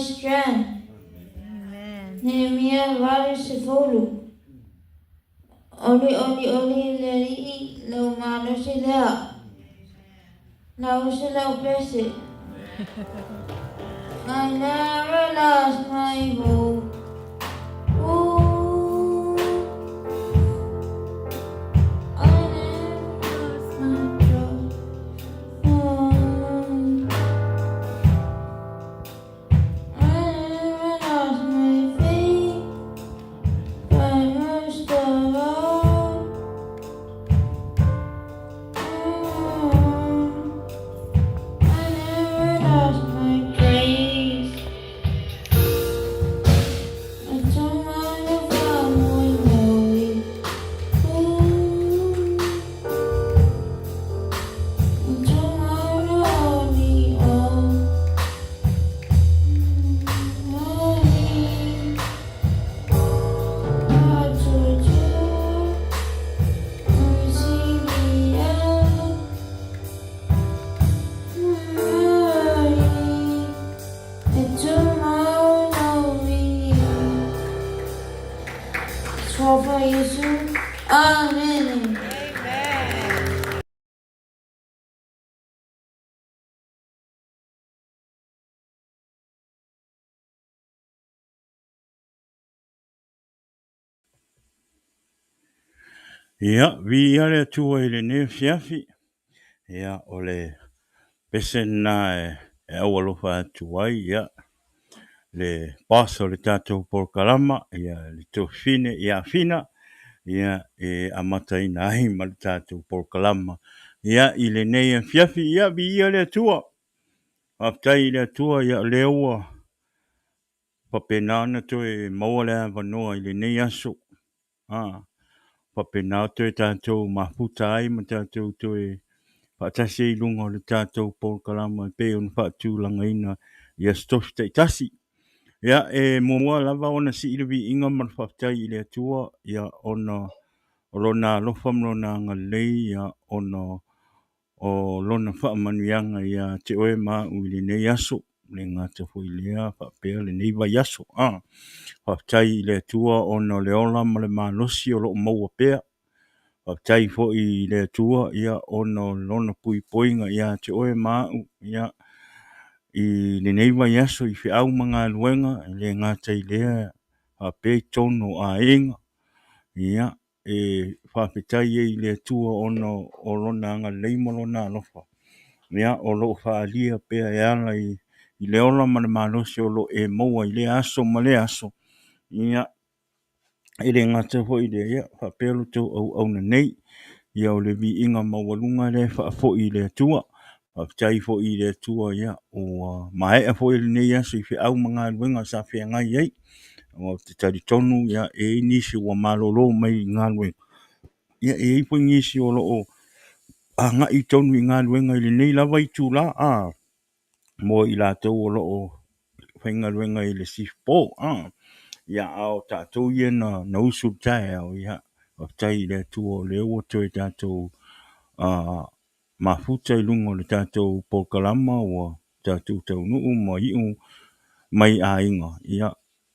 strength. Nehemia 8:10. Oli oli oli le Alii lou malosi lea. Lausi lau pese. I never lost my hope. Ooh. I never lost my trust. Oh. I never lost my faith. But most of all, oh, I never lost my grace. I don't wanna faamoemoe. Ooh. I don't wanna only oh. Money. What to do? Silia. Money. E tomorrow we Tror på Jesu. Amen. Ia, viia le Atua i lenei afiafi. Ia, o le pese lena e aualofa atu ai, ia, le boss o le tatou polokalama, ia, le tuafafine ia Fina, ia, e amataina ai ma le tatou polokalama. Ia, i lenei afiafi, ia, viia le Atua. Faafetai i le Atua, ia, o lea ua faapena ona toe maua le avanoa i lenei aso. A, faapena toe tatou mafuta ai ma tatou toe faatasi ai i luga o le tatou polokalama e pei ona faatulagaina i aso tofi taitasi. Ia, e muamua lava ona sii le viiga ma le faafetai i le Atua, ia, ona o Lona alofa ma Lona agalelei, ia, ona o Lona faamanuiaga ia te oe ma au i lenei aso, le gata foi lea faapea lenei vaiaso. A, faafetai i le Atua ona o le ola ma le malosi o lo o maua pea. Faafetai foi i le Atua, ia, ona o Lona puipuiga ia te oe ma au, ia, i lenei vaiaso i feau ma galuega, e le gata i lea faapea i totonu o aiga. Ia, e faafetai ai i le Atua ona o Lona agalelei ma Lona alofa, ia, o lo o faaalia pea e ala i le ola ma le malosi o lo o e maua i lea aso ma lea aso. Ia, e le gata foi i lea, ia, faapea lo outou auauna nei. Ia, o le viiga maualuga lea e faafoi i le Atua. Faafetai foi i le Atua, ia, ua maea foi lenei aso i feau ma galuega sa feagai ai. Ou te talitonu, ia, e i ai nisi ua malolo mai i galuega, ia, e i ai foi nisi o lo o agai tonu i galuega i lenei lava itula, a, mo i latou o lo o faigaluega i le shift po, a, ia, a o tatou ia na usu i le taeao, ia, faafetai i le Atua o lea ua toe tatou mafuta i luga o le tatou polokalama ua tatou taunuu ma iu mai aiga, ia,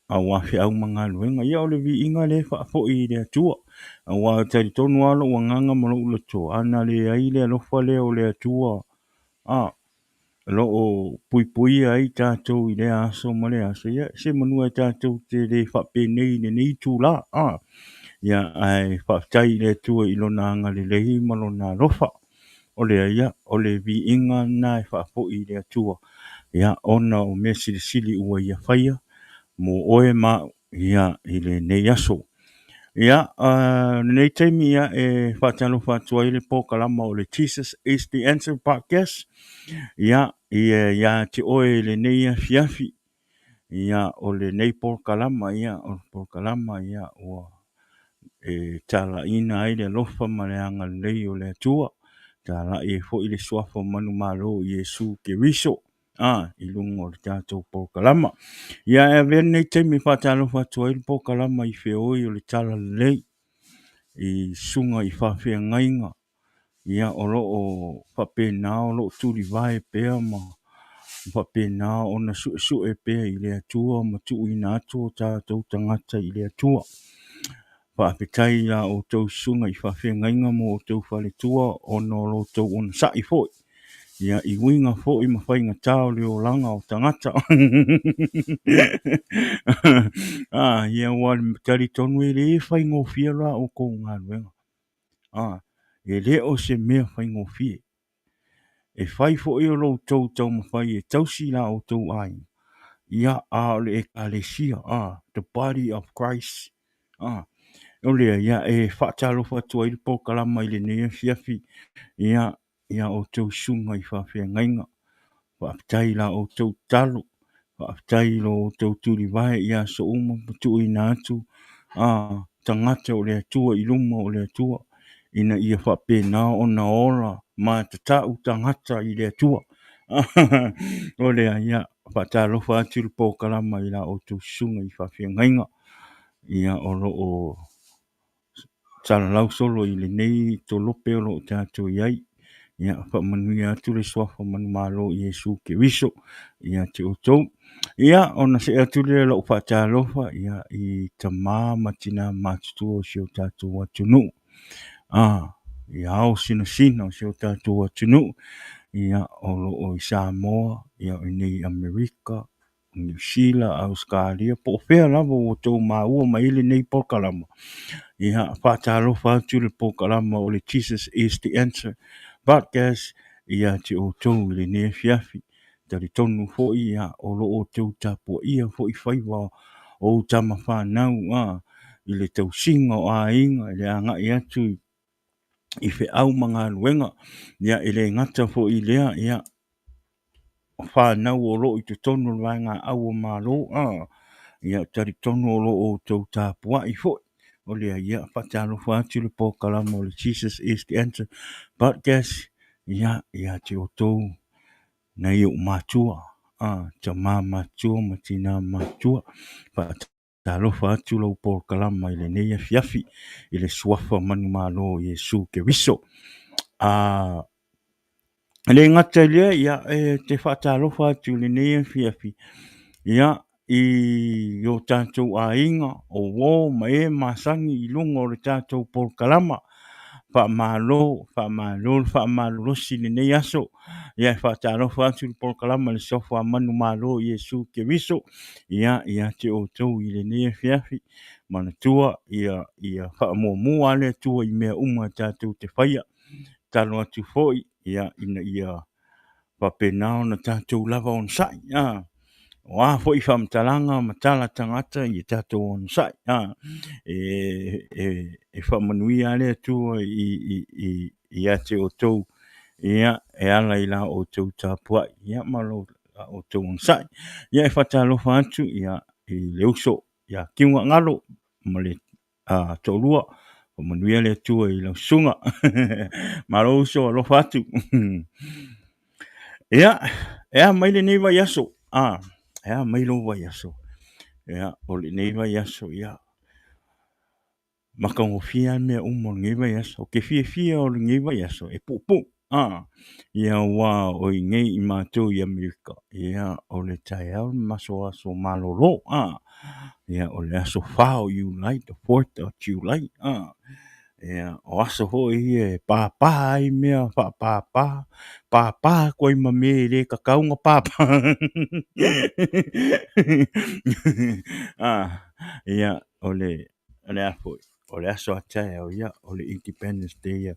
aua feau ma galuega. Ia, o le viiga lea e faafoi i le Atua, aua e talitonu lava lou agaga ma lou loto, a na leai le alofa lea o le Atua, a, o lo o puipuia ai tatou i lea aso ma lea aso, ia, se manu e tatou te le faapenei i lenei itula, a. Ia, ae faafetai i le Atua i Lona agalelei ma Lona alofa. O lea, ia, o le viiga lena e faafoi i le Atua, ia, ona o mea silisili ua Ia faia mo oe ma au, ia, i lenei aso. Ia, lenei taimi, ia, e faatalofa atu ai le polokalama o le Jesus is the Answer Podcast, ia, ia te oe i lenei afiafi. Ia, o lenei polokalama, ia, o le polokalama, ia, ua e talaiina ai le alofa ma le agalelei o le Atua, talai ai foi le suafa o manumalo o Iesu Keriso, a, i luga o le tatou polokalama. Ia, e avea lenei taimi e faatalofa atu ai le polokalama i feoi o le Talalelei, i susuga i faafeagaiga, ia, o lo o faapena o lo o tulivae pea ma ma faapena ona suesue pea i le Atua ma tuuina atu o tatou tagata i le Atua. Faafetai i la outou susuga i faafeagaiga ma outou faletua ona o lo outou onosai foi, ia, i uiga foi ma faigata o le olaga o tagata. Ia, aua e talitonu e le faigofie la outou galuega. E le o se mea faigofie. E fai foi o lo outou taumafai e tausi la outou aiga, ia, a o le Ekalesia, the body of Christ. O lea, ia, e faatalofa atu ai le polokalama i lenei afiafi, ia, ia outou susuga i faafeagaiga. Faafetai i la outou tatalo, faafetai i lo outou tulivae i aso uma ma tuuina atu a tagata o le Atua i luma o le Atua, ina ia faapena ona ola ma tatau tagata i le Atua. O lea, ia, faatalofa atu le polokalama i la outou susuga i faafeagaiga, ia, o lo o salalau solo i lenei tolope o lo o tatou i ai. Ia, faamanuia atu le suafa manumalo o Iesu Keriso ia te outou. Ia, ona see atu lea o lau faatalofa, ia, i tama ma tina matutua o si o tatou atunuu. I ao sinasina o si o tatou atunuu, ia, o lo o i Samoa, ia, o i inei i Amerika, Niu Sila, Ausetalia, po o fea lava ua outou maua mai ai lenei polokalama. Ia, faatalofa atu le polokalama o le Jesus is the Answer Podcast ia te outou i lenei afiafi. Talitonu foi, ia, o lo o outou tapuaia foi faiva o tama fanau i le tausiga o aiga, i le agai atu i feau ma galuega. Ia, e le gata foi i lea, ia, o fanau o lo o i totonu o le vaega au o Malo, ia, talitonu o lo o outou tapuai foi. O lea, ia, faatalofa atu le polokalama o le Jesus is the Answer Podcast, ia, ia te outou nai ou matua, tama matutua ma tina matutua. Faatalofa atu lau polokalama i lenei afiafi i le suafa manumalo o Iesu Keriso. E le gata i lea, ia, e te faatalofa atu i lenei afiafi, ia, i o tatou aiga, o uo ma e masani i luga o le tatou polokalama. Faamalo, faamalo le faamalolosi i lenei aso. Ia, e faatalofa atu le polokalama i le suafa manumalo o Iesu Keriso, ia, ia te outou i lenei afiafi. Manatua, ia, ia faamuamua le Atua i mea uma tatou te faia. Tatalo atu foi, ia, ina ia faapena ona tatou lava onosai. O a foi faamatalaga ma tala tagata, ia tatou onosai. E faamanuia le Atua ia te outou, ia, e ala i la outou tapuai, ia, ma la outou onosai. Ia, e faatalofa atu, ia, i le uso ia Kiuga Galo ma le toalua. Faamanuia le Atua i lau susuga. Malo uso, alofa atu. Ia, e a mai lenei vaiaso? E a mai lou vaiaso? Ia, o lenei vaiaso, ia, matagofie lava mea uma o lenei vaiaso. Ou te fiafia o lenei vaiaso e puupuu. Ia, aua o i nei i matou i Amerika, ia, o le taeao le maso aso malolo. Ia, o le aso 4 o Iulai, the 4th of July. Ia, o aso foi ia e pāpā ai mea faapāpā, pāpā atu ai ma mea e le tatau ona pāpā. Ia, o le a foi, o le aso a taeao, ia, o le Independence Day, ia,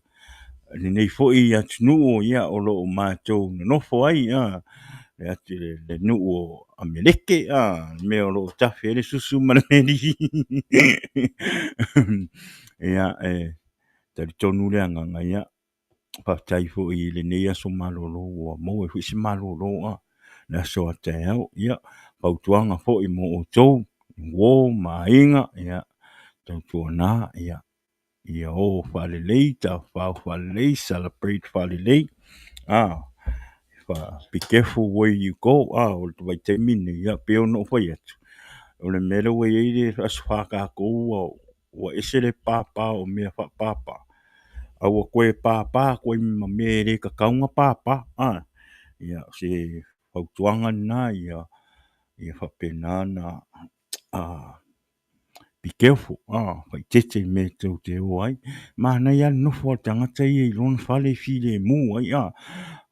lenei foi atunuu, ia, o lo o matou nonofo ai, le nuu o Ameleke, le mea o lo o tafe ai le susu ma le meli. Ia, e talitonu le agaga, ia, faafetai foi i lenei aso malolo ua maua ai foi se malolo le aso a taeao. Ia, fautuaga foi mo outou, uo ma aiga, ia, tautuana, ia, ia o faalelei, tafafao faalelei, celebrate faalelei. Be careful where you go. O le vaitaimi lenei, ia, pei ona ou fai atu, o le mea lea ua i ai le aso fa tatou ua ese le pāpā o mea faapāpā, a ua toe pāpā atu ai ma mea e le tatau ona pāpā. Ia, se fautuaga lena ia ia faapena ona be careful faaeteete i mea tou te o ai. Manaia lava le nofo a le tagata ia i lona fale e filemu ai a,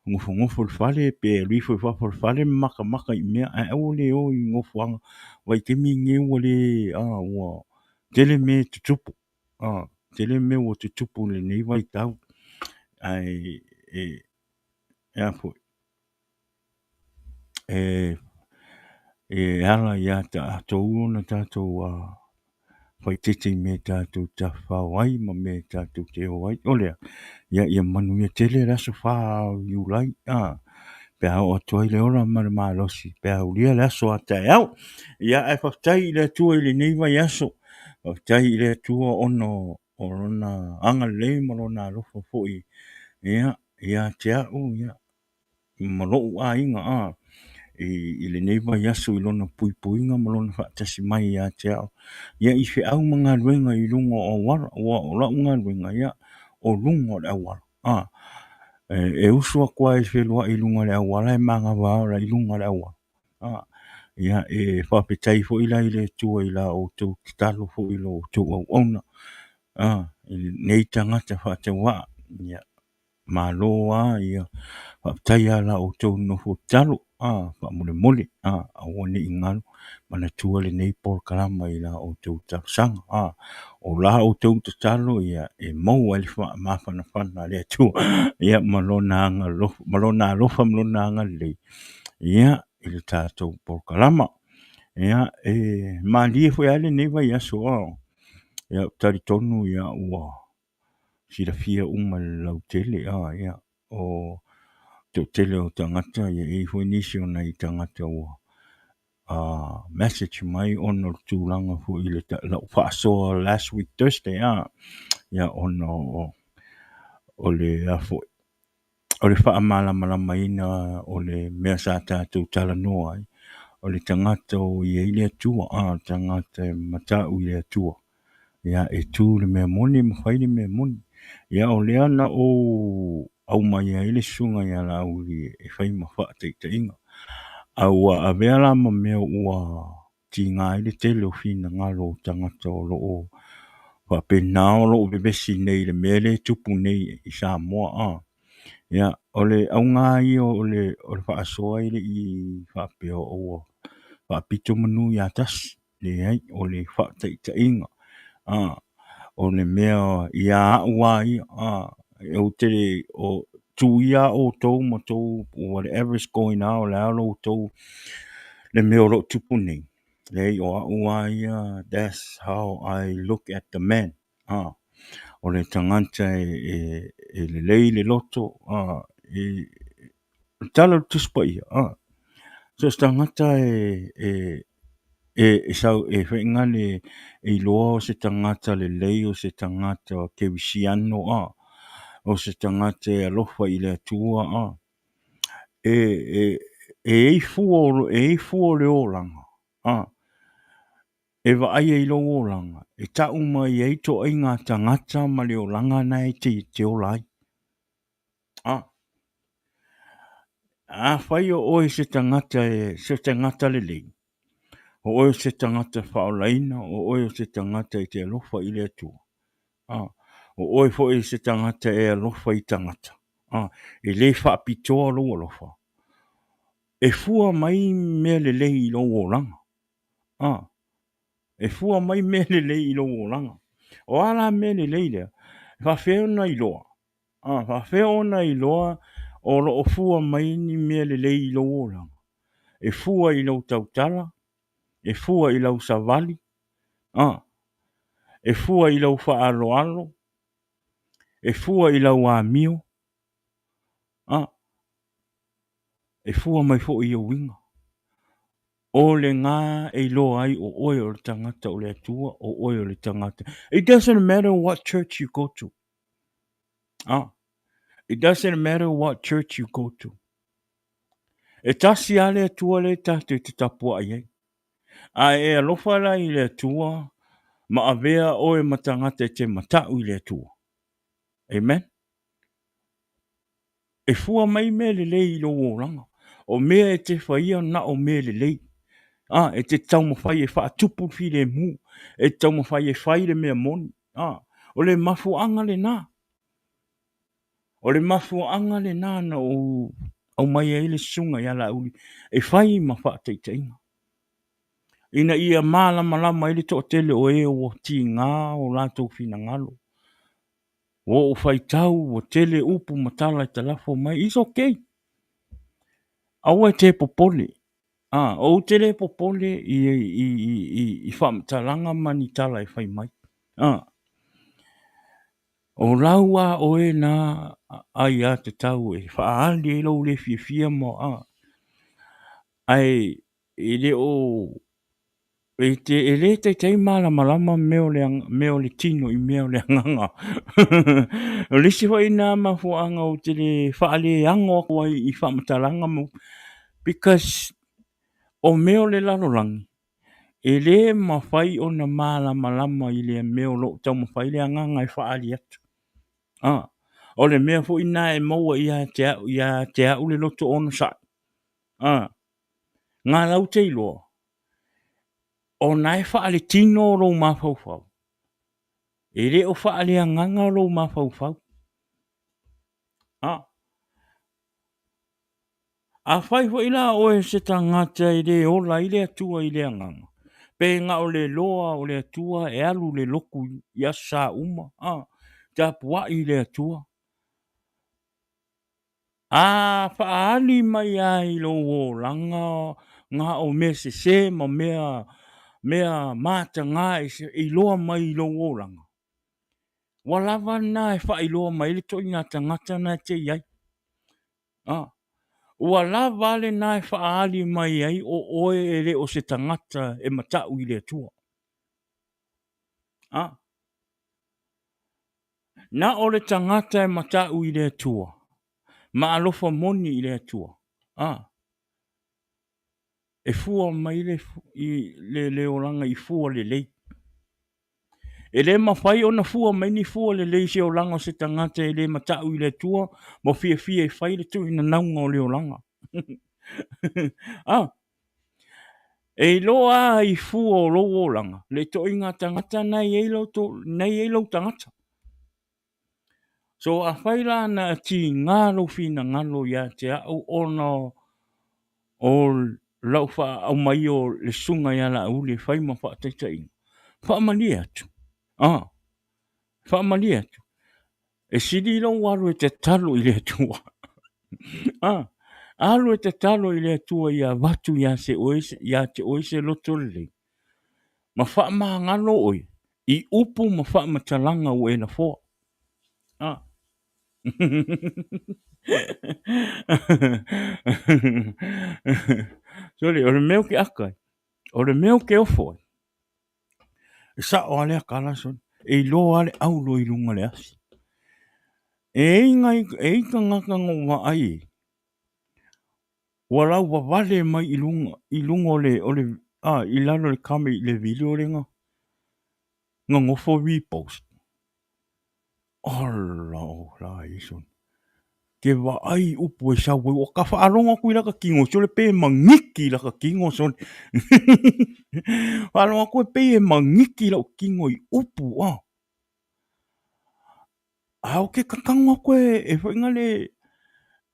nofonofo i le fale pe alu ifo i fafo o le fale ma matamata i mea ae aua le o i nofoaga vaitaimi lenei ua le ua tele mea e tutupu, tele mea ua tutupu i lenei vaitau ae e a foi e ala ia tatou ona tatou faaeteete i mea tatou te tafafao ai ma mea tatou te o ai. O lea, ia manuia tele le aso 4 o Iulai pe a oo atu ai le ola ma le malosi pe a aulia le aso a taeao. Ia ae faafetai i le Atua i lenei vaiaso, faafetai i le Atua ona o Lona agalelei ma Lona alofa foi ia te au ma lou aiga i lenei vaiaso i Lona puipuiga ma Lona faatasi mai ia te au i feau ma galuega i luga o auala, aua o lau galuega, ia, o luga o le auala. E usu atu lava e feluai i luga o le auala e manava lava o la e i luga o le auala. Ia, e faafetai foi la i le Atua i la outou tatalo foi i la outou auauna i lenei tagata faatauvaa. Ia, malo lava, ia faafetai lava i la outou nofo tatalo faamolemole, aua ne i galo manatua lenei polokalama i la outou talosaga. O la outou tatalo e maua ai le mafanafana a le Atua ma Lona alofa ma Lona agalelei i le tatou polokalama. Ia, e malie foi lava lenei vaiaso, ia, ou te talitonu ua silafia uma e le lautele, ia, o le toatele o tagata, e i ai foi nisi o nai tagata ua message mai ona o le tulaga foi i lau faasoa last week Thursday, ia, ona o le a foi, o le faamalamalamaina o le mea sa tatou talanoa ai, o le tagata o i ai le Atua, o le tagata e matau i le Atua, ia, e tu i le mea moni ma fai le mea moni. Ia, o lea na ou aumai ai le susuga ia Laauli e fai ma faataitaiga, a ua avea la ma mea ua tiga ai le tele o finagalo o tagata o lo o faapena o lo o vevesi nei i le mea lea e tupu nei i Samoa. A ia, o le auga lava ia o le faasoa e le i faapea ua faapito manu ia tasi, leai, o le faataitaiga. A o le mea ia au lava ia, a ou te o tuu ia outou ma tou whatever is going on, o le a lo outou le mea o lo o tupu nei, leai, o au lava ia, that's how I look at the man. A o le tagata e lelei le loto, a e O le tala o le Tusi Paia, so o se tagata e sau e faiga le e iloa o se tagata lelei, o se tagata kerisiano, o se tagata e alofa i le Atua, e i ai fua e i ai fua o le olaga, e vaaia i lou olaga, e tau mai ai ituaiga tagata ma le olaga lena e te ola ai. Afai o oe se tagata e se tagata lelei, o oe o se tagata faaolaina, o oe o se tagata e te alofa i le Atua, o oe foi o se tagata e alofa i tagata, e le faapitoa lou alofa, e fua mai mea lelei i lou olaga. E fua mai mea lelei i lou olaga. O a la mea lelei lea? E faafefea ona iloa? A faafefea ona iloa o lo o fua mai ni mea lelei i lou olaga? E fua i lou tautala, e fua i lau savali, a, e fua i lau faaaloalo, e fua i lau amio, a, e fua mai foi i ou uiga. O lena e iloa ai o oe o le tagata o le Atua, o oe o le tagata. It doesn't matter what church you go to. Ah, it doesn't matter what church you go to. E tasi lava le Atua lea tatou te tapuai ai. A e alofa la i le Atua ma avea oe ma tagata e te matau i le Atua. Amen. E fua mai mea lelei i lou olaga. O mea e te faia na o mea lelei. A, e te taumafai e faatupu le filemu, e te taumafai e fai le mea moni. A, o le mafuaaga lena. O le mafuaaga lena na ou aumai ai le susuga ia Laauli e fai ma faataitaiga, ina ia malamalama ai le toatele o e ua tiga o latou finagalo. Ua ou faitau ua tele upu ma tala e talafo mai. It's okay. Aua e te popole. Ah, ou te le popole i, i, i, i, i faamatalaga ma ni tala e fai mai. Ah. O lau a oe na aiatatau e faaali ai lou le fiafia ma a, ae e le o e te e le taitai malamalama mea o le mea o le tino i mea o le agaga. O le isi foi na mafuaaga ou te le faaleago atu ai i faamatalaga ma because o mea o le lalolagi E le mafai ona malamalama i le mea o lo o taumafai le agaga e faaali atu. A, o le mea foi lena e maua ia te au, ia te au le loto onosai. A, na lau te iloa, ona e faaletino lou mafaufau. E le o faaleagaga lou mafaufau. A, Afai foi la oe se tagata e le ola ai le Atua i le agaga, pe na o le loa o le Atua e alu le lotu i Aso Sa uma, a, tapuai i le Atua. A faaali mai lava i lou olaga na o mea sese ma mea, mea mataga e iloa mai i lou olaga, ua lava lena e faailoa mai ai le ituaiga tagata na e te i ai. A, ua lava lena e faaali mai ai o oe e le o se tagata e matau i le Atua. A, na o le tagata e matau i le Atua, ma alofa moni i le Atua. A, e fua mai le, i, le, le olaga i fua lelei. E le mafai ona fua mai ni fua lelei i se olaga o se tagata e le matau i le Atua ma fiafia e fai le tuuinanauga o le olaga. ah, e iloa a i fua o lou olaga le itoaiga tagata na i ai lou, na i ai lou tagata. So afai la na tiga lou finagalo ia te au ona o lau faaaumaia o le susuga ia Laauli e fai ma faataitaiga, faamalie atu. Ah, faamalie atu. E sili lou alu e tatalo i le Atua. Ah, alu e tatalo i le Atua ia avatu ia se oe, ia te oe se loto lelei. Ma faamagalo oe i upu ma faamatalaga ua e lafoa. Ah. Sorry, o le mea o ke aka ai, o le mea o ke ofo ai, e sao a lea kala sorry, e iloa a le aulo i luga le afi. E i ngai, e i tagata na ou vaai ai, ua lauvavale mai i luga, i luga o le, o le, a, i lalo o le comment i le video lea na, na nofo repost. Ala o la Iesu. Ke vaai upu e sau ai, ua ka faalogo atu i laka kino, sole pe mangiki i laka kino, sole. Faalogo atu e pei e mangiki lau kino i upu, ah. A o ke kakago aku e, e foi nga le,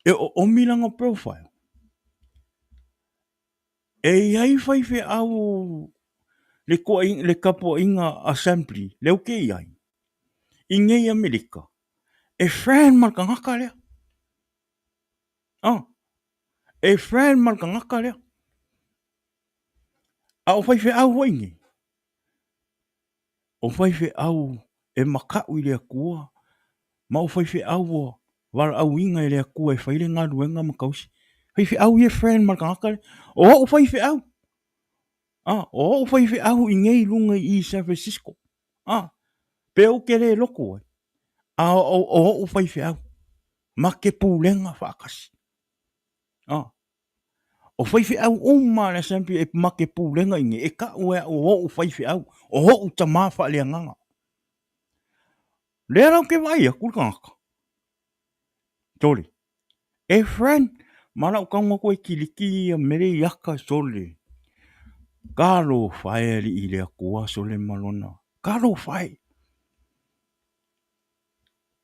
e oomi lana profile. E i ai faifeau le koa, le tapuaiga assembly lea ou te i ai i nei Amerika, e friend ma le tagata lea. Ah, e friend ma le tagata lea. A o faifeau foi nei, O faifeau e makaʻu i le Akua, ma o faifeau ua valaauina e le Akua e fai le galuega ma tausi. Faifeau ia e friend ma le tagata lea. O oʻu faifeau, a, o oʻu faifeau i nei i luga i i San Francisco, a, pe ou te le lotu ai, a o, o oʻu faifeau, ma te pulega faatasi. A, O faifeau uma a le Assembly e ma ke pulega i nei, e kaʻu e aʻu o oʻu faifeau, o oʻu tamā faaleagaga. Lea la ou te vaai atu le tagata. Tole. E friend, Ma lau tago atu e kiliki ia mele i aka sole. Talofa e alii i le Atua sole ma lona. Talofa e.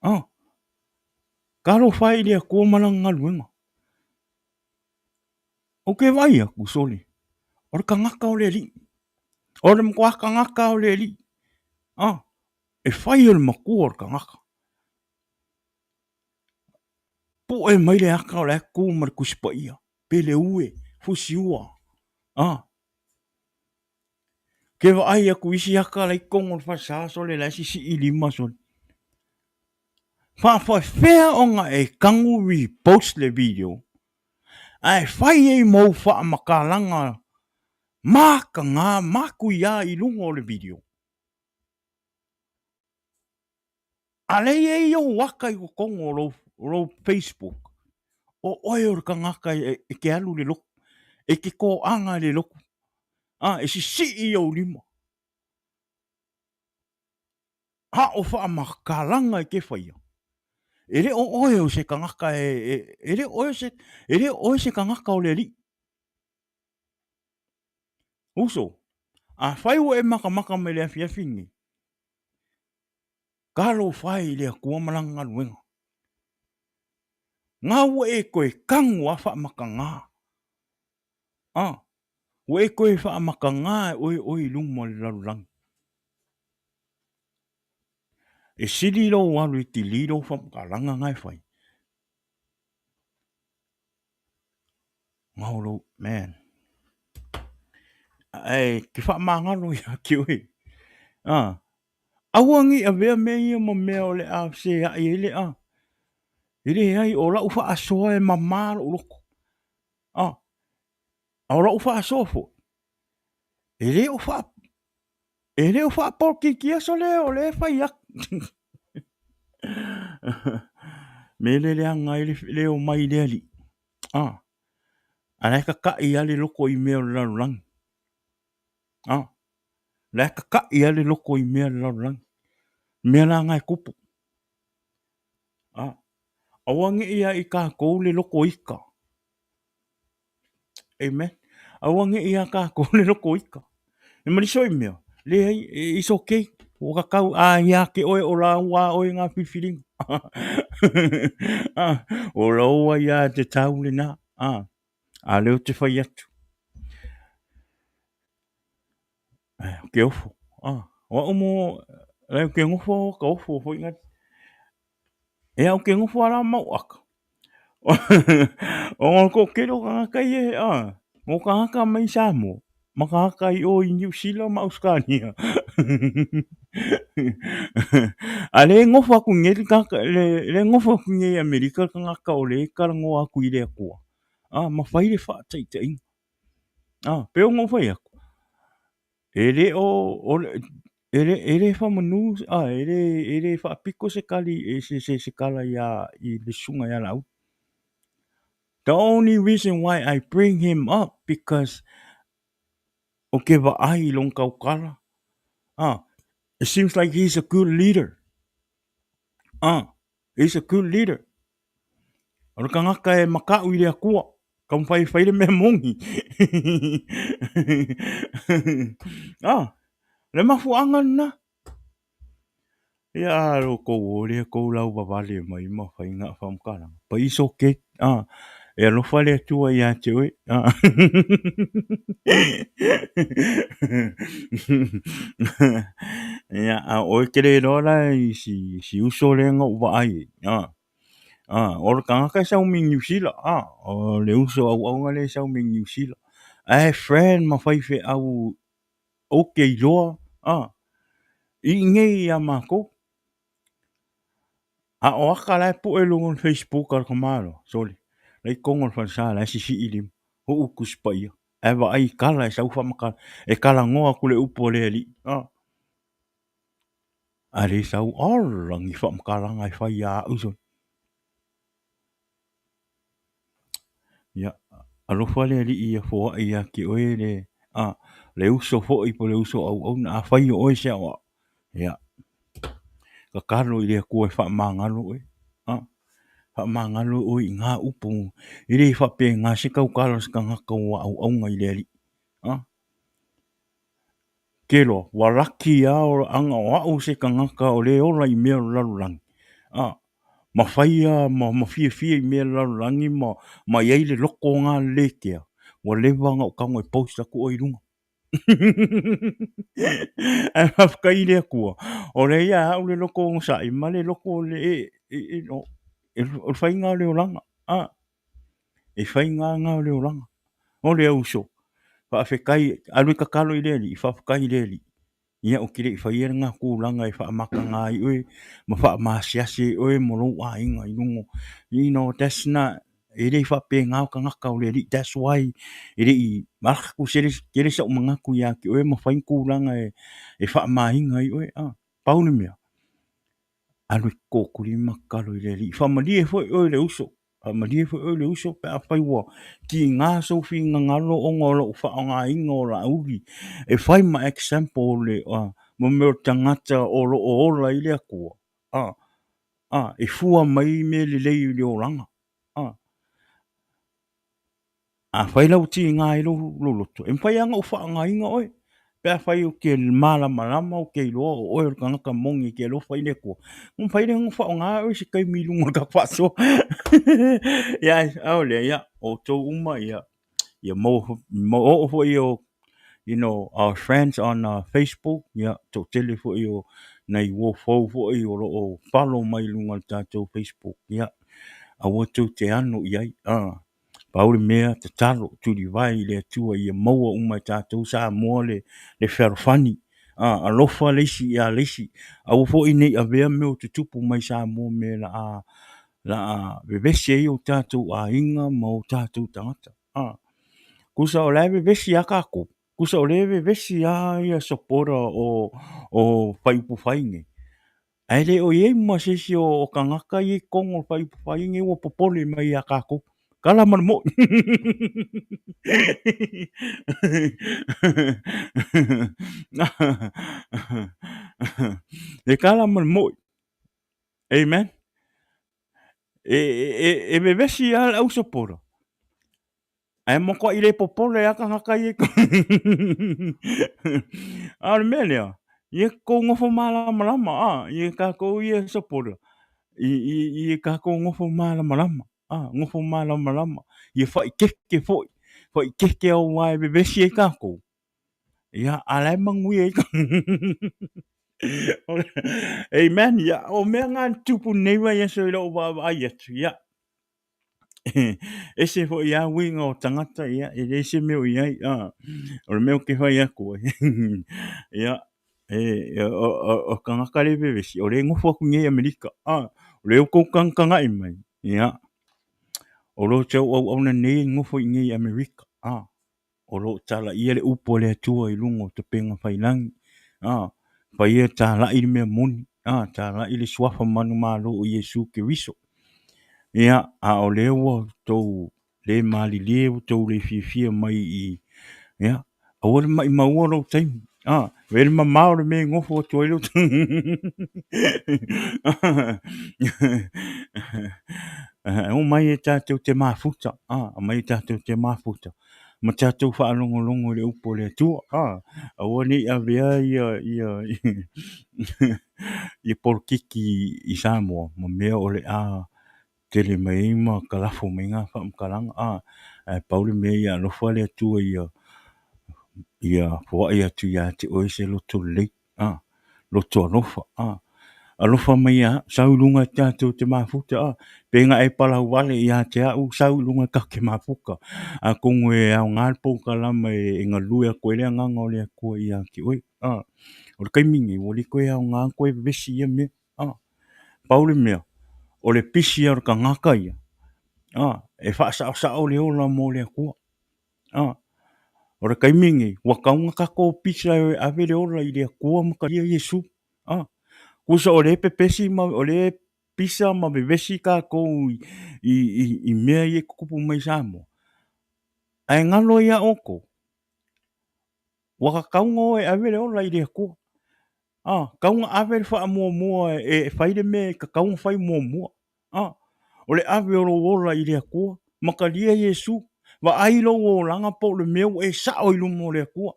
Ah. Talofa e i le Atua ma lana galuega. Ou te vaai atu sole, o le tagata o le Alii. O le matua tagata o le Alii. Ah. E fai o le matua o le tagata. Pue mai le aka o la e tu ma le Tusi Paia, pe le ue, fusiua. Ah. Ke vaai atu isi aka la i totonu o le falesa sole la e sisii lima sole. Faafefea ona e tagu repost le video ae fai ai ma ou faamatalaga mataga matuia i luga o le video? A lea e i ai ou aka i totonu o lou, o lou Facebook, o oe o le tagata e, e te alu i le lotu, e te toaga i le lotu, a, e sisii i ou lima. A o faamatalaga e te faia, e le o oe o se tagata e, e, e le o oe se, e le o oe se tagata o le Alii. Uso, afai ua e matamata mai le afiafi lenei, Talofa e i le Atua ma lana galuega. Na ua e toe tago a faamatagā. A, ua e toe faamatagā e oe oe i luma o le lalolagi. E sili lou alu e tili lou faamatalaga na e fai. Na o lou, man. Ae ke faamagalo ia te oe. A, Aua ne i avea mea ia ma mea o le a feseai ai le a. E leai, o lau faasoa e mamā lou loto. A, a o lau faasoa foi, e le o faa, e le o faapolokikia sole o lea e fai atu. Mea lea e leaga ai le omai i le Alii. A, a la e kakaʻi lava le loto i mea o le lalolagi. A, la e kakaʻi lava le loto i mea o le lalolagi. Mea la na e tupu. A, aua ne i ia i tatou le loto ika. Amen. Aua ne i ia tatou le loto ika. E ma nisi o i mea, leai, it's okay. Ua tatau, a ia te oe o lau a oe ngā filifiliga. Ah, o lau ai a te tau le nā. Ah, a leo te whai atu. Eh, ke ofo. Ah, o au mo, lai ke ngofo o ka ofo foi ngati. E au ke ngofo ala mau aka. O ngā ko kero ka ngaka i e, ah, ngō ka ngaka mai Samoa, ma ka ngaka i o i New Zealand ma Australia. A le ngofo aku nge le kaka, le, le ngofo aku nge i Amerika ka ngaka o le karangoa aku i le Atua. Ah, ma whai le whaataitainga. Ah, pe o ngō whai aku. E le o, o le, e le, e le whamanu, ah, e le, e le whaapiko se kali, e se, se, se kala i a, i le sunga i a lau. The only reason why I bring him up because o ke vaai i lona tautala. Ah, it seems like he's a good leader. Ah, he's a good leader. O le tagata e makaʻu i le Akua, taumafai e fai le mea moni. Ah, le mafuaaga lena. Ia a lo kou o lea kou lau vavale mai ma faiga faamatalaga. But it's okay. Ah, e alofa le Atua ia te oe. Ah. Ia, a oe ke le iloa la i si, si uso lea na ou vaai ai. Ah. Ah, o le tagata e sau mai Niu Sila. Ah, o le uso auauna lea e sau mai Niu Sila. Ae friend ma faifeau ou te iloa, ah, i inei iā mākou. A o aka la e pue i luga o le Facebook a le tamaloa, sole, la i totonu o le falesa la e sisii lima, uu Tusi Paia, ae vaai i kala e sau faamatala, e talanoa atu le upu a le Alii, ah. A le sau, ola ni faamatalaga e fai iā au sole. Ia, alofa le Alii ia foai ia te oe le, a, le uso foi po o le uso auauna, afai o oe se aoao, ia, tatalo i le Atua e faamagalo oe, a, Faamagalo oe i ngā upu, e le faapena se tautala o se tagata ua auauna i le Alii. A? Ke loa, ua laki a o ana o au se tagata o le ola i mea o le lalolagi. A? Ma faia ma, ma fiafia i mea o le lalolagi ma, ma i ai le loto na le kea, ua leva ona ou tago e post atu oe i luga. Ae faafetai i le Atua, o lea ia au le loto onosai ma le loto le, e, e, e, o le faiga o le olaga. A, e faiga lena o le olaga. O le uso, faafetai, alu e tatalo i le Alii, faafetai i le Alii. Ia, ou te le i faia lena tulaga e faamataga ai oe ma faamasease ai oe ma lou aiga i luga. You know, that's not, e le faapena o tagata o le Alii. That's why e le i atu tele sau manatu ia te oe ma fai ni tulaga e faamaina ai oe. Ah, pau le mea, alu e tootolima tatalo i le Alii. Faamalie foi oe le uso. Faamalie foi oe le uso pe afai ua tiga sou finagalo ona o lou faaaogaina o Laauli e fai ma example o le mo mea o le tagata o lo o ola i le Atua, a, a, e fua mai mea lelei i le olaga, a. Afai la ua tiga ai lou, lou loto, e mafai lava ona ou faaaogaina oe. Pe afai ou te malamalama, ou te iloa o oe o le tagata moni e te alofa i le Atua, ua mafai lea ona ou faaaoga oe i se taimi i luga o le tatou faasoa. Ia, a o lea, ia, o outou uma, ia, ia maua, oo foi o, you know, our friends on Facebook, ia, toatele foi o nai uo fou foi o lo o follow mai i luga o le tatou Facebook, ia, aua tou te ano i ai, Pau le mea, tatalo, tulivae i le Atua ia maua uma e tatou Samoa le, le fealofani. A, alofa le isi ia le isi. Aua foi ne i avea mea o tutupu mai Samoa me la a, la a vevesi ai o tatou aiga ma o tatou tagata. A, tusa o la e vevesi lava tatou, tusa o lea e vevesi lava ia supporter o, o faiupu fai nei. Ae le o i ai ma se isi o tagata ia i totonu o le faiupu fai nei ua popole mai ia tatou. Tala ma le moi. E tala ma le moi. Amen. E vevesi lava le au supporter. Ae matuai le popole lava tagata ia i A o le mea lea, ia tou nofo malamalama, a, ia tatou ia supporter, ia tatou nofo malamalama, a, nofo malamalama, ia faikeke foi, faikeke aua e vevesi ai tatou, ia, a la e manuia ai Amen. Ia, o mea na tupu nei vaiaso i lou vaavaai atu, ia, ese foi lava uiga o tagata, ia, e leai se mea o i ai. A, o le mea ou te fai atu ai, ia, e, o tagata le vevesi, o lea e nofo atu nei i Amerika, a, o lea ua outou tagatagai mai, ia, o lo outou auauna nei e nofo i inei i Amerika, a, o lo o talaia le upu a le Atua i luga o tapega failangi, a, faia talai le mea moni, a, talai le suafa manumalo o Iesu Keriso. Ia, a o lea ua tou le malilie, ua tou le fiafia mai i, ia, aua le maimaua lou taimi, a, vei le mamao le mea e nofo atu ai lou Omai e tatou te mafuta, a, omai e tatou te mafuta. ma tatou faalogologo i le upu a le Atua. A, aua ne i avea ia, ia, ia polokiki i Samoa ma mea o le a tele mai ai ma talafo mai ngā faamatalaga. A, ae pau le mea ia alofa le Atua ia, ia foai atu ia te oe se loto lelei. A, loto alofa, a, alofa mai ia au, sau i luga e tatou te mafuta, a, pe na e palau vale ia te au, sau i luga e tatou te mafuta. Atonu e aoga le polokalama e galue atu ai le agaga o le Atua ia te oe. A, o le taimi nei, ua le toe aoga ona toe vevesi i ia mea. A, pau le mea, o le pisi o le tagata ia, a, e faasaosao le ola mo le Atua. A, o le taimi lenei, ua tatau ona tatou pisa e ave le ola i le Atua ma talia Iesu. A, tusa o lea e pepesi ma o lea e pisa ma vevesi tatou i mea ia e tutupu mai i Samoa, ae galo ia outou, ua tatau ona o e ave le ola i le Atua. A, tatau ona ave le faamuamua e fai le mea e tatau ona fai muamua. A, O le ave o lou ola i le Atua, makalia Iesu, vaai lou olaga po o le mea ua e sao i luma o le Atua.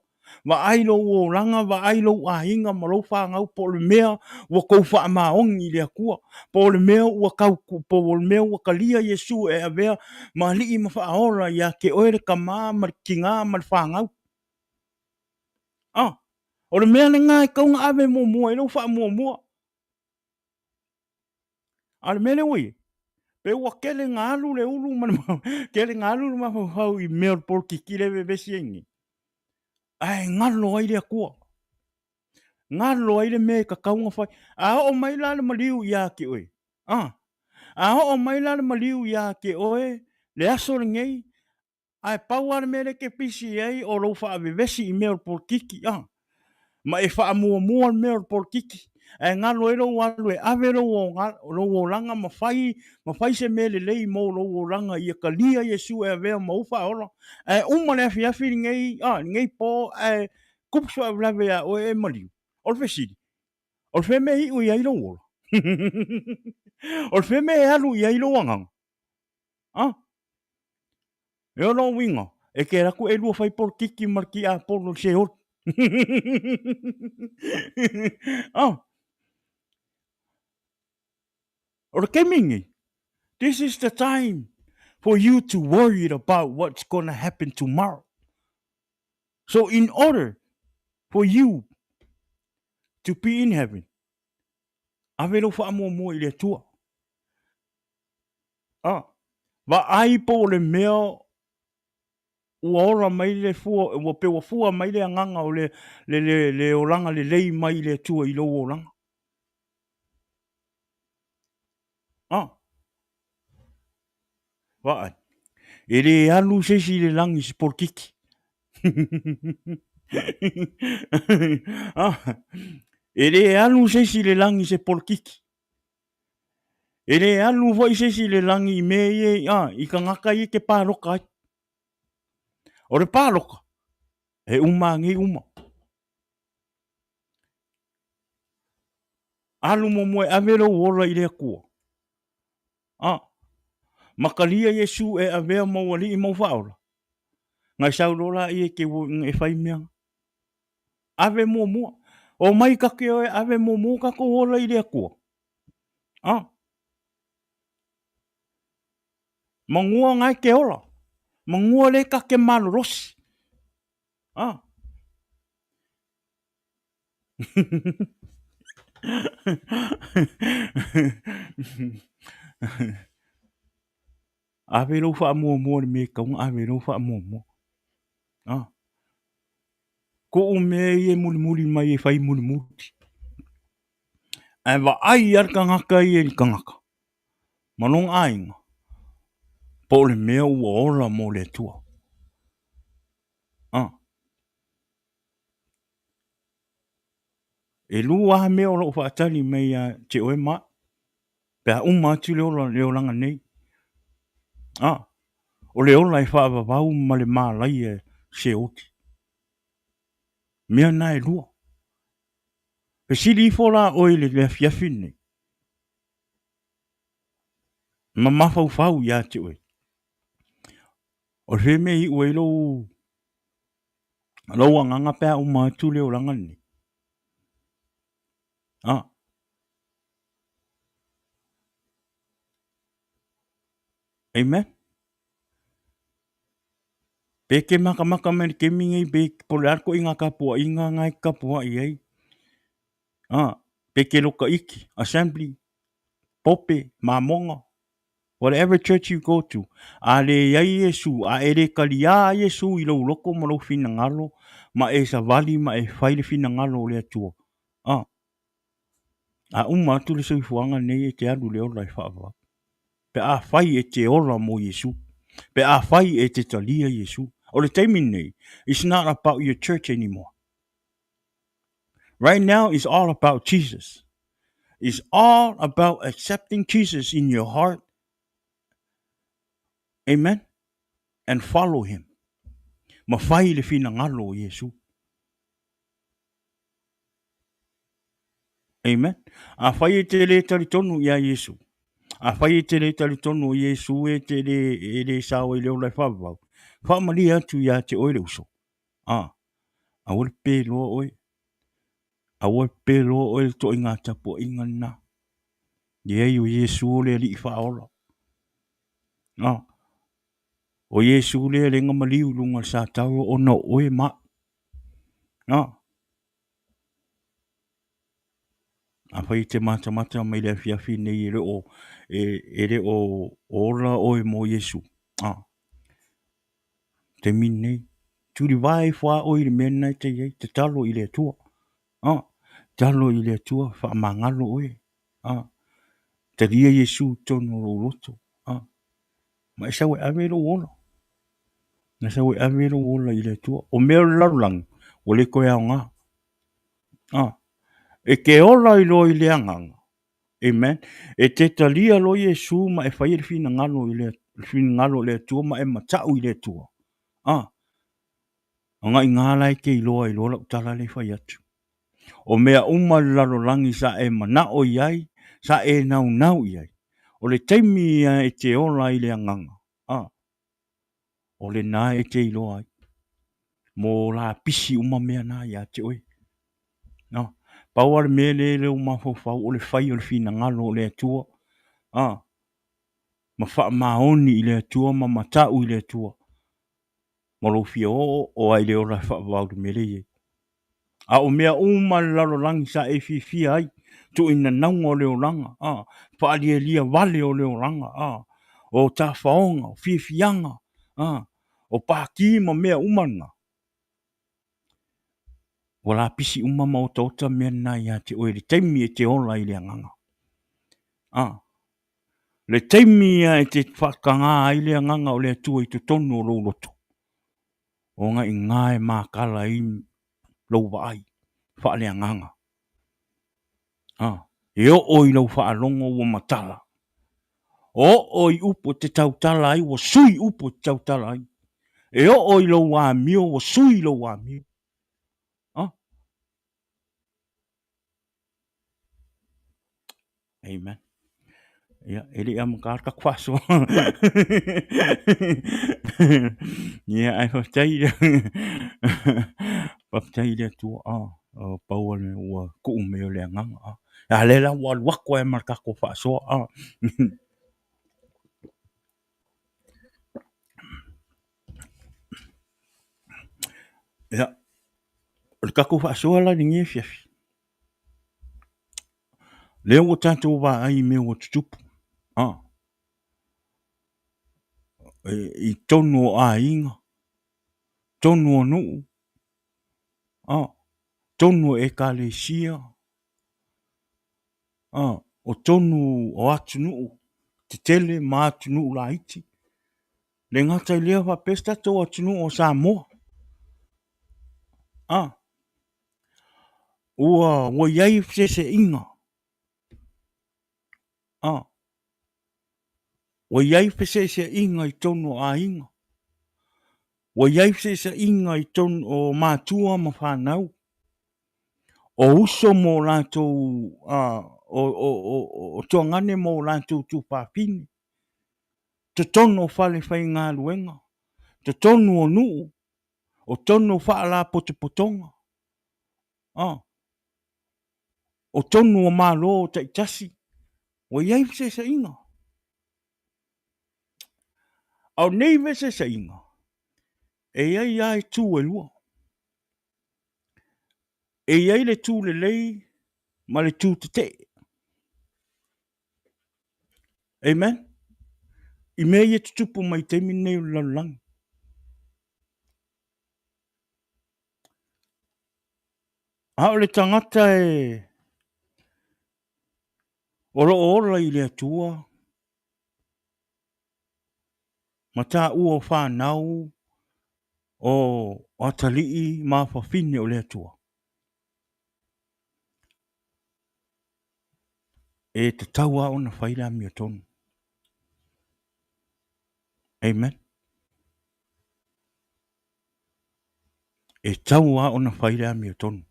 Vaai lou olaga, vaai lou aiga ma lou fanau po o le mea ua tou faamaoni i le Atua, po o le mea ua tau, po o le mea ua talia Iesu e avea ma Alii ma Faaola ia te oe le tama ma le tina ma le fanau. Ah, o le mea lena e tatau ona ave muamua i ai lau faamuamua. A o le mea lea ua i ai, pe ua tele na alu le ulu ma le tele na alu le mafaufau i mea o le polokiki lea e vevesi ai nei, ae galo ai le Atua. Galo ai le mea e tatau ona fai. A oo mai la le maliu ia te oe, a, a oo mai la le maliu ia te oe le aso lenei, Ae pau lava le mea lea e te pisi ai o lou faavevesi i mea o le polokiki, a. Ma e faamuamua le mea o le polokiki, ae galo ai lou alu e ave lou, lou olaga ma fai, ma fai se mea lelei mo lou olaga ia talia Iesu e avea ma ou faaola. Ae uma le afiafi lenei, a, lenei po ae tupu se faalavelave ia oe e maliu. O le fesili, o le fea mea e iu i ai lou ola? O le fea mea e alu i ai lou agaga? A. E o lou uiga, e te alu atu e lua fai polokiki ma le tiapolo i le seoli. Ah. O le taimi lenei, this is the time for you to worry about what's gonna happen tomorrow. So in order for you to be in heaven, ave lou faamuamua i le Atua. A, vaai po o le mea ua ola mai le fua, ua pe ua fua mai le agaga o le, le, le, le olaga lelei mai i le Atua i lou olaga. A, vaai, e le alu se isi i le lagi i se polokiki. A, e le alu se isi i le lagi i se polokiki. E le alu foi se isi i le lagi i mea ia, a, i tagata ia e te paloka ai. O le paloka, e uma anei uma. Alu muamua e ave lou ola i le Atua. A, makalia Iesu e avea ma ou alii ma ou faaola. Nai sau loa laia e te e fai mea. Ave muamua. Omai kake oe ave muamua tatou ola i le Atua. A. Manua na e te ola. Manua le ta te malolosi. A. Ave lou faamuamua i le mea e tatau ona ave lou faamuamua. A. Tuu mea ia e mulimuli mai e fai mulimuli. Ae vaai lava le tagata ia i le tagata ma lona aiga, po o le mea ua ola mo le Atua. A. E lua lava mea o lo o faatali mai ia te oe ma au, pe a uma atu le ola, le olaga nei. A, o le ola e faavavau ma le malaia Seoli. Mea na e lua. Fesili ifo la oe i le afiafi lenei, ma mafaufau ia te oe, o le fea mea e iu ai lou, lou agaga pe a uma atu le olaga lenei? A. Amen. Pe ke makamaka mai le taimi nei pe po o le a le ituaiga tapuaiga na e tapuai ai. A, pe ke loka iki, assembly, pope, mamoga, whatever church you go to, a leai Iesu, a e le taliā Iesu i lou loto ma lou finagalo, ma e savali ma e fai le finagalo o le Atua, a, a uma atu le soifuaga lenei e te alu i le ola e faavavau. Pe afai e te ola mo Iesu. Pe afai e te talia Iesu. O le taimi lenei, it's not about your church anymore. Right now, it's all about Jesus. It's all about accepting Jesus in your heart. Amen. And follow him. Ma fai le finagalo o Iesu. Amen. Afai e te le talitonu iā Iesu. Afai e te le talitonu o Iesu e te le, e le sao ai le ola e faavavau, faamalie atu ia te oe le uso. A, aua le pe loa oe. Aua le pe loa oe le toaiga tapuaiga lena. Leai, o Iesu o le Alii faaola. A, o Iesu lea lea na maliu i luga o le satauro ona o oe ma au. A, Afai e te matamata mai le afiafi nei e le o, e, e le o ola oe mo Iesu. A. Taimi nei, tulivae ifo lava oe i le mea lena e te i ai, tatalo i le Atua. A, tatalo i le Atua, faamagalo oe. A, talia Iesu i totonu o lou loto. A, ma e sau e ave lou ola. Na sau e ave lou ola i le Atua. O mea o le lalolagi, ua le toe aoga. Ah, e te ola ai loa i le agaga. Amen. E te talia loa Iesu ma e faia le finagalo i le finagalo o le Atua ma e matau i le Atua. Ah, ona i la e te iloa ai loa lau tala lea e fai atu. O mea uma i le lalolagi sa e manao i ai, sa e naunau i ai. O le taimi ia e te ola ai i le agaga. Ah, o lena e te iloa ai. Mo lapisi uma mea na ia te oe. No. Pau lava le mea lea e le o mafaufau o le fai o le finagalo o le Atua. Ah. Ma faamaoni i le Atua ma matau i le Atua. Ma lou fia oo o ai le ola e faavavau i le mea lea e i ai. A o mea uma le lalolagi sa e fiafia ai, tuuinanauga o le olaga, a, faalialia vale o le olaga, a, o tafaoga, o fiafiaga, a, o pati ma mea uma na, ua lapisi uma ma otaota mea na ia te oe i le taimi e te ola ai i le agaga. A, le taimi ia e te faatagā ai le agaga o le Atua i totonu o lou loto, ona i ina e makala ai lou vaai faaleagaga. A, e oo i lau faalogo ua matala. Oo i upu e te tautala ai ua sui upu e te tautala ai. E oo i lou amio ua sui lou amio. A. Amen. Ia, e le i amata le tatou faasoa. Ia, ae faafetai i le faafetai i le Atua. Ah, o pau le ua tuu mai o le agaga. Ah, a lea la ua alu atu ai ma le tatou faasoa. Ah. Ia, o le tatou faasoa la i lenei afiafi, Lea ua tatou vaai i mea ua tutupu, i totonu o aiga, totonu o nuu, totonu o ekalesia, o totonu o atunuu tetele ma atunuu laiti. Le gata i lea faapea se tatou atunuu o Samoa. Ua ua i ai feseseaiga, a, ua i ai feseseaiga i totonu o aiga, ua i ai feseseaiga i totonu o matua ma fanau, o uso ma o latou o tuagane ma o latou tuafafine, totonu o falefaigaluega, totonu o nuu, o totonu o faalapotopotoga, a, o totonu o Malo taitasi, ua i ai feseseaiga. A o nei feseseaiga, e i ai lava itu e lua. E i ai le tu lelei ma le tu tetee. Amen. I mea ia tutupu mai i taimi lenei o le lalolagi. A o le tagata e o lo o ola i le Atua ma taua o fanau o atalii ma afafine o le Atua. E tatau lava ona fai le amiotonu. Amen. E tatau lava ona fai le amiotonu.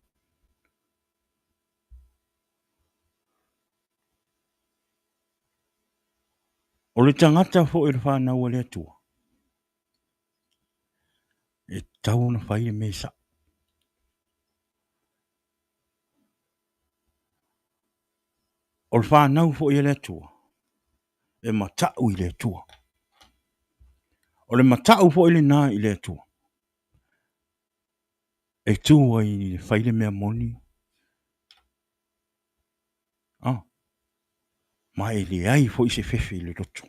O le tagata foi o le fanau a le Atua, e tatau ona fai le mea sa'o. O le fanau foi a le Atua, e mata'u i le Atua. O le mata'u foi lena i le Atua, e tu ai e fai le mea moni, ah, ma e leai foi se fefe i le loto.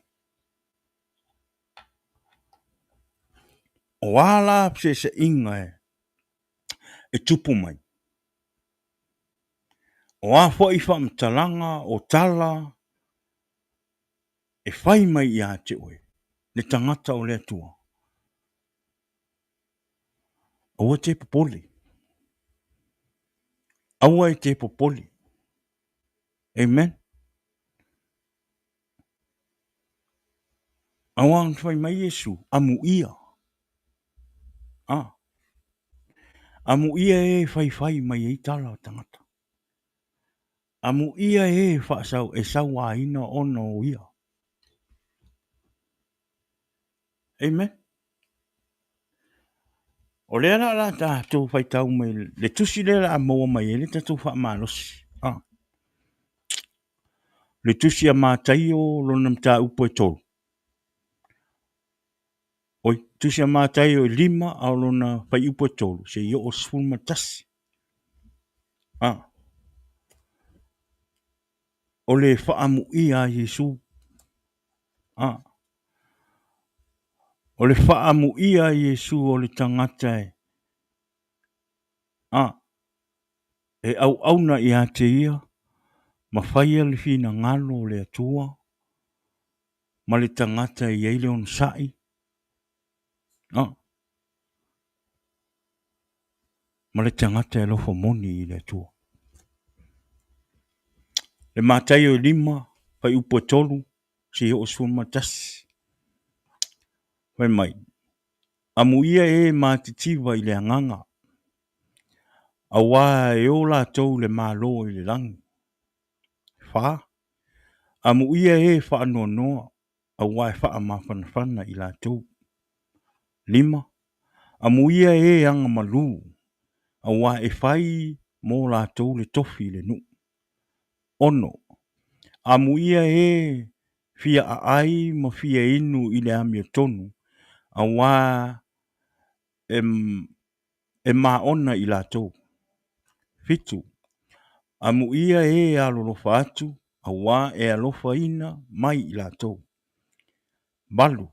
O a la feseeseaiga e tupu mai? O a foi faamatalaga o tala e fai mai ia te oe, le tagata o le Atua, aua e te popole. Aua e te popole. Amen. Aua na fai mai Iesu, amuia. Ah. Amuia e faifai mai ai tala o tagata. Amuia e faasau e sauaina ona o ia. Amen. O lea la la tatou faitau mai le tusi lea la maua mai ai le tatou faamalosi. Ah. Le tusi a Mataio lona mataupu e 3. Oi, tusi a Mataio e 5 a o lona fuaiupu e 3 seia oo 11. Ah. O le faamuia a Iesu. Ah. O le faamuia a Iesu o le tagata e ah, e auauna ia te ia ma faia le finagalo o le Atua ma le tagata e i ai le onosai. Ah. Ma le tagata e alofa moni i le Atua. Le Mataio e 5, fuaiupu e 3, seia oo 11. Fai mai, Amuia e matitiva i le agaga, auā e o latou le Malo i le lagi. 4. Amuia e faanoanoa, auā e faamafanafana i latou. 5. Amuia e agamalu, auā e fai mo latou le tofi i le nuu. 6. Amuia e fia aai ma fia inu i le amiotonu, auā e, e maona i latou. 7. Amuia e alolofa atu, auā e alofaina mai i latou. 8.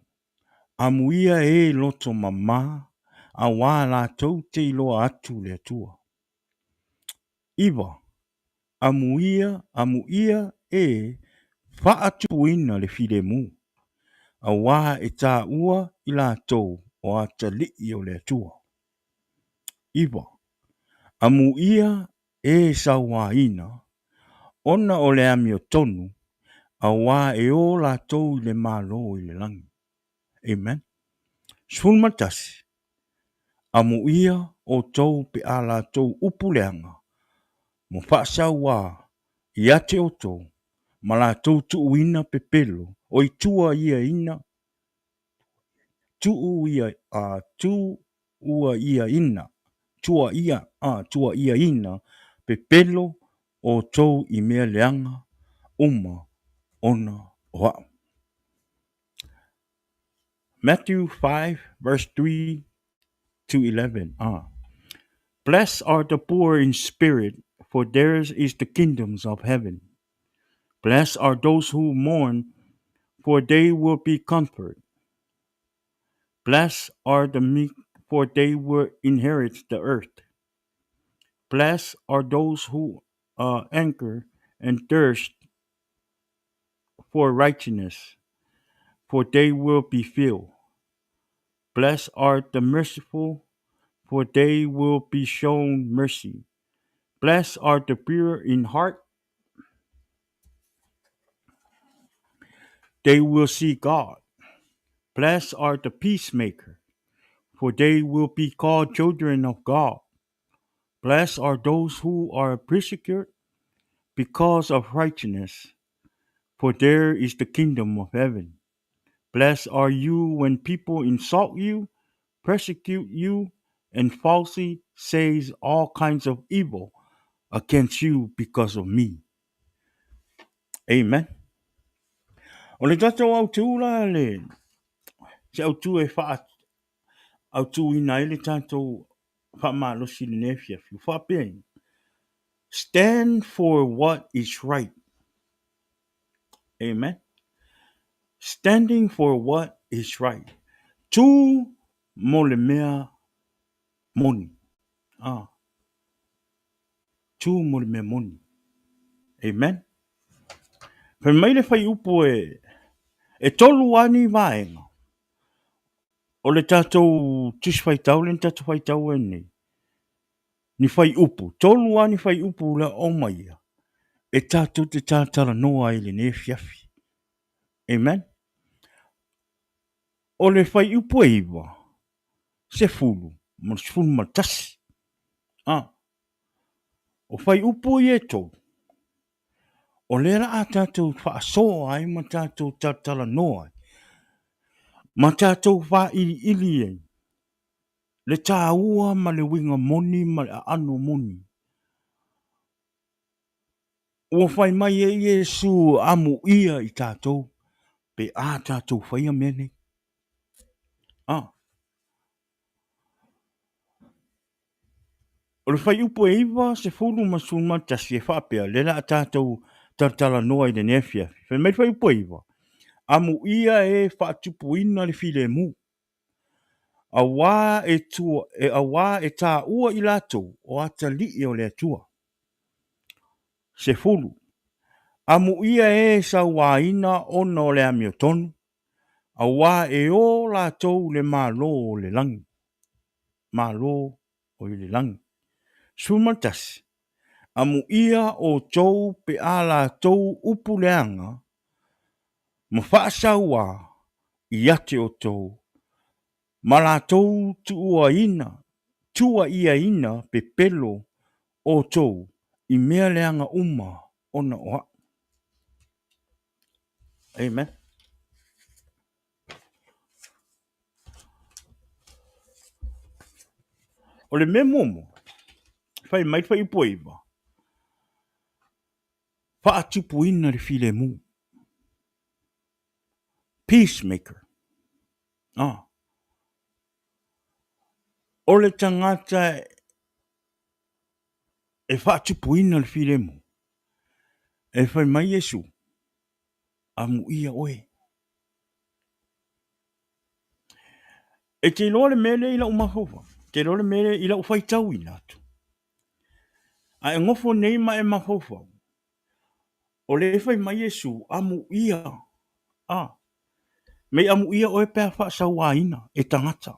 Amuia e loto mamā, auā latou te iloa atu le Atua. 9. Amuia, amuia e faatupuina le filemu, auā e taua i latou o atalii o le Atua. 9. Amuia e sauaina, ona o le amiotonu, auā e o latou i le Malo i le lagi. Amen. 11. Amuia outou pe a latou upu leaga ma faasauā ia te outou ma latou tuuina pepelo oi tua ia ina tuu ia a tu ua ia ina tua ia a tua ia ina pepelo outou i mea leaga uma ona o a'u. Matthew 5 verse 3 to 11. Ah. Blessed are the poor in spirit, for theirs is the kingdoms of heaven. Blessed are those who mourn, for they will be comforted. Blessed are the meek, for they will inherit the earth. Blessed are those who anchor and thirst for righteousness, for they will be filled. Blessed are the merciful, for they will be shown mercy. Blessed are the pure in heart, they will see God. Blessed are the peacemaker, for they will be called children of God. Blessed are those who are persecuted because of righteousness, for there is the kingdom of heaven. Blessed are you when people insult you, persecute you, and falsely says all kinds of evil against you because of me. Amen. O le tatou autū la le se autū e wha autūina ai le tatou faamalosi i lenei afiafi. Ua faapea i, Stand for what is right. Amen. Standing for what is right. Tū mo le mea moni. Ah. Tū mo le mea moni. Amen. Fai mai le fuaiupu e, e tolu lava ni vaega o le tatou Tusi Faitau lea na tatou faitau ai nei. Ni fuaiupu, tolu lava ni fuaiupu lea aumaia e tatou te talatalanoa ai i lenei afiafi. Amen. O le fuaiupu e 9, 10 ma le 11. Ah. O fuaiupu ia e tolu, o lea la a tatou faasoa ai ma tatou talatalanoa ai, ma tatou vailiili ai le taua ma le uiga moni ma le aano moni. Ua fai mai e Iesu amuia i tatou pe a tatou faia mea nei. Ah. O le fuaiupu e 9, 10 ma 11 e faapea, lea o le a tatou talatalanoa i lenei afiafi. Fai mai le fuaiupu e 9, Amuia e faatupuina le filemu, auā e, tua, e, auā e taua i latou o atalii o le Atua. 10, Amuia e sauāina ona o le amiotonu, auā e ō latou le Malo o le lagi. Malo o i le lagi. 11, Amuia outou pe a latou upu leaga ma faasauā ia te outou, ma latou tuuaina, tuuaiaina pepelo outou i mea leaga uma ona o A'u. Amen. O le mea muamua, fai mai le fuaiupu e 9, faatupuina le filemu. Peacemaker. Ah. O le tagata e faatupuina le filemu, e fai mai Iesu, amuia oe. E te iloa le mea lea i lau mafaufau, e te iloa le mea lea i lau faitauina atu. A e nofo nei ma e mafaufau, o lea e fai mai Iesu, amuia, a, mei amuia oe pe a faasauaina e tagata.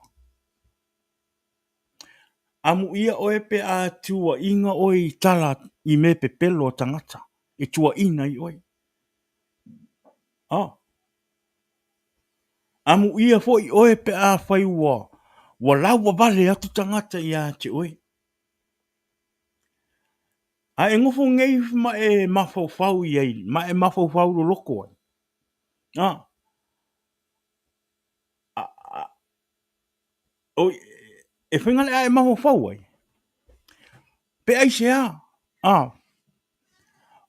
Amuia oe pe a tuuaiga oe i tala i mea pepelo a tagata e tuuaina ai oe. A. Amuia foi oe pe afai ua ua lauavale atu tagata ia te oe. A e nofo nei ma e mafaufau i ai, ma e mafaufau loloto ai. A. A, a, o, e faiga le a e mafaufau ai. Pe aisea? A.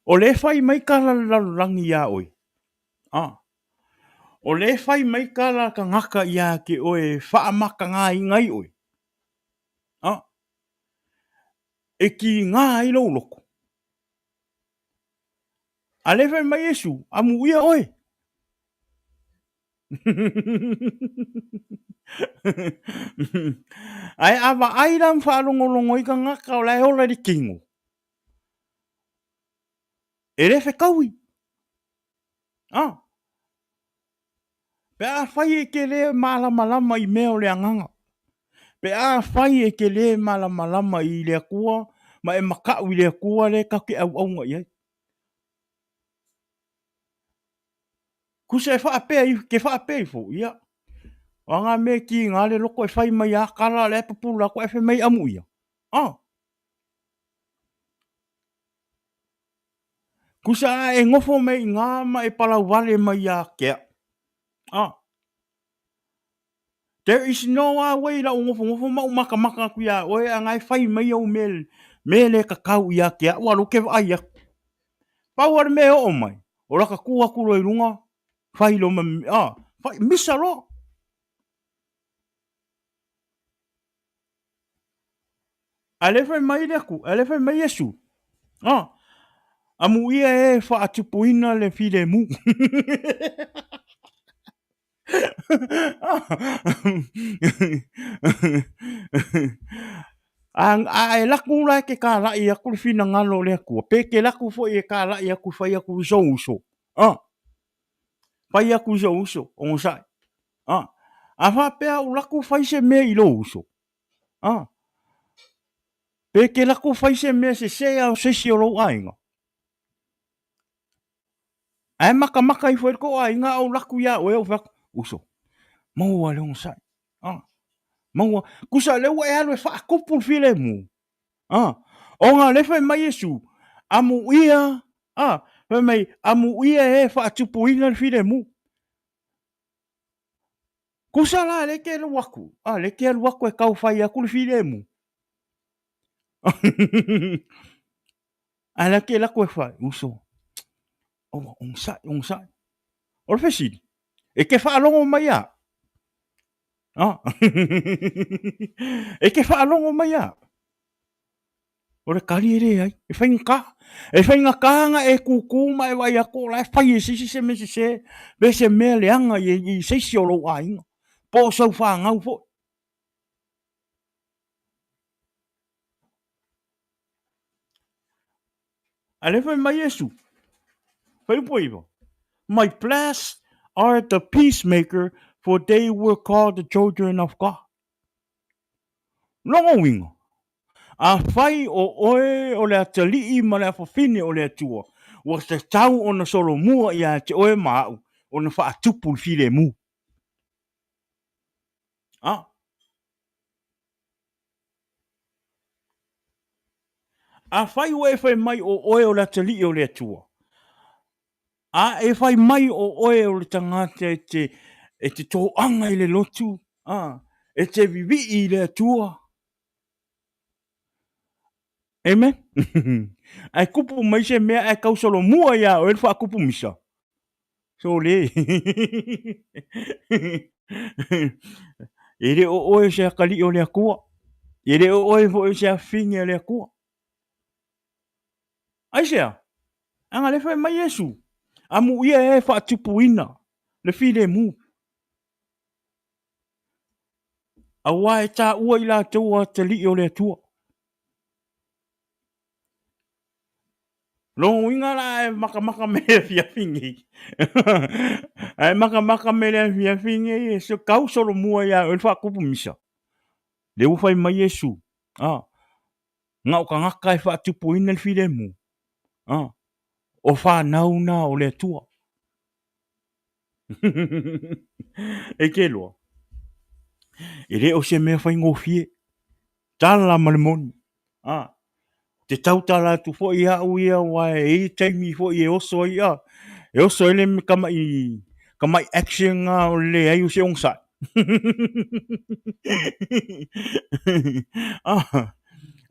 O lea e fai mai tala a le lalolagi iā oe. A. O lea e fai mai tala a tagata ia te oe e faamatagaina ai oe. A. E kiga ai lou loto. A lea e fai mai Iesu, amuia oe. Ae a vaai la ma faalogologo ai tagata o la e ola i le tino, e le fetaui. Ah. Pe afai e te le malamalama i mea o le agaga, pe afai e te le malamalama i le Atua ma e mataʻu i le Atua lea tatou te auauna i ai. Tusa e faapea ifo, ke faapea ifo, ia, o a ngā mea e kīnā le loto e fai mai a tala, la e pupula atu ae fai mai amuia. Ah. Tusa a e nofo mai i inā ma e palau vale mai ia te au. Ah. There is no a way i lau nofonofo ma ou makamaka atu iā oe a na e fai mai au mea, mea le tatau ia te au, a lou ke vaai atu. Pau lava le mea e oo mai, o lata tu atu loa i luga, fai loa ma, a, fai, misa loa. A lea fai mai le Atu, a lea fai mai Iesu, a, amuia e faatupuina le filemu. A e laku la e te kalai atu le finagalo o le Atua, pe te laku foi e kalai atu e fai atu i sou uso, a, fai atu i sou uso, onosai, a, a faapea ou laku fai se mea i lou uso, a, pe te laku fai se mea sese a o se isi o lou aiga, Ae makamaka ifo ai le tou aiga a ou laku iā oe ou fai atu, uso, maua le onosai, a, maua, tusa o lea ua e alu e faatupu le filemu, a, ona o lea e fai mai Iesu, amuia, a, fai mai, amuia e faatupuina le filemu. Tusa la lea e te alu atu, a, lea e te alu atu e tau fai atu le filemu. Ae la te lako e fai, uso, aua, onosai, onosai. O le fesili, e te faalogo mai a? Ah. e te faalogo mai a? O le kali e leai, e faigata. E faigata na e kūkū ma e vaai atu o la e fai e se isi se mea sese, pe se mea leaga i se isi o lou aiga, po o sau fanau foi. A lea fai mai Iesu, Fuaiupu 9, My blessed are the peacemaker, for they were called the children of God. Lona uiga, afai o oe o le atalii ma le afafine o le Atua, ua tatau ona solomua ia te oe ma au ona faatupu le filemu. A. Afai ua e fai mai o oe o le atalii o le Atua, a e fai mai o oe o le tagata e te, e te toaga i le lotu, a, e te vivii i le Atua. Amen. Ae kupu mai se mea ae tau solomua iā oe le faakupu misa. Sole. E le o oe se atalii o le Atua. E le o oe foi o se afafine a le Atua. Aisea? Leaga lea fai mai Iesu, amuia e faatupuina le filemu. Aua e taua i latou o atalii o le Atua. Lona uiga la e makamaka me le afiafi nei. Ae makamaka me le afiafi nei e se kau solomua ia oe le faakupu misa. Lea ua fai mai Iesu, a, na o tagata e faatupuina le filemu, a, o fanau na o le Atua. E te iloa, e le o se mea faigofie, tala ma le moni. A, te tautala atu foi au ia aua e i ai taimi foi e oso ai a, e oso ai le tamai, tamai action a o le leai o se onosai.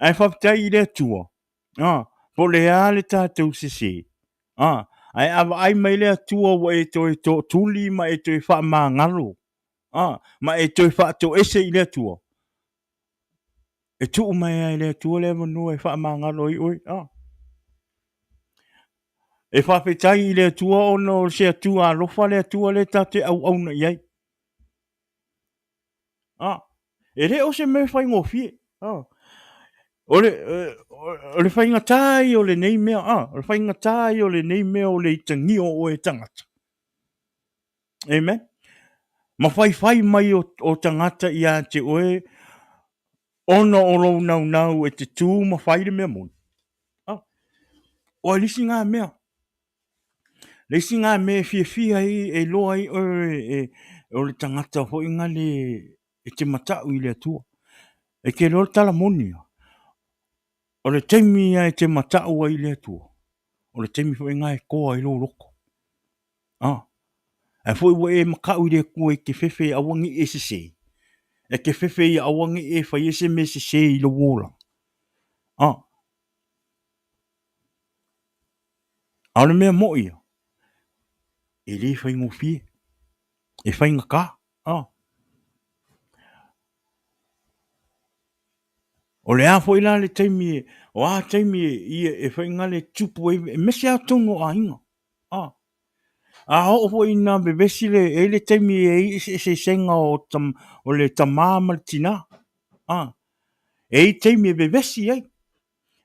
Ae faafetai i le Atua, a, po o le a le tatou sese, a, ae a vaai mai le Atua ua e toe tootuli ma e toe faamagalo, a, ma e toe faatoese i le Atua, E tuu mai lava e le Atua le avanoa e faamagalo ai oe. A. E faafetai i le Atua ona o se Atua alofa le Atua lea tatou te auauna i ai. A. E le o se mea faigofie. A. O le, o le faigata ia o lenei mea, a, o le faigata ia o lenei mea o le itagia o oe e tagata. Amen. Ma faifai mai o, o tagata ia te oe ona o lou naunau e te tū ma fai le mea moni. Ah. O le isi ngā mea. Le isi ngā mea e fiafia ai e iloa ai oe e, o le tagata foi ngā le e te matau i le Atua. E te iloa le tala moni ia. O le taimi ia e te matau ai i le Atua, o le taimi foi ngā e toa ai lou loto. A, ae foi ua e makaʻu i le Atua i te fefe aua ne i e sese. E te fefe ia aua ne i e faia se mea sesē i lou olaga. A. A o le mea moʻi ia, e le faigofie, e faigata. A. O le a foi la le taimi, o a taimi e, e faigale e tupu ai, aemaise lava totonu o aiga. A. A oo foi ina vevesi le, e i ai le taimi e i ai eseesega o, o le tamā ma le tinā. A. E i ai taimi e vevesi ai.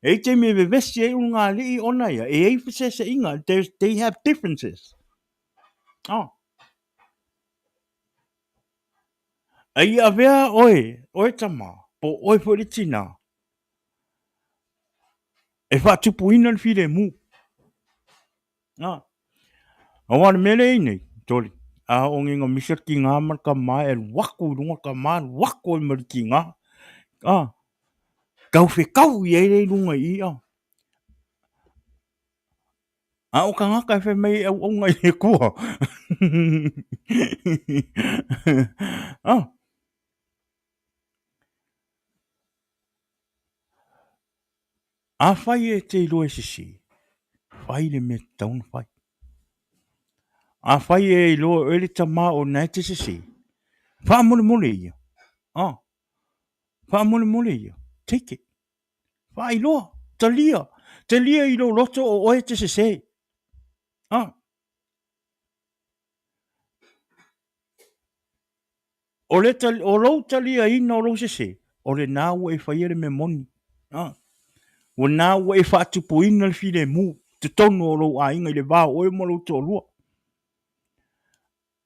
E i ai taimi e vevesi ai ulugalii ona ia, e i ai feseeseaiga, they have differences. A. A ia avea oe, oe tama, po o oe foi le tinā, e faatupuina le filemu. Nā. Aua o le mea lea e i ai nei, Toli, a oo nei ina misa le tiga ma le tama e alu atu i luga le tama alu atu ai ma le tiga. A, tau fetau i ai lea i luga i i, a. A o tagata e fai mai e auauna i le Atua. A. Afai e te iloa e sese, fai le mea tatau ona fai. Afai e iloa e oe le tama o na e te sese, faamolemole ia. Ah, faamolemole ia. Take it. Faailoa, talia, talia i lou loto o oe e te sese. Ah. O, le tali, o lou taliaina o lou sese, o lena ua e faia le mea moni. Ah. Ua na ua e faatupuina le filemu totonu o lou aiga i le va o oe ma lou toalua.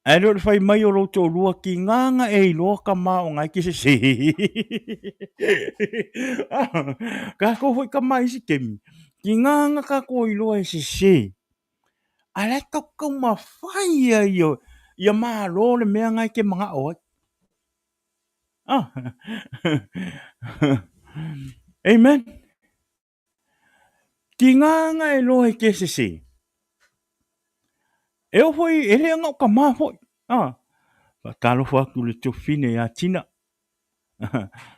Ae le o le fai mai o lou toalua tiga na e iloa tama o na e te sese. Tatou foi tama i isi taimi, tiga na tatou iloa e sese, a la e taumafai ia ia malo le mea na e te manao ai. Ah. Amen. Tiga na e loa i ke sese. E oo foi, e le na o tama foi. Ah. Faatalofa atu le tuafafine ia Tina.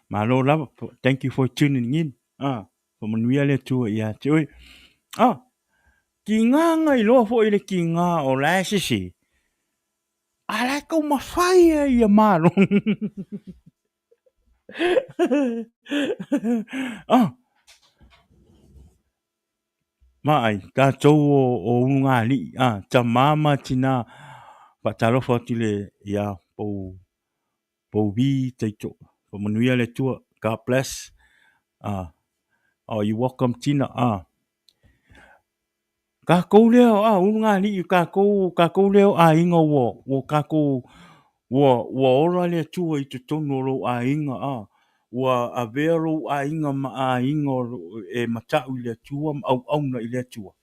Malo lava. Thank you for tuning in. Ah. Faamanuia le Atua ia te oe. Ah. Tiga na iloa foi le tiga o la e sese. A la e taumafai ia ia malo. Ah. Ma ai, tātou o, o Ulugalii, ah, tamā ma tinā, faatalofa atu le, ia, pou, pou vi taito, faamanuia le Atua, God bless, ah, oh, you welcome Tina, ah, Kākou lea, a, Ulugalii, kākou, kākou lea o aiga ua, ua kākou, ua, ua ola le Atua i totonu o lou aiga, a, ua avea lou aiga ma aiga o, e mataʻu i le Atua ma auauna i le Atua.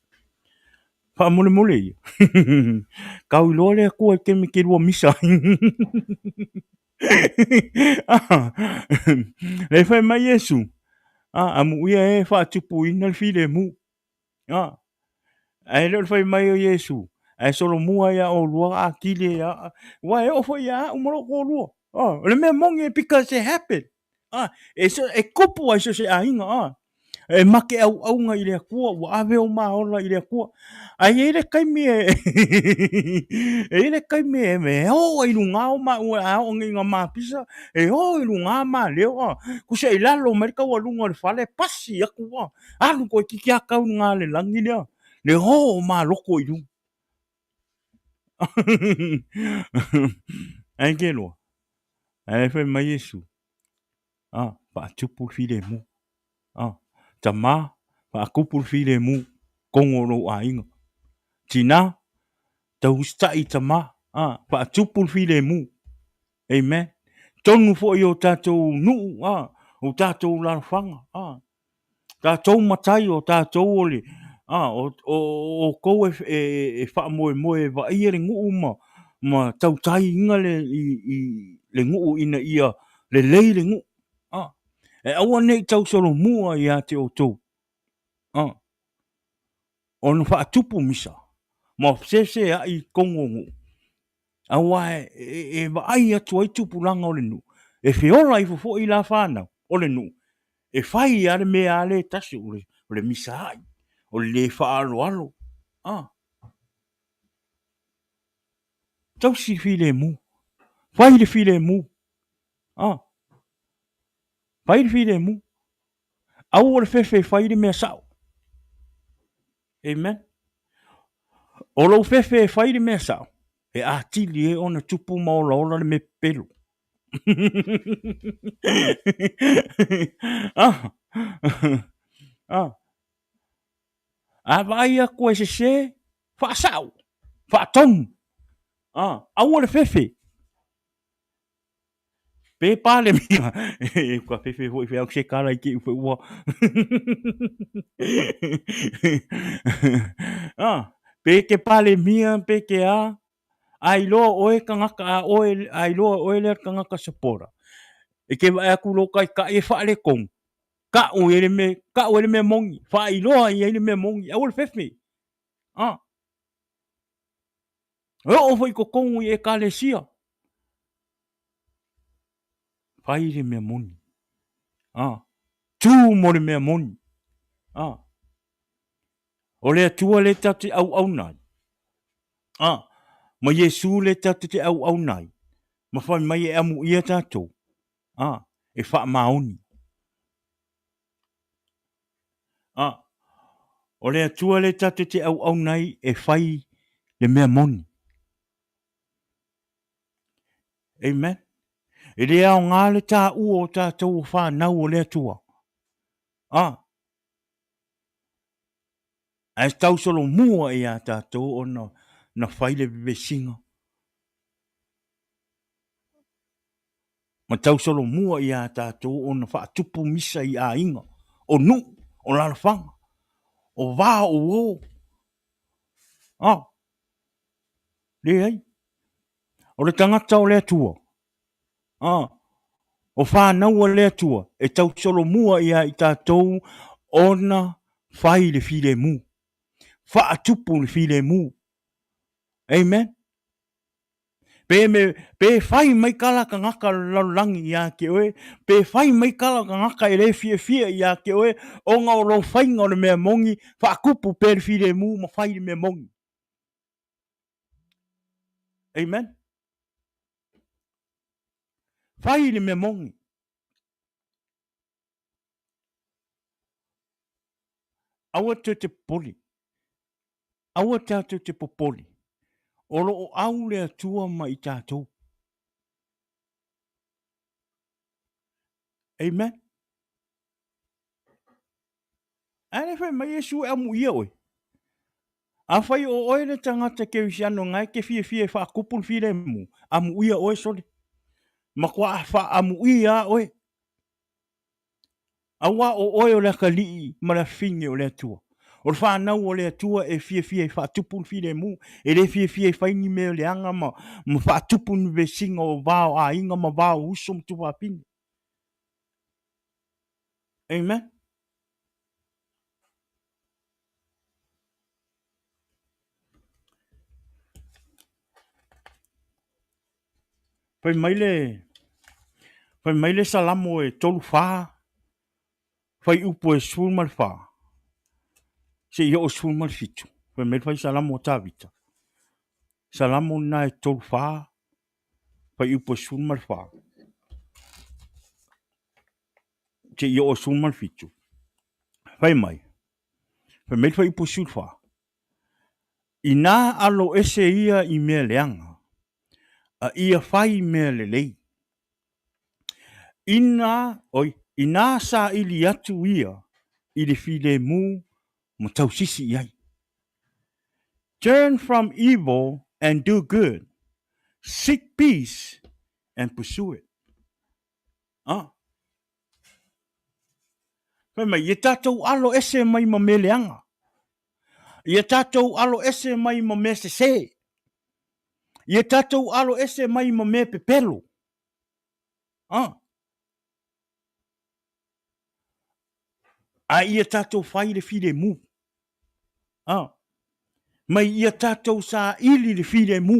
Faamolemole ia. Kau iloa le Atua i taimi ke lua misa ai. Lea fai mai Iesu, a, amuia e faatupuina le filemu. A, ae le o le fai mai o Iesu, ae solomua iā ʻolua atili e a, ua e oo foi iā aʻu ma lou toalua. A, o le mea moni e because it happened. A, e, so, e kupu ai so se aiga, a. E make auauna i le Atua, ua ave o maola i le Atua. Ae i ai le taimi e, e i ai le taimi e, e o ai i luga o maua a oo nei ina mapisa, e o i luga ma leo, a. Kusa i lalo mai le taualuga o le fale, pasi atu, a. Alu toeitiiti a tau luga le lagi lea, le o o maloko i luga. Ae ke loa, ae fai mai Iesu, a, faatupu le filemu. A, tamā, faatupu le filemu, tonu o lou aiga. Tinā, tau usitai tamā, a, faatupu le filemu. Amen. Tonu foi o tātou nuu, a, o tātou lalofaga, a, Tātou matai o tātou o le, a, o, o, o kou e, e, e whaamoemoe e vaia le nuu ma, ma tautai inga le, i, i, le nuu ina ia lelei le nuu. A, e aua nei tau solomua ia te outou. A, ona whaatupu misa, ma fesesea'i i tonu o nuu. Aua e, e, e vaai atu ai tupulaga o le nuu. E feola ifo foi la fanau o le nuu e fai lava le mea a le tasi o le misaai, o le le faaaloalo. A. Tausi le filemu. Fai le filemu. A. Fai le filemu. Aua le fefe e fai le mea sao. Amen. O lou fefe e fai le mea sao, e atili ai ona tupu ma olaola le mea pepelo. ah. Ah. A vaai atu e sese, faasao, faatonu. Ah, aua le fefe. Pe Palemia, e ka fefe foi fe au se kala i ke upe ua. ah, pe ke Palemia, pe ke a, a iloa oe kangaka, a oe, a iloa oe lea kangaka sapora. E ke vae aku lo kai ka e whaale kong. Ka o ele me, ka o ele me mongi, wha iloa i ele me mongi, aua le fefe. Ah. E oo foi totonu i Ekalesia. Fai le mea moni. Ah. Tū mo le mea moni. Ah. O le Atua le tatou te auauna ai. Ah. Ma Iesu le tatou te auauna ai. Ma fai mai e amuia tatou. Ah. E faamaoni. A, o le Atua lea tatou te auauna ai e fai le mea moni. Amen. E le aoga le taua o tatou o fanau o le Atua. A, ae tausolomua iā tatou ona na fai le vevesiga. Ma tausolomua iā tatou ona faatupu misa i aiga, o nuu, o lalafaga, o va o uo. A, leai. O le tagata o le Atua, a, o fanau a le Atua, e tausolomua iā i tatou ona fai le filemu, faatupu le filemu. Amen. Pe me, pe fai mai kala kangaka lalolagi iā te oe, pe fai mai kala kangaka e le fiafia iā te oe, ona o lou faiga o le mea moni, faakupu pea le filemu ma fai le mea moni. Amen. Fai le mea moni. Aua toe te popoli. Aua tatou te popoli. O lo o au le Atua ma i tatou. Amen. A le fai mai Iesu e amuia oe. Afai o oe le tagata kerisiano nga e ke fiafia e faakupu le filemu, amuia oe sole. Matua faamuia oe. Auā o oe o le atalii ma le afafine o le Atua. O le fanau o le Atua e fiafia e faatupu le filemu, e le fiafia e fai ni mea leaga ma, ma faatupu ni vesiga o va o aiga ma va o uso ma tufafine. Amen. Fai mai le, fai mai le Salamo e 34, fuaiupu e 14, seia oo 17. Fai mai le fai Salamo a Tavita. Salamo lena e 34, fuaiupu e 14, seia oo 17. Fai mai, fai mai le fuaiupu 14, Inā alo ese ia i mea leaga, a ia fai mea lelei. Inā, oi, inā saili atu ia i le filemu ma tausisi i ai. Turn from evil and do good, seek peace and pursue it. Ah. Fai mai, ia tatou alo ese mai ma mea leaga. Ia tatou alo ese mai ma mea sesē. Ia tatou alo ese mai ma mea pepelo. Ah. A ia tatou fai le filemu. Ah. Mai ia tatou saili le filemu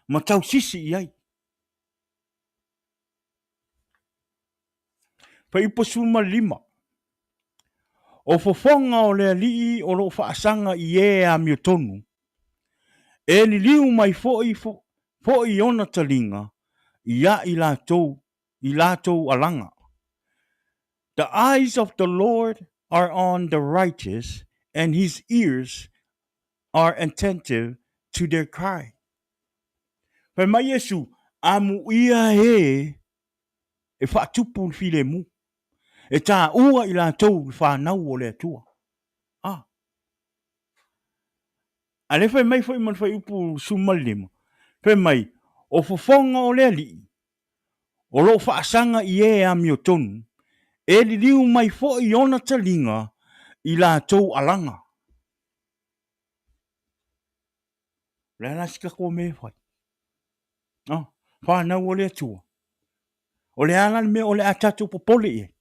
ma tausisi i ai. Fuaiupu 15. O fofoga o le Alii o lo o faasaga i e e amiotonu, e liliu mai foi foi ona taliga ia i latou i latou alaga. The eyes of the Lord are on the righteous, and his ears are attentive to their cry. Fai mai Iesu, Amuia e e faatupu le filemu, e taua i latou le fanau o le Atua. Ah. A lea fai mai foi ma le fuaiupu 15, fai mai, o fofoga o le Alii, o lo o faasaga i e amiotonu, e liliu mai foi ona taliga i latou alaga. O le a la se tatou mea e fai? Ah, fanau a le Atua. O le a la le mea o le a tatou popole i ai?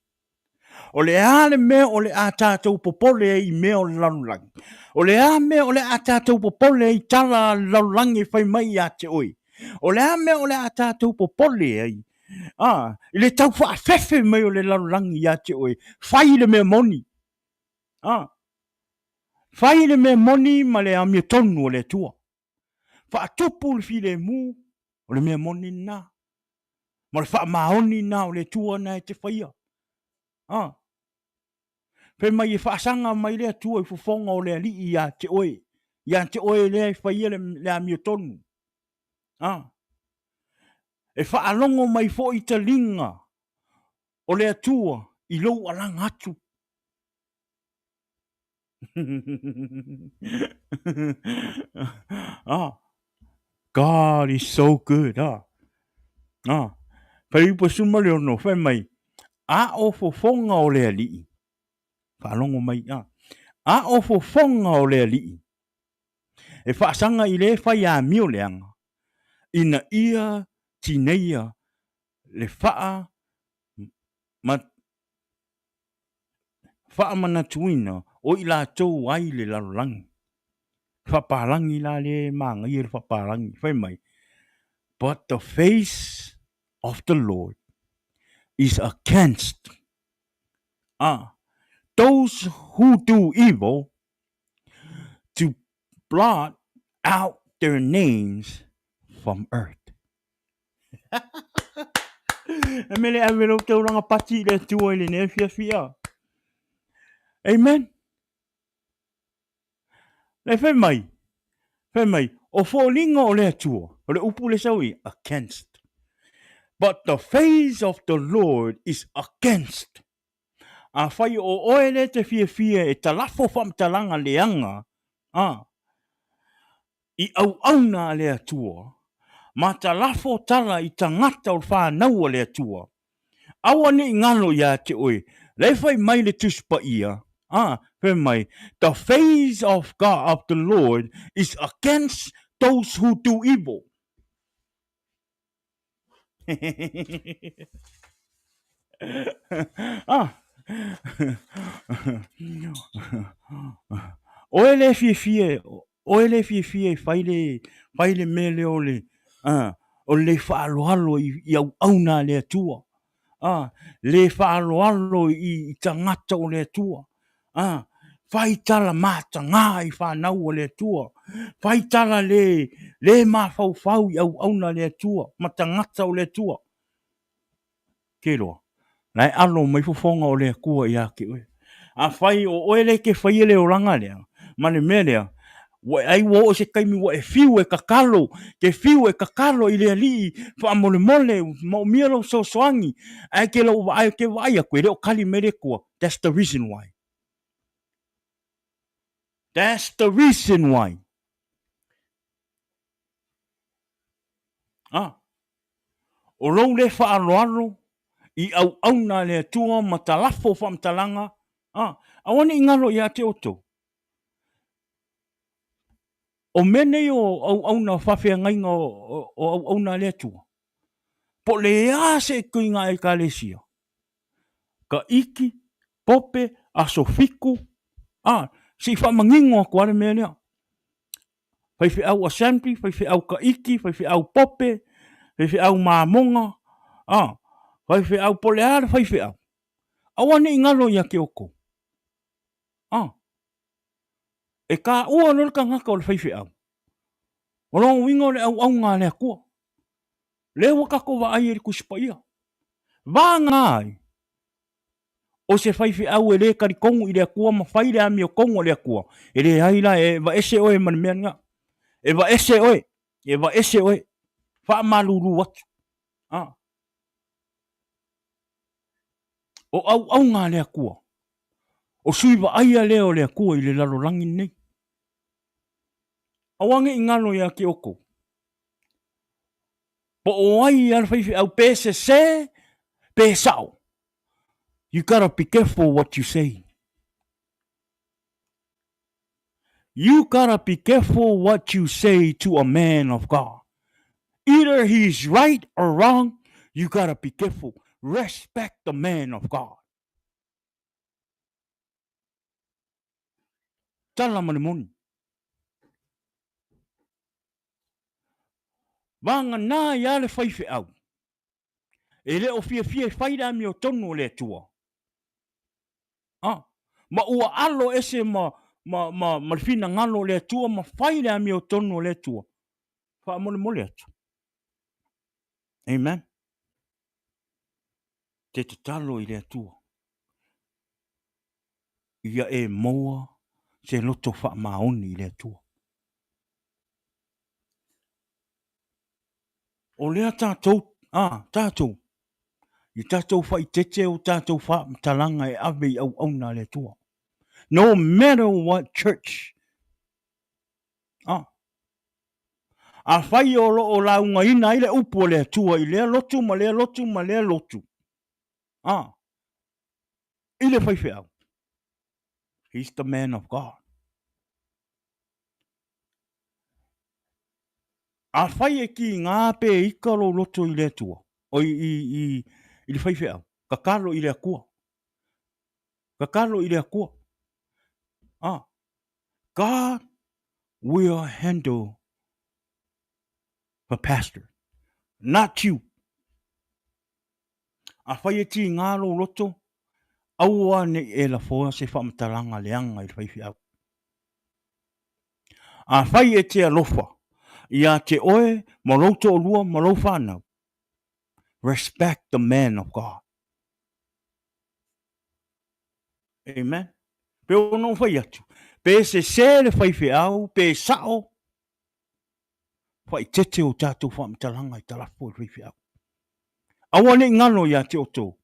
O le a le mea o le a tatou popole ai i mea o le lalolagi? O le a mea o le a tatou popole ai i tala a le lalolagi e fai mai ia te oe? O le a mea o le a tatou popole ai a, i le tau faafefe mai o le lalolagi ia te oe? Fai le mea moni. A, fai le mea moni ma le amiotonu o le Atua. Faatupu le filemu, o le mea moni lena. Ma le faamaoni lena o le Atua na e te faia. A. Fai mai e faasaga mai le Atua i fofoga o le Alii ia te oe, ia te oe lea e faia le, le amiotonu. A. E faalogo mai foi taliga o le Atua i lou alaga atu. Ah, God is so good. Ah, ah. Fuaiupu 16, fai mai, a o fofoga o le Alii. Faalogo mai, ah. A o fofoga o le Alii. E faasaga i le fai amio leaga, ina ia tineia le faa ma faamanatuina o i latou ai le lalolagi. Faapalagi la lea e manaia le faapalagi. Fai mai, But the face of the Lord is against those who do evil, to blot out their names from earth. E mele ave lou taulaga pati i le Atua i lenei afiafi a. Amen. Le fai mai, fai mai, o foliga o le Atua, o le upu le sau i, against. But the face of the Lord is against. Afai o oe lea te fiafia e talafo faamatalaga leaga, a, i auauna a le Atua, ma talafo tala i tagata o le fanau a le Atua, aua ne i galo ia te oe, la e fai mai le Tusi Paia, a, fai mai, The face of God, of the Lord is against those who do evil. Ah. Oe le fiafia, oe le fiafia e fai le, fai le mea lea o le, ah, o le faaaloalo i, i auauna a le Atua. Ah, le faaaloalo i, i tagata o le Atua. A, fai tala matagā i fanau a le Atua, fai tala le, le mafaufau i auauna a le Atua ma tagata o le Atua. Ke loa, la e alo mai fofoga o le Atua ia te oe. Afai o oe le e te faia le olaga lea, ma le mea lea, ua e ai ua oo i se taimi ua e fiu e tatalo, te fiu e tatalo i le Alii faamolemole, maomia lou fesoasoani, ae te lou vaai, te vaai atu e le o tali mai le Atua, That's the reason why. That's the reason why. Ah. O lou le faaaloalo i auauna a le Atua ma talafo faamatalaga, ah, aua ne i galo ia te outou. O mea nei o auauna faafeagaiga o, o auauna a le Atua, po o le a se ituaiga ekalesia, Kaʻiki, Pope, Aso Fiku, a, se i faamanino atu lava le mea lea. Faifeau Assembly, faifeau Kaʻiki, faifeau Pope, faifeau Mamoga, a, faifeau po o le a le faifeau. Aua ne i galo ia te outou. A. E taua loa le tagata o le faifeau, o lona uiga o le auauna a le Atua. Lea ua tatou vaai ai i le Tusi Paia. Vagana ai, o se faifeau e le talitonu i le Atua ma fai le amiotonu a le Atua, e leai la, e aveese oe ma le mea lena. E aveese oe, e aveese oe, faamalulu atu. A. O auauna a le Atua, o sui vaaia lea o le Atua i le lalolagi lenei. Aua ne i galo ia te outou, po o ai lava le faifeau, pe sese, pe sao, you gotta be careful what you say. You gotta be careful what you say to a man of God. Either he's right or wrong, you gotta be careful. Respect the man of God. Tala ma le moni. Vagana ai lava le faifeau e le o fiafia e fai le amiotonu o le Atua. A, ma ua alo ese ma, ma, ma, ma le finagalo o le Atua ma fai le amiotonu o le Atua. Faamolemole atu. Amen. Te tatalo i le Atua. Ia e maua se loto faamaoni i le Atua. O lea tatou, a, tatou, i tatou faaeteete o tatou faamatalaga e ave i auauna a le Atua. No matter what church. A, afai o lo o laugaina ai le upu a le Atua i lea lotu ma lea lotu ma lea lotu, a, i le faifeau, he's the man of God. Afai e kiga pe ika lou loto i le Atua, o i, i, i, i le faifeau, tatalo i le Atua. Tatalo i le Atua. Ah, God will handle the pastor, not you. Afai e tiga lou loto, aua ne i e lafoa se faamatalaga leaga i le faifeau. Afai e te alofa ia te oe ma lou toalua ma lou fanau, respect the man of God. Amen. Pe ona ou fai atu, pe sese le faifeau, pe sao, faaeteete o tatou faamatalaga i talafo i le faifeau. Aua ne i galo ia te outou,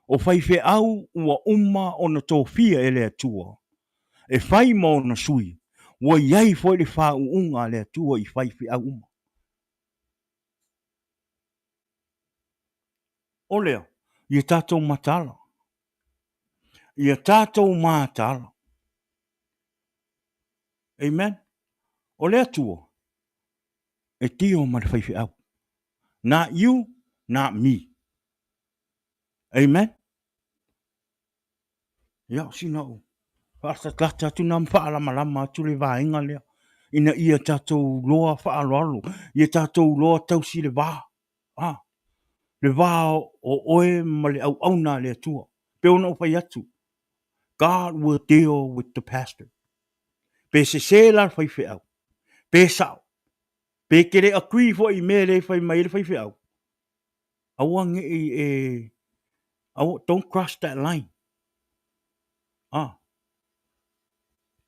o faifeau ua uma ona tofia e le Atua e fai ma ona sui, ua i ai foi le faauuga a le Atua i faifeau uma. O lea, ia tatou mataala. Ia tatou mataala. Amen. O le Atua, e tio ma le faifeau. Not you, not me. Amen. Ia, o sina ou faasatalata atu na ma faalamalama atu le vaega lea, ina ia tatou loa faaaloalo, ia tatou loa tausi le va, ah, le va o oe ma le auauna a le Atua. Pei ona ou fai atu, God will deal with the pastor. Pe sese la le faifeau, pe sao, pe e te le agree foi i mea lea e fai mai ai le faifeau, aua ne i e, aua, don't cross that line. Ah,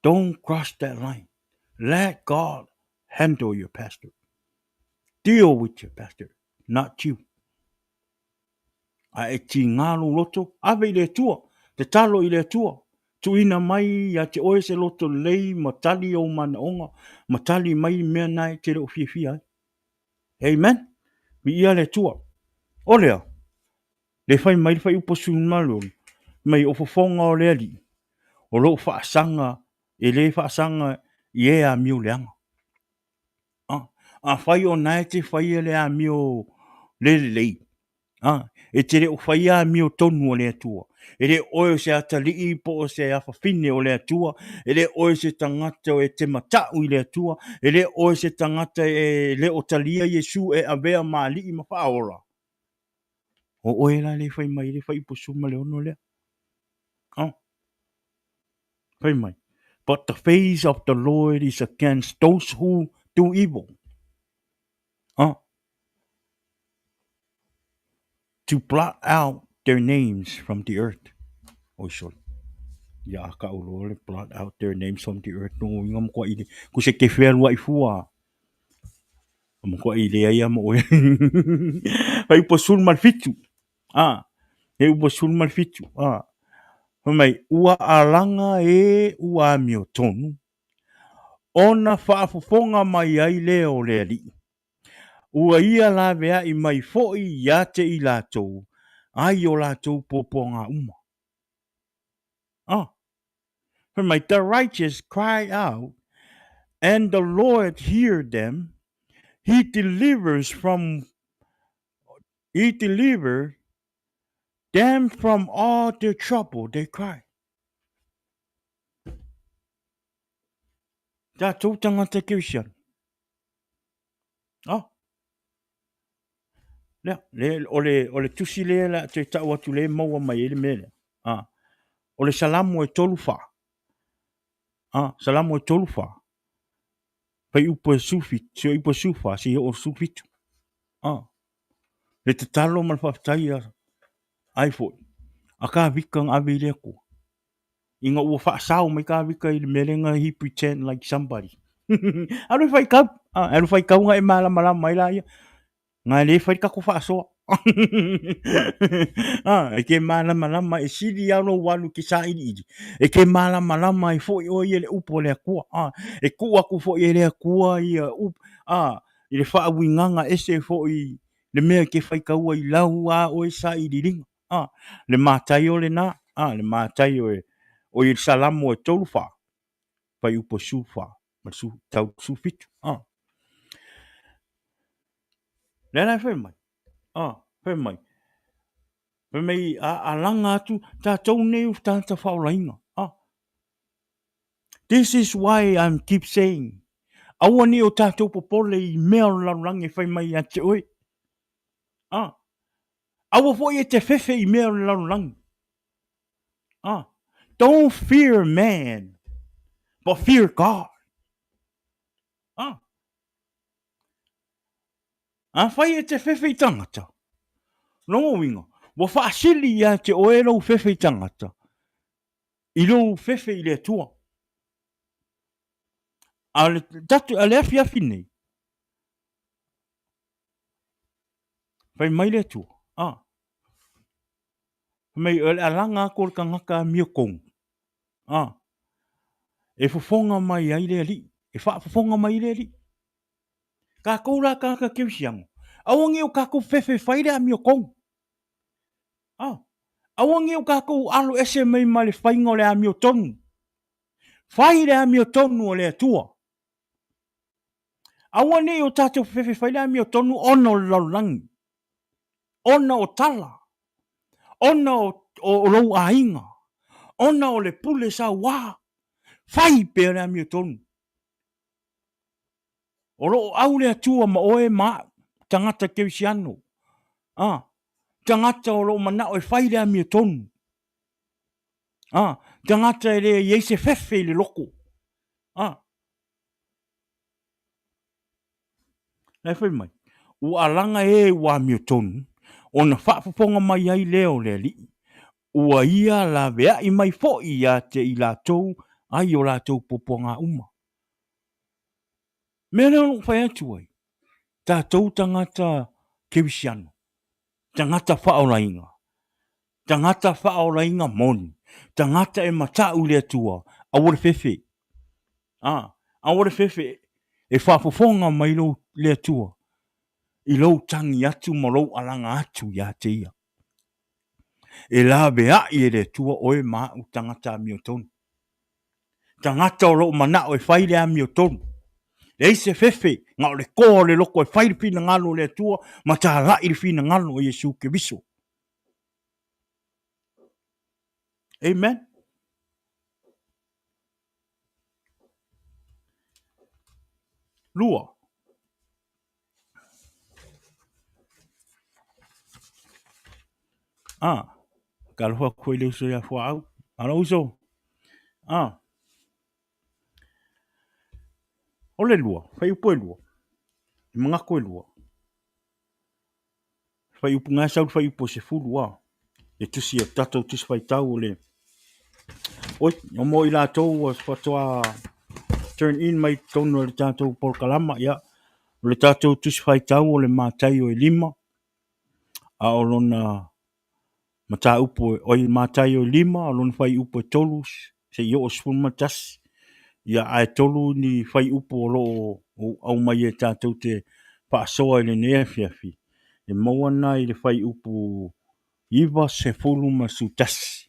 don't cross that line. Let God handle your pastor. Deal with your pastor, not you. A e tigā lou loto, ave i le Atua, tatalo i le Atua, tuuina mai ia te oe se loto lelei ma tali ou manaoga, ma tali mai mea na e te le o fiafia ai. Amen. Viia le Atua. O lea, le fai mai le fuaiupu 16, mai o fofoga o le Alii, o lo o faasaga, e le faasaga i e amio leaga. A, afai o na e te faia le amio le lelei, a, e te le o faia amio tonu a le Atua, e le o oe o se atalii po o se afafine o le Atua, e le o oe se tagata e te matau i le Atua, e le o oe se tagata e le o talia Iesu e avea ma Alii ma Faaola. O oe la le fai mai le fuaiupu 16 lea. Oh. Fai mai. But the face of the Lord is against those who do evil. Oh. To blot out their names from the earth. Oi sorry. Ia a ka ulo le blot out their names from the earth. No inga mo kwa ile. Ku se ke fea lua i fua. Mo kwa ile ai mo oe. Fai upo sul mal fitu. Ah. He upo sul mal fitu. Ah. Fai mai, ua alaga e ua amiotonu, ona faafofoga mai ai lea o le Alii. Ua ia laveai mai foi ia te i latou ai o latou puapuaga uma. Ah. Fai mai, the righteous cry out, and the Lord hear them. He delivers from He delivered them from all their trouble, they cry. Tātou tangata Kerisiano. Oh. Lea, le, o le, o le tusi lea la te tau atu le maua mai e le mea lea. Ah. O le salamo e tolu wha. Ah, salamo e tolu wha. Fai upu e sufi, se upu e sufa, se o sufitu. Ah. Le tatalo ma le faafetai a ai foi. A ka vika nga ave i le Atua. Ina ua faasao mai ka vika i le mea lea nga he pretend like somebody. Alu e faitau. Ah, alu faitau nga e malamalama ai la ia. Nga le fai le tatou faasoa. Ah, e ke malamalama e sili lava lou alu i ke sailiili. E ke malamalama ai foi oe ia le upu a le Atua. Ah, e tuu atu foi e le Atua ia upu, ah, i le faauigaga ese foi le mea e te faitaua i lau a oe sailiiliga. A, le Mataio lena, a, le Mataio e, o i le Salamo e tolu fa, fuaiupu e su fa, ma le su, tau su fitu. A. Lea la e fai mai, a, fai mai, fai mai, a, alaga atu, tatou nei o tagata faaolaina. A. This is why I'm keep saying, aua ne i o tatou popole i mea o le lalolagi e fai mai ia te oe. A, aua foi e te fefe i mea o le lalolagi. A, don't fear man, but fear God. A, afai e te fefe i tangata, lona uiga, ua faasili ia te oe lou fefe i tangata, i lou fefe i le Atua. A le, tatu, a le afiafi nei, fai mai le Atua, a, fai mai, o le alaga atu o le tagata amiotonu, a, e fofoga mai ai le Alii, e faafofoga mai le Alii. Kākou la tagata kerisiano, aua ne i o kākou fefe fai le amiotonu. A, aua ne i o kākou alo ese mai ma le faiga o le amiotonu. Fai le amiotonu o le Atua. Aua ne i o tātou fefe fai le amiotonu ona o le lalolagi, ona o tala, ona o, o, o lou aiga, ona o le pule sauā. Fai pea le amiotonu. O lo o au le Atua ma oe ma a'u, tagata kerisiano, a, tagata o lo o mana'o e fai le amiotonu, a, tagata e le i ai se fefe i le loko, a. La e fai mai, ua alaga e ua amiotonu, ona faafofoga mai ai lea o le Alii, ua ia laveai mai foi ia te i latou ai o latou puapuaga uma. Mea lea o lou fai atu ai, tatou tagata kerisiano, tagata faaolaina, tagata faaolaina moni, tagata e matau i le Atua, aua le fefe. A, aua le fefe e faafofoga mai lou le Atua i lou tagi atu ma lou alaga atu ia te ia. E laveai e le Atua oe ma a'u tagata amiotonu. Tagata o lo o mana'o e fai le amiotonu. Leai se fefe, na o le toa o le loto e fai le finagalo o le Atua ma tala'i le finagalo o Iesu Keriso. Amen. Lua. Ah, talofa atu foi i le uso ia Fuaau. Malo uso. Ah. O le lua, fuaiupu e lua, e manatu e lua. Fuaiupu na e sau le fuaiupu e 10 a. Le tusi a tatou tusi faitau o le Oi, o mo i latou ua faatoa turn in mai totonu o le tatou polokalama, ia, o le tatou tusi faitau o le Mataio e 5, a o lona mataupu, oi, Mataio e 5, o lona fuaiupu e 3 seia oo i le 11. Ia, ae 3 ni fuaiupu o lo o aumai e tatou te faasoa i lenei afiafi, e maua na i le fuaiupu 9, 10 ma le 11.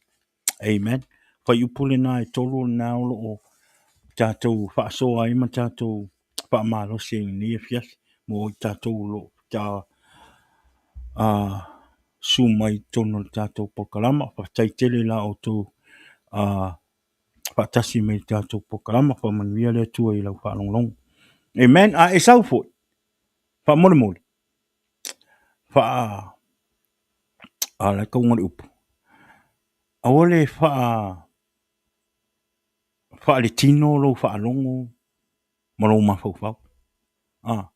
Amen. Fuaiupu lena e 3 lena o lo o tatou faasoa ai ma tatou faamalosi ai i lenei afiafi mo i tatou o lo o ta susu mai i totonu o le tatou polokalama. Faafetai tele i la outou faatasi mai i le tatou polokalama. Faamanuia le Atua i lau faalogologo. Amen. A e sau foi, faamolemole, faa a la e tauga le upu, aua le faa faaletino lou faalogo ma lou mafaufau. A,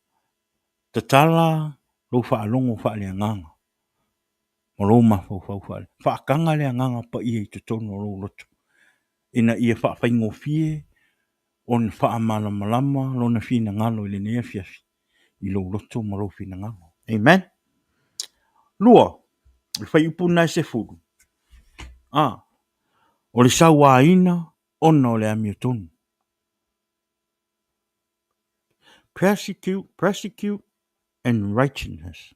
tatala lou faalogo faaleagaga ma lou mafaufau faale, faataga le agaga paia i totonu o lou loto ina ia faafaigofie ona faamalamalama lona finagalo i lenei afiafi i lou loto ma lou finagalo. Amen. Lua, o le fuaiupu lena e 10. A, o le sauaina ona o le amiotonu. Persecute, persecute and righteousness.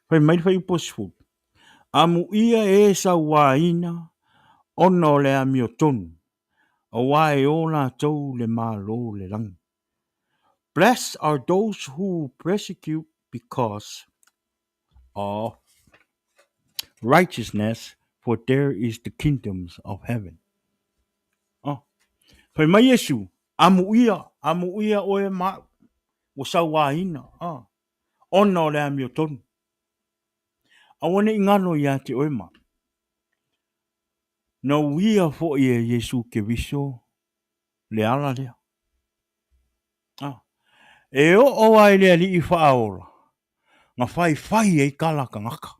Fai mai le fuaiupu e 10. Amuia e sauaina ona o le amiotonu, aua e o latou le Malo o le lagi. Blessed are those who persecute because of righteousness, for there is the kingdoms of heaven. Oh. Fai mai Iesu, amuia, amuia oe ma au, ua sauaina, ah, ona o le amiotonu. Aua ne i galo ia te oe ma au. Na uia foi e Iesu Keriso le ala lea. Ah. E oo lava i le Alii Faaola, na faifai ai tala a tagata.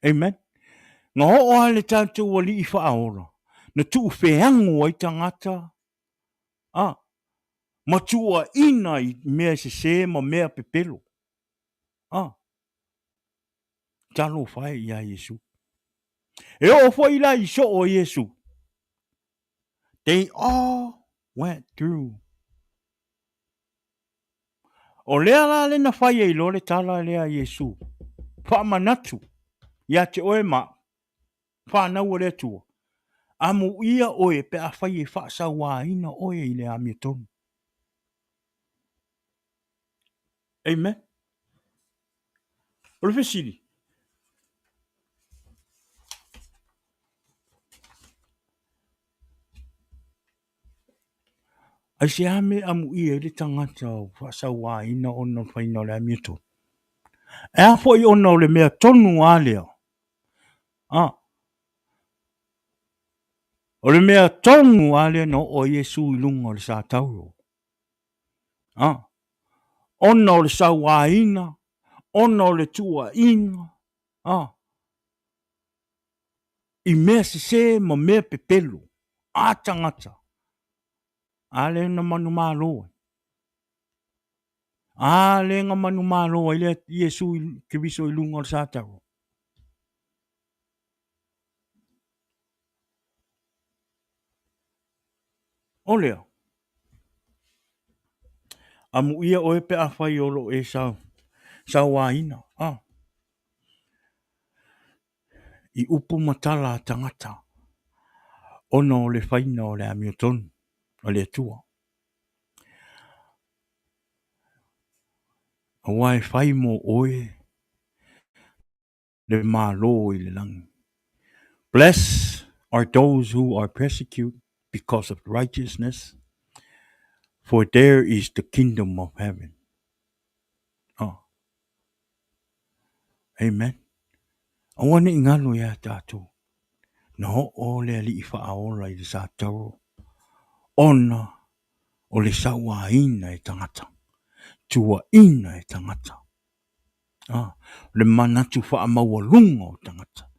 Amen. Na oo lava i le tatou Alii Faaola, na tuufeago ai tagata, ah, ma tuuaina i mea sese ma mea pepelo. Ah. Talofa e ia Iesu. E oo foi la i soo o Iesu. They all went through. O lea la le na fai ai loa le tala lea a Iesu. Faamanatu ia te oe ma au, fanau a le Atua, amuia oe pe afai e faasauaina oe i le amiotonu. Amen. O le fesili, Aisea mea e amuia ai le tagata ua faasauaina ona o le faiga o le amiotonu? E a foi ona o le mea tonu lava lea? A, o le mea tonu lava lea na oo ai Iesu i luga o le sa tauro. A, ona o le sauaina, ona o le tuuaiga, a, i mea sese ma mea pepelo a tagata, a lea na manumalo ai. A lea na manumalo ai le Iesu Keriso i luga o le sa tauro. O lea, amuia oe pe afai o lo o e sauaina, a, i upu ma tala a tagata, ona o le faiga o le amiotonu a le Atua. Aua e fai mo oe le Malo i le lagi. Blessed are those who are persecuted because of righteousness, for there is the kingdom of heaven. Oh. Amen. Aua ne i galo iā tatou, na oo le Alii Faaola i le satauro, ona o le sauaina e tagata, tuuaina e tagata, a, le manatu faamaualuga o tagata.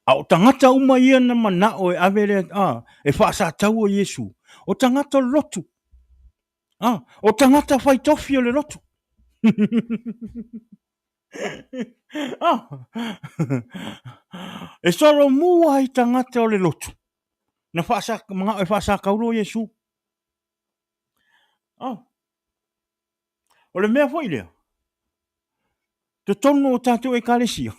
A o tagata uma ia na manao e ave le, a, e faasataua Iesu, o tagata o le lotu. A, o tagata fai tofi o le lotu. Ah, e solomua ai tagata o le lotu na faasa, manao e faasakaulo Iesu. Ah, o le mea foi lea, totonu o tatou ekalesia,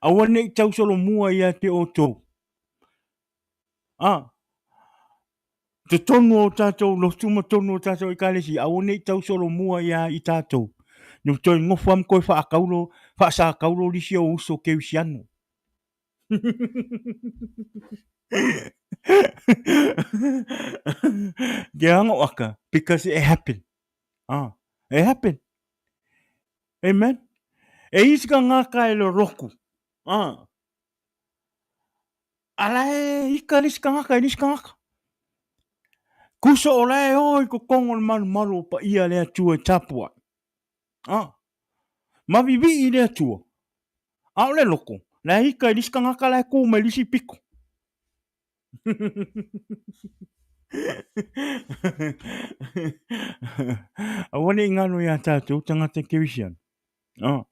aua ne i tausolomua ia te outou. Ah, totonu o tatou lotu ma totonu o tatou ekalesia, aua ne i tausolomua ia i tatou. No toe nofo lava ma toe faakaulo, faasakaulo nisi ou uso kerisiano. Ke ano aka, because it happened. Ah, it happened. Amen. E isi ka ngaka e loloku. Ah. A la e ika le isi kangaka i le isi kangaka. Kuso o la e o i kokogo o le malumalu o paia le Atua e tapuai. Ah. Ma vivii i le Atua. A o le loko, la e ika i le isi kangaka la e ku mai le isi piko. Aua ne i ngalo iā tātou tagata kerisiano. Ah.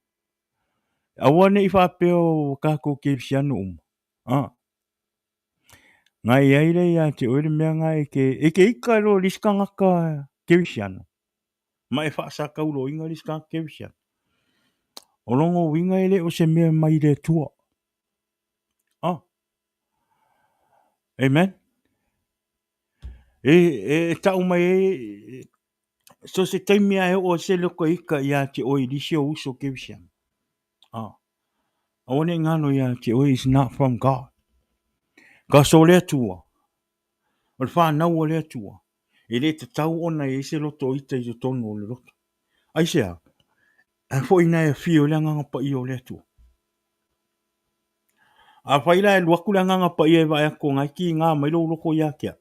Aua ne i faapea o kākou kerisiano uma. Ah. Ngai i ai le ia te oe le mea ngai e ke, e ke ika e loa le isi kangaka kerisiano. Ma e faasakauloina le isi tagata kerisiano. O lona uiga e le o se mea mai le Atua. Ah. Amen. E, e, e tau mai e, so se taimi a e oo ai se loko ika ia te oe i nisi o uso kerisiano. Ah. Aua ne i ngalo ia te oe is not from God. Ka so le Atua. O le whanau o le Atua. E le tatau ona e i se loto ita i totonu o le loto. Aisea? A foi na e afio i le Agaga Paia o le Atua. Afai la e alu atu le Agaga Paia e vaai atu o na e kiga mai lou loto ia te au.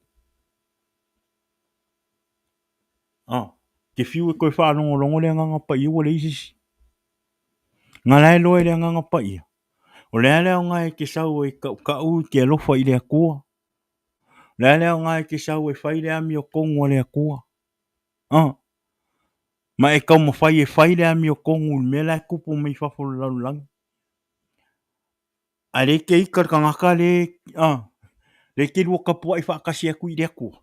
Ah, te fiu e toe faalogologo le Agaga Paia ua leai se isi. Nga la e loa e le Agaga Paia. O le a le aoga e te sau e kaukau i te alofa i le Atua. O le a le aoga e te sau e fai le amiotonu a le Atua. Ah, ma e taumafai e fai le amiotonu i le mea la e tupu mai fafo o le lalolagi. A le te ika le tagata le, ah, le te lua tapuai faatasi atu i le Atua.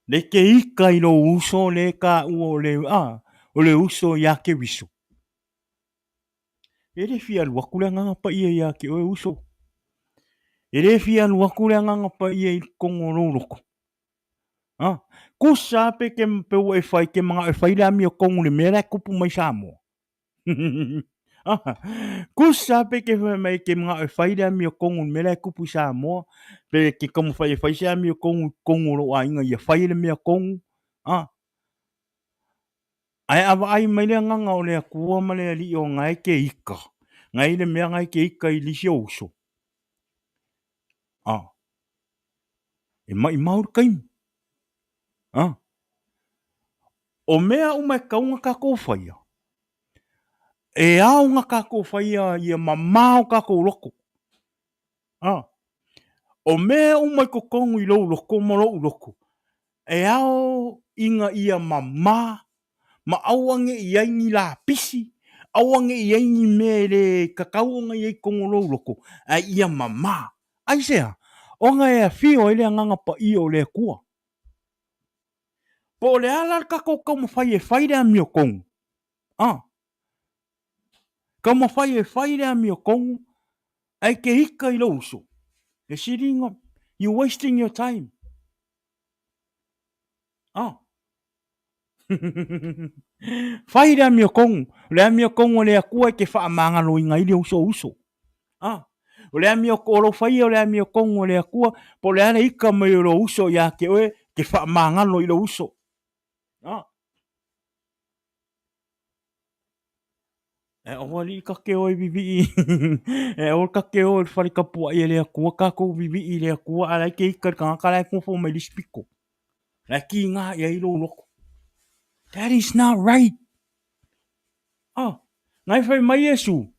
Le te ika i lou uso le taua o le, ah, o le uso ia Keriso. E le fia alu atu le Agaga Paia ia te oe uso. E le fia alu atu le Agaga Paia i totonu o lou loto. Ah, kusa pe ke pe ua e fai ke manao e fai le amiotonu le mea la e tupu mai Samoa. ah, kusa pe ke fai mai ke manao e fai le amiotonu le mea la e tupu i Samoa, pe ke taumafai e fai se amiotonu i totonu o lou aiga ia fai le mea tonu. Ah, ae a vaai mai le agaga o le Atua ma le Alii o nga e ke ika, nga i le mea nga e ke ika i nisi o uso. Ah, E maʻimau le taimi. A? O mea uma e tatau ona tatou faia, e ao ona tatou faia ia mamao tatou loto. A? O mea uma i totonu i lou loto ma loʻu loto, e ao ina ia mamā ma aua ne i ai ni lapisi, aua ne i ai ni mea e le tatau ona i ai i totonu o lou loto, ae ia mamā. Aisea? Ona e afio ai le Agaga Paia o le Atua. Po o le a la le tatou taumafai e fai le amiotonu? A. Taumafai e fai le amiotonu ae te ika i lou uso. E sili you wasting your time. A. Fai le amiotonu. O le amiotonu a le Atua e te faamagaloina ai le uso uso. A. O le amio, o lou faia o le amiotonu a le Atua, po o le a le ika mai o lou uso ia te oe, te faamagalo i lou uso. A. E aua alii kake oe vivii e aua kake oe le fale tapuai e le Atua tatou vivii i le Atua a la e te ita i le tagata la e nofo mai le isi pito la e kiga i ai lou loto. That is not right. Ah, na e fai mai Iesu,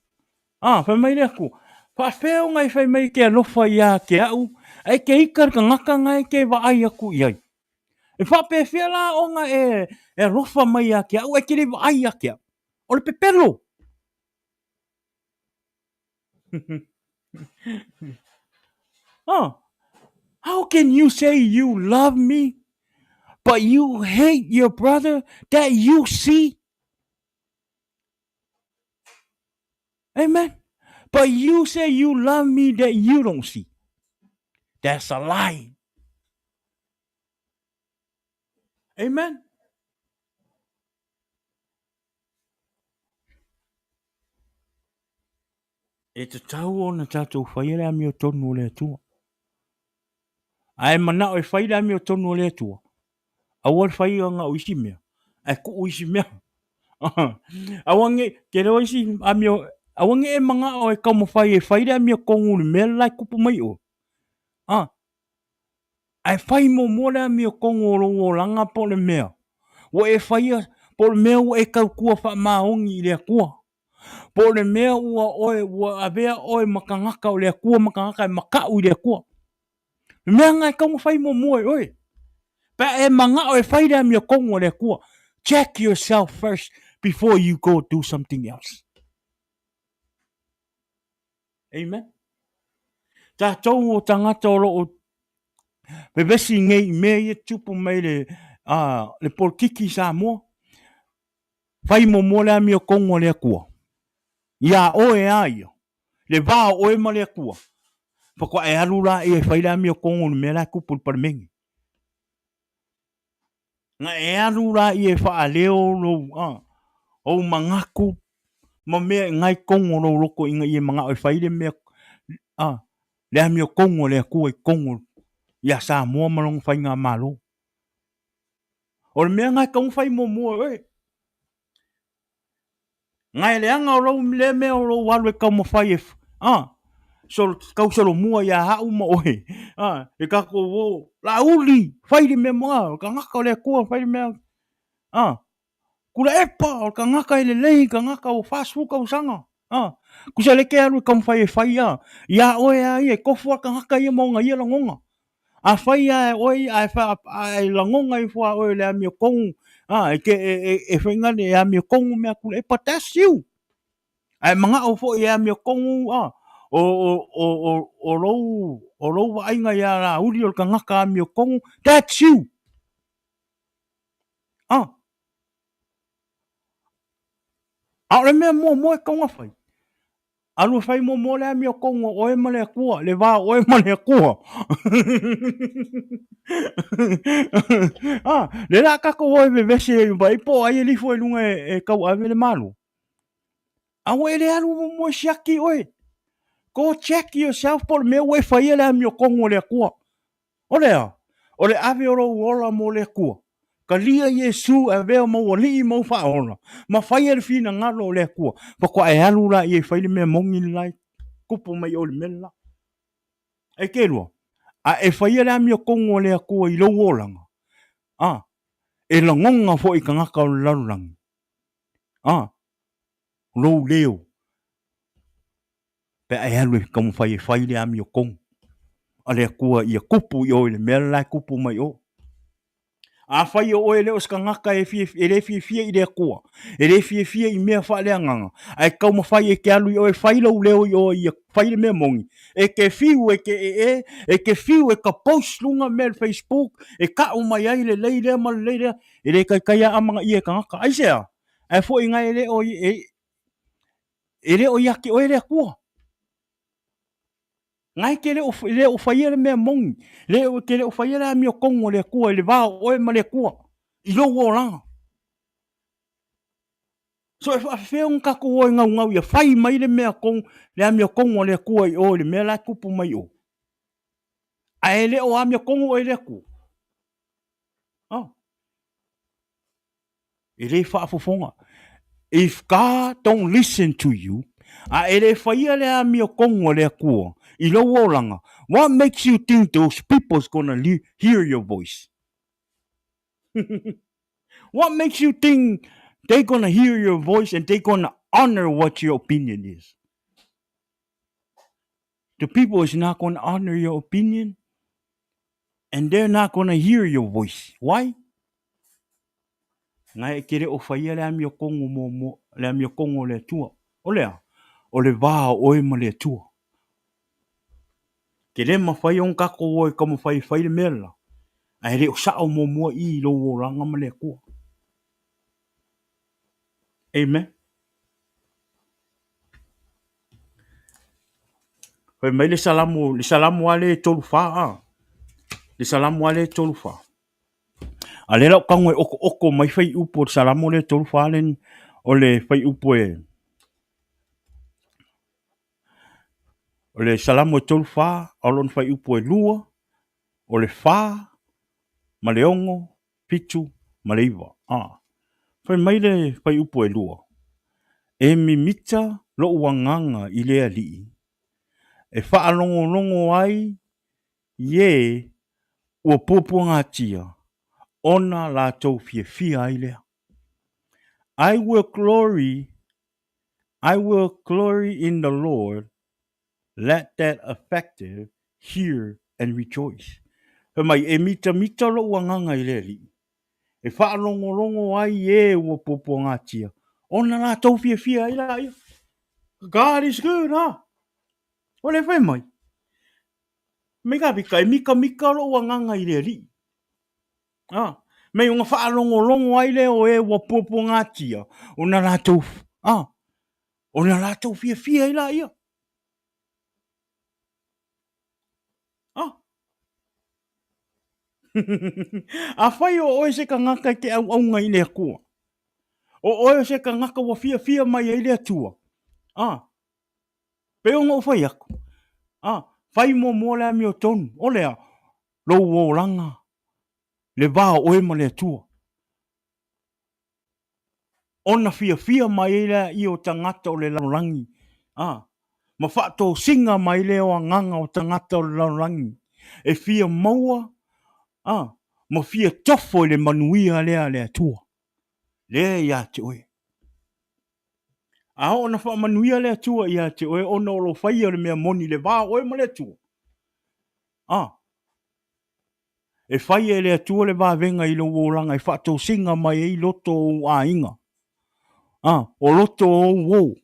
ah, fai mai le Atua, faafefea ona e fai mai e te alofa ia te au, ae e te ita i le tagata na e te vaai atu i ai. E faapefea la ona e alofa mai ia te au ae e te le vaai ia te au. O le pepelo. Oh, how can you say you love me, but you hate your brother that you see? Amen. But you say you love me that you don't see. That's a lie. Amen. E tatau ona tatou faia le amiotonu o le Atua. Ae manao e fai le amiotonu o le Atua, aua le faiga o isi mea, ae tuu isi mea. Aua ne i, tele o isi amio, aua ne i e manao e taumafai e fai le amiotonu i le mea le la e tupu mai i oe. Ae fai muamua le amiotonu o lou olaga po o le mea ua e faia, po o le mea ua e tautua faamaoni i le Atua, po o le mea ua oe ua avea oe ma tagata o le Atua ma tagata e makaʻu i le Atua. Le mea lena e tatau ona fai muamua e oe. Pe a e manao e fai le amiotonu a le Atua, check yourself first before you go do something else. Amen. Tatou o tagata o loo vevesi nei i mea ia tupu mai le, le polokiki i Samoa. Fai muamua le amiotonu a le Atua. Ia oe a ia. Le va o oe ma le Atua. Faatoa e alu la ia e fai le amiotonu i le mea la e tupu i le Palemene. Na e alu la ia e faaleo lou, ou manatu ma mea i nai tonu o lou loto ina ia manao e fai le mea, le amiotonu a le Atua i totonu ia Samoa ma lona faigamalo. O le mea lena e tatau ona fai muamua e oe. Nai leaga o lou lea mea o lou alu e taumafai e a sol, tau solomua ia au ma oe a e tatou o Laauli fai le mea mo tagata o le Atua fai le mea a Tuilaepa o le tagata e lelei tagata ua 40 tausaga a tusa lea e te alu e taumafai e fai a ia oe a ia e tofu a le tagata ia ma ona ia lagona. Afai lava e oe ae ae lagona ifo lava oe i le amiotonu, a, e te, e, e, e fai e amiotonu mea Tuilaepa, but that's you. Ae manao foi e amiotonu, a, o, o, o, o, o lou, o lou vaaiga ia Laauli o le tagata amiotonu, that's you. A, a o le mea muamua e tatau ona fai, Alu e fai muamua le amiotonu o oe ma le Atua, le va o oe ma le Atua. Ah, le la tatou o e vevesi e vai po o ai e lifo i luga e, e tauave le Malo. A ua e le alu muamua e siaki oe. Go check yourself po o le mea ua e faia le amiotonu o le Atua. O le a? O le ave o lou ola mo le Atua. Talia Iesu e avea ma ou alii ma ou faaola, ma faia le finagalo o le Atua. Faatoa e alu laia e fai le mea moni le la e tupu mai i o i le mea le la. E ke lua, a e faia le amiotonu a le Atua i lou olaga, a, e lagona foi i tagata o le lalolagi, a, lou leo, pe a e alu e taumafai e fai le amiotonu a le Atua ia tupu i o i le mea le la e tupu mai o. Afai o oe e le o se tagata e, fia, e le fiafia i le Atua, e le fiafia i mea faaleagaga, ae taumafai e te alu i o e fai lou leo i o ia fai le mea moni, e te fiu e te ee, e te fiu e ka post luga mea i le Facebook, e tau mai ai lelei lea ma lelei lea, e le taitai lava amanaia e tagata. Aisea? Ae foi ngai e le o e, E le o ia te oe le Atua. Ngai te le o, le o faia le mea moni, le o, te le o faia le amiotonu a le Atua i le va o oe ma le Atua, i lou olaga. So e faafefea ona tatou o e gaugau ia fai mai le mea tonu, le amiotonu a le Atua i o i le mea la e tupu mai i o. Ae le o amiotonu oe i le Atua. Oh. E le faafofoga. If God don't listen to you, a e le faia le amiotonu a le Atua i lou olaga, what makes you think those people's gonna hear your voice? What makes you think they gonna hear your voice and they gonna honor what your opinion is? The people is not gonna honor your opinion and they're not gonna hear your voice. Why? Ngai e kere o whaia le amio kongo mo mo le amio kongo le atua. O lea, o le vā o oe ma le atua. Ke le mawhai on kako oe ka mawhai whai le mea la. A e le o sao muamua i lou olaga ma le Atua. Amen. Fai mai le Salamo, le Salamo a le 34 a. Le Salamo a le 34. A le lau kango e oko oko mai fai upu o le Salamo le 34 le o le fai upu e o le Salamo e 34 o lona fai upu e lua o le fa ma le ono, fitu ma le iva. A. Fai mai le fuaiupu e lua, E mimita loʻu agaga i le Alii, e faalogologo ai i ē ua puapuagatia, ona latou fiafia ai lea. I will glory, I will glory in the Lord, let that affected hear and rejoice. Fai mai, e mitamita loʻu agaga i le Alii, e faalogologo ai e ua puapuagatia, ona latou fiafia ai laia. God is good, ha? O le fai mai, mai ka vika, e mikamika loʻu agaga i le Alii. Ah, mei ona faalogologo ai lea o e ua puapuagatia, ona latou, ah, ona latou fiafia ai laia. Ah. Afai o oe se tagata e te auauna i le Atua, o oe o se tagata ua fiafia mai ai le Atua, ah, pei ona ou fai atu, ah, fai muamua le amiotonu, o le a? Lou olaga, le va o oe ma le Atua. Ona fiafia mai ai lea o tagata o le lalolagi, a, ma faatosina mai lea o agaga o tagata o le lalolagi, e fia maua, a, ma fia tofo i le manuia lea a le Atua, lea ia te oe. A oo na faamanuia le Atua ia te oe ona o lou faia o le mea moni i le va o oe ma le Atua, a, E fai e le Atua le vavega i lou olaga e faatosina mai ai loto o ou aiga, a, o loto o ou uo,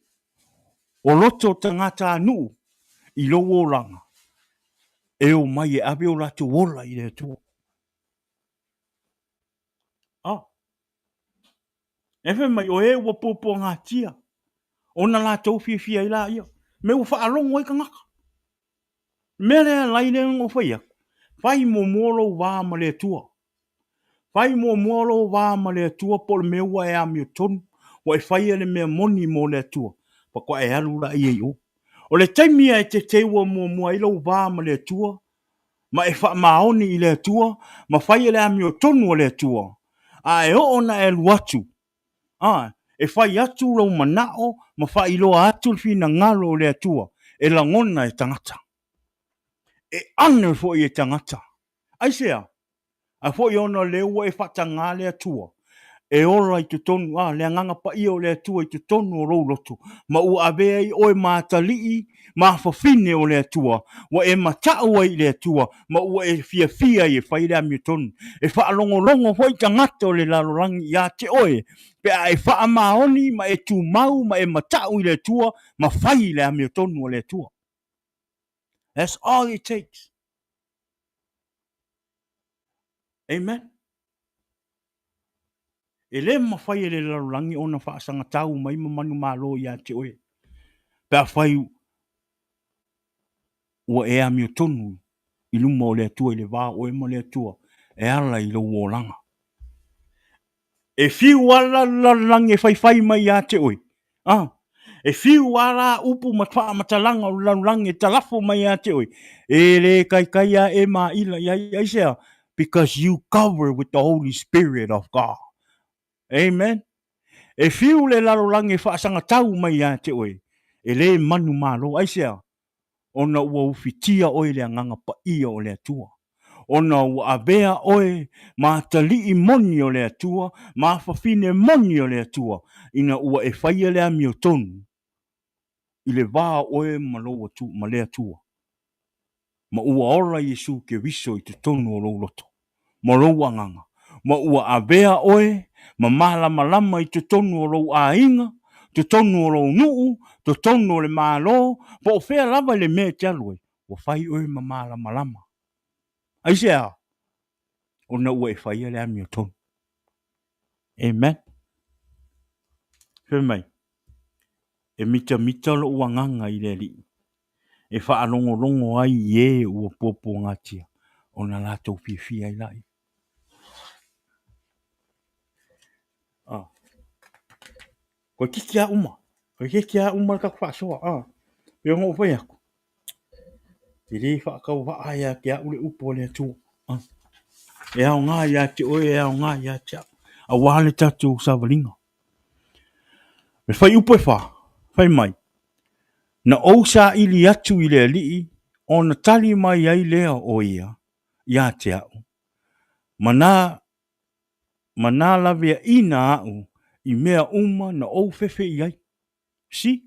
o loto o tagatanuu i lou olaga, e omai e ave o latou ola i le Atua. A, e fai mai, o e ua puapuagatia, ona latou fiafia ai laia, me ua faalogo ai tagata. Mea lea lai lea na ou fai atu, fai muamua lou va ma le Atua. Fai muamua lou va ma le Atua po o le mea ua e amiotonu, ua e faia le mea moni mo le Atua, faatoa e alu laia i o. O le taimi e te teua muamua ai lou va ma le Atua, ma e faamaoni i le Atua, ma faia le amiotonu a le Atua, a e oo ona e alu atu, A, e fai atu lou manao ma faailoa atu le finagalo o le Atua e lagona e tagata. E honor foi e tagata. Aisea? A foi ona o lea ua e faatagā le Atua e ola i totonu, a, le Agaga Paia o le Atua i totonu o lou loto, ma ua avea ai oe ma atalii ma afafine o le Atua, ua e matau ai i le Atua, ma ua e fiafia ai e fai le amiotonu. E faalogologo foi tagata o le lalolagi iā te oe, pe a e faamaoni ma e tumau ma e matau i le Atua ma fai le amiotonu a le Atua. That's all it takes. Amen. E le mafai e le lalolagi ona faasagatau mai ma manumalo ia te oe, pe afai ua e amiotonu i luma o le Atua i le va o oe ma le Atua e ala i lou olaga. E fiu lava le lalolagi e faifai mai ia te oe, a, e fiu lava la upu ma faamatalaga o le lalolagi e talafo mai ia te oe, e le kaikai lava e maila i ai. Aisea? Because you cover with the Holy Spirit of God. Amen. E fiu le lalolagi e faasagatau mai ia te oe, e le manumalo. Aisea? Ona ua ufitia oe i le Agaga Paia o le Atua, ona ua avea oe ma atalii moni o le Atua, ma afafine moni o le Atua, ina ua e faia le amiotonu i le va o oe ma lou Atua, ma le Atua, ma ua ola Iesu Keriso i totonu o lou loto ma lou agaga, ma ua avea oe ma malamalama i totonu o lou aiga, totonu o lou nuu, totonu o le Malo, po o fea lava le mea e te alu ai, ua fai oe ma malamalama. Aisea? Ona ua e faia le amiotonu. Amen. Fai mai, e mitamita lou agaga i le Alii, e faalogologo ai i e ua puapuagatia, ona latou fiafia ai laia. Ah. Toeitiiti lava uma. Toeitiiti lava uma le tatou faasoa. Ah. Pei ona ou fai atu, e le faatauvaa ia te au le upu a le Atua. Ah. E aoga ia te oe, e aoga ia te au, aua le tatou savaliga. Le fuaiupu e 4, fai mai, Na ou saili atu i le Alii, ona tali mai ai lea o ia ia te au, ma na, ma na laveaina aʻu i mea uma na ou fefe i ai. See?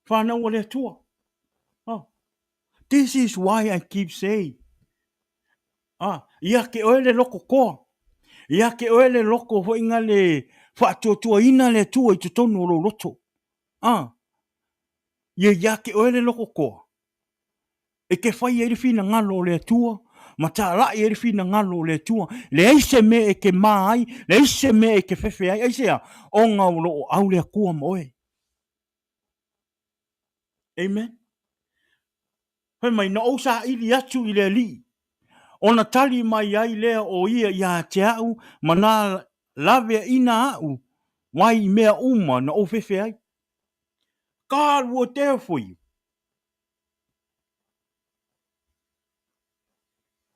Whanau a le Atua. Oh. This is why I keep saying, ah, ia te oe le loko toa, ia te oe le loko foi nga le faatuatuaina le Atua i totonu o lou loto. Ah, ia ia te oe le loko toa, e te fai ai le finagalo o le Atua, ma talai ai le finagalo o le Atua, leai se mea e te mā ai, leai se mea e te fefe ai, aisea? Ona o lo o au le Atua ma oe. Amen. Fai mai, na ou saili atu i le Alii, ona tali mai ai lea o ia ia te au, ma na laveaina aʻu mai i mea uma na ou fefe ai. God will there for you.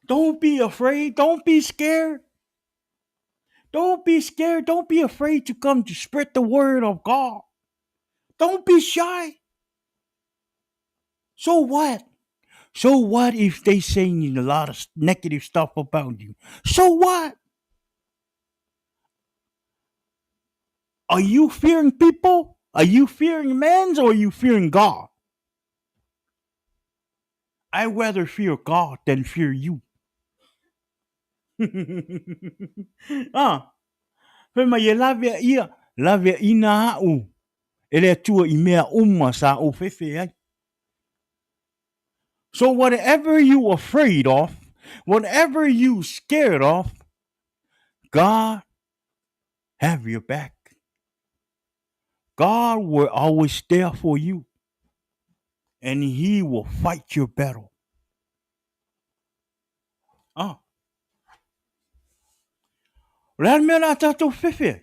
Don't be afraid. Don't be scared. Don't be scared. Don't be afraid to come to spread the word of God. Don't be shy. So what? So what if they saying a lot of negative stuff about you? So what? Are you fearing people? Are you fearing men or are you fearing God? I rather fear God than fear you. ah, fai mai e lavea ia, laveaina aʻu e le Atua i mea uma sa ou fefe ai. So whatever you afraid of, whatever you scared of, God have your back. God will always there for you and he will fight your battle. Ah. O le a le mea la tātou fefe ai?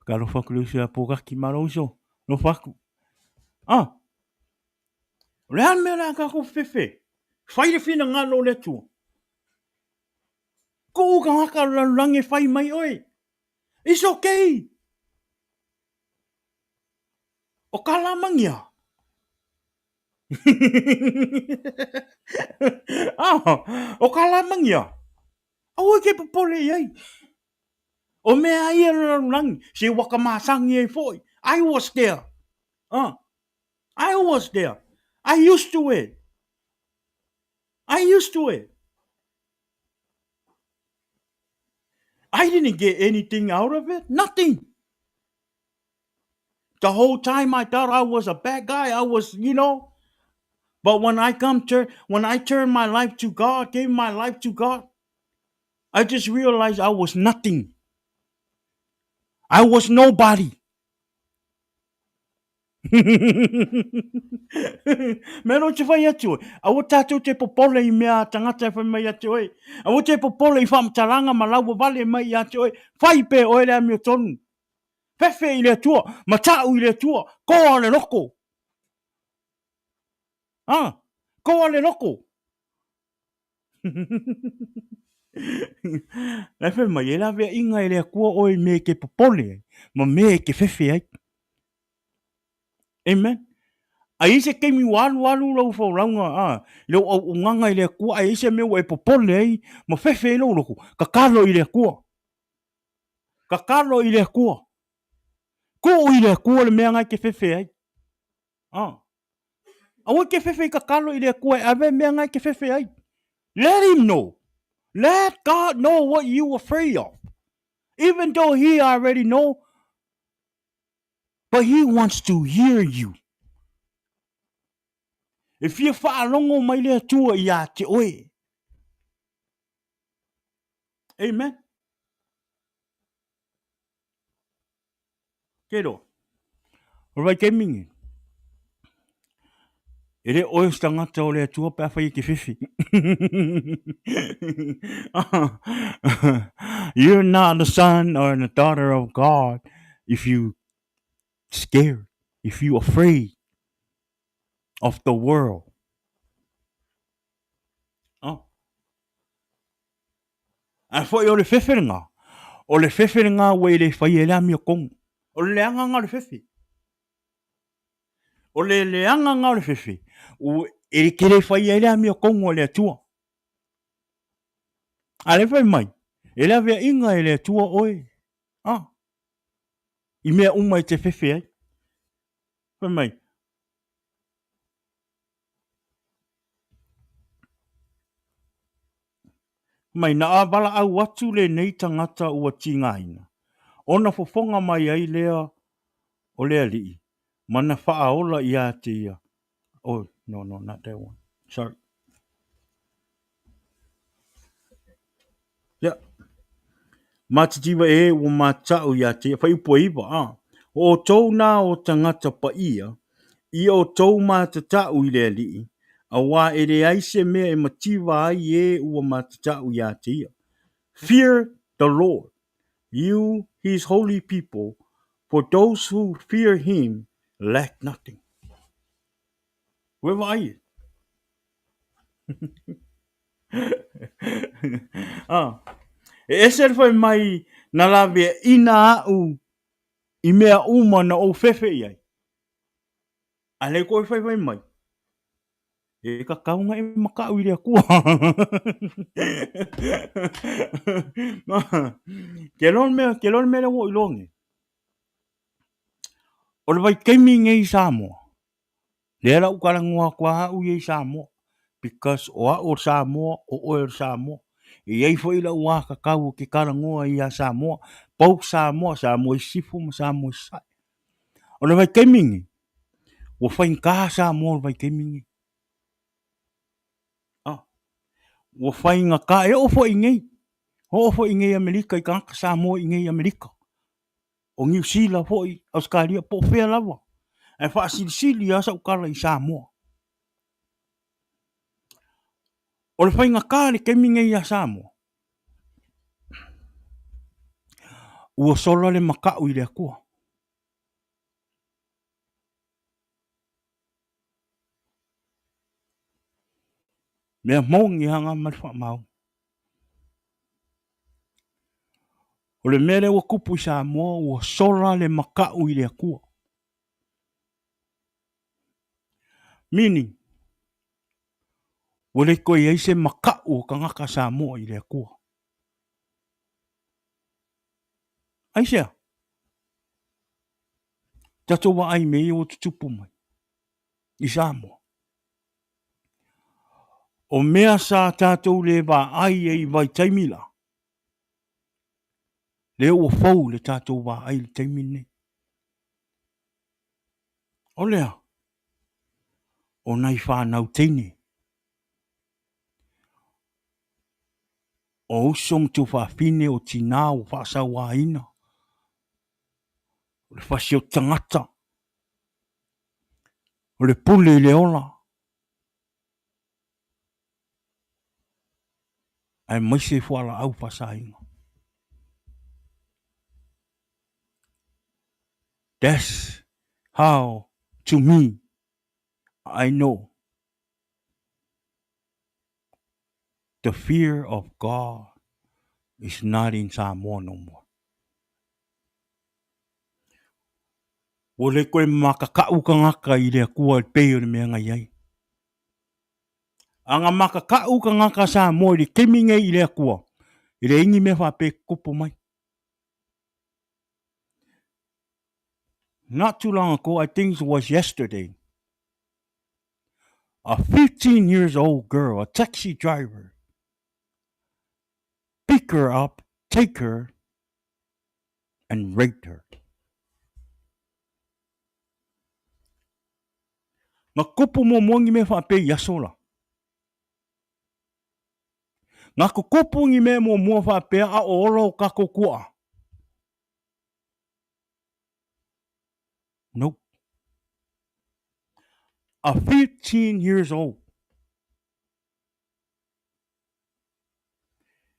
Ka alofa aku le uso ia Pōkaki, malo uso, alofa aku. Ah. O le a le mea la tātou fefe? Fai le finagalo o le Atua. Kuu tagata o le lalolagi e fai mai oe. It's okay. O ka lamangia. ah, o ka lamangia. Aua ke popole i ai. O mea ai e lalolagi, se waka masangi ai foi. I was there. Ah, I was there. I used to it. I used to it. I didn't get anything out of it. Nothing. The whole time I thought I was a bad guy. I was, you know. But when I come to, when I turned my life to God, gave my life to God, I just realized I was nothing. I was nobody. Mea rau te whai atu oe. Aua tātou te popole i mea a tangata e whai mai atu oe. Aua te popole i whamataranga ma laua vale mai i atu oe. Whai pe oe le amio tonu. Fefe i le Atua, mataʻu i le Atua, koa le loko. Ah, koa le loko. La e fai mai, e laveaiga e le Atua oe i mea e te popole ai ma mea e te fefe ai. Amen. A i ai se taimi ua alu alu lau folauga, a, i lau auaunaga i le Atua, ae i ai se mea ua e popole ai ma fefe ai lou loto, tatalo i le Atua. Tatalo i le Atua. Tuu i le Atua le mea na e te fefe ai. A. Aua e te fefe i tatalo i le Atua e ave mea na e te fefe ai. Let him know. Let God know what you afraid of. Even though he already know, but he wants to hear you. E fia faalogo mai le Atua ia te oe. Amen. Ke loa. O le vaitaimi nei, e le oe o se tagata o le Atua pe afai e te fefe. You're not the son or the daughter of God if you scared, if you afraid of the world. Oh. Ae foi o le fefe lena, o le fefe lena ua e le faia ai le amiotonu. O le leaga lena o le fefe. O le leaga lena o le fefe, ua e te le faia ai le amiotonu a le Atua. A lea fai mai, e le aveaiga e le Atua oe, ah, i mea uma e te fefe ai. Fai mai, Mai na valaau atu lenei tagata ua tigaina, ona fofoga mai ai lea o le Alii, ma na faaola ia te ia. Oh, no, no, not that one. Sorry. Yeah. Matitiva ē ua matau ia te ia, fuaiupu e 9, a. O outou nā o tagata paia, i outou matatau i le Alii, auā e leai se mea e mativa ai ē ua matatau ia te ia. Fear the Lord, you his holy people, for those who fear him lack nothing. Ua vaai e. Ah. E ese le fai mai na laveaina a'u i mea uma na ou fefe i ai. A lea koe fai fai mai, e tatau ona e makaʻu i le Atua. Ke loa le mea, ke loa le mea lea ua ou iloa nei. O le vaitaimi nei i Samoa, Lea la ou talanoa atu lava au ia i Samoa because o au o le Samoa, o oe o le Samoa. E i ai foi lau atatau ou te talanoa ai ia Samoa, both Samoa, Samoa i Sisifo ma Samoa i Sasae. O le vaitaimi lenei, ua faigata Samoa o le vaitaimi lenei. Ah, ua faigata, e oo foi i inei, oo foi i inei i Amerika i tagata Samoa i inei i Amerika. o Niu Sila foi, Ausetalia, po o fea lava, ae faasilisili lava sau tala i Samoa. O le faigata i le taimi lenei ia Samoa, ua sola le makaʻu i le Atua. Mea moni lava ma le faamaoni. O le mea lea ua tupu i Samoa ua sola le makaʻu i le Atua. Meaning, ua le toe i ai se makaʻu o tagata Samoa i le Atua. Aisea? Tatou vaai i mea ia ua tutupu mai i Samoa. O mea sa tatou le vaai ai i vaitaimi la, lea ua fou le tatou vaai i le taimi lenei. O le a? O nai fanau teine. O uso ma tuafafine o tinā ua faasauaina. O le fasi o tagata. O le pule i le ola. Aemaise fualaau faasaina. That's how to me I know the fear of God. Is not in Samoa no more. Ua le koe makaka'u kagaka i le Atua e pei o le mea na i ai. A na makaka'u kagaka Samoa i le taimi nei i le Atua, e leai ni mea faapea e tutupu mai. Not too long ago, I think it was yesterday, a 15 years old girl, a taxi driver, pick her up, take her, and raped her. Na kupu muamua ni mea faapea i aso la. Na kukupu ni mea muamua faapea a o ola o kakou kuaa. Nope. A 15 years old.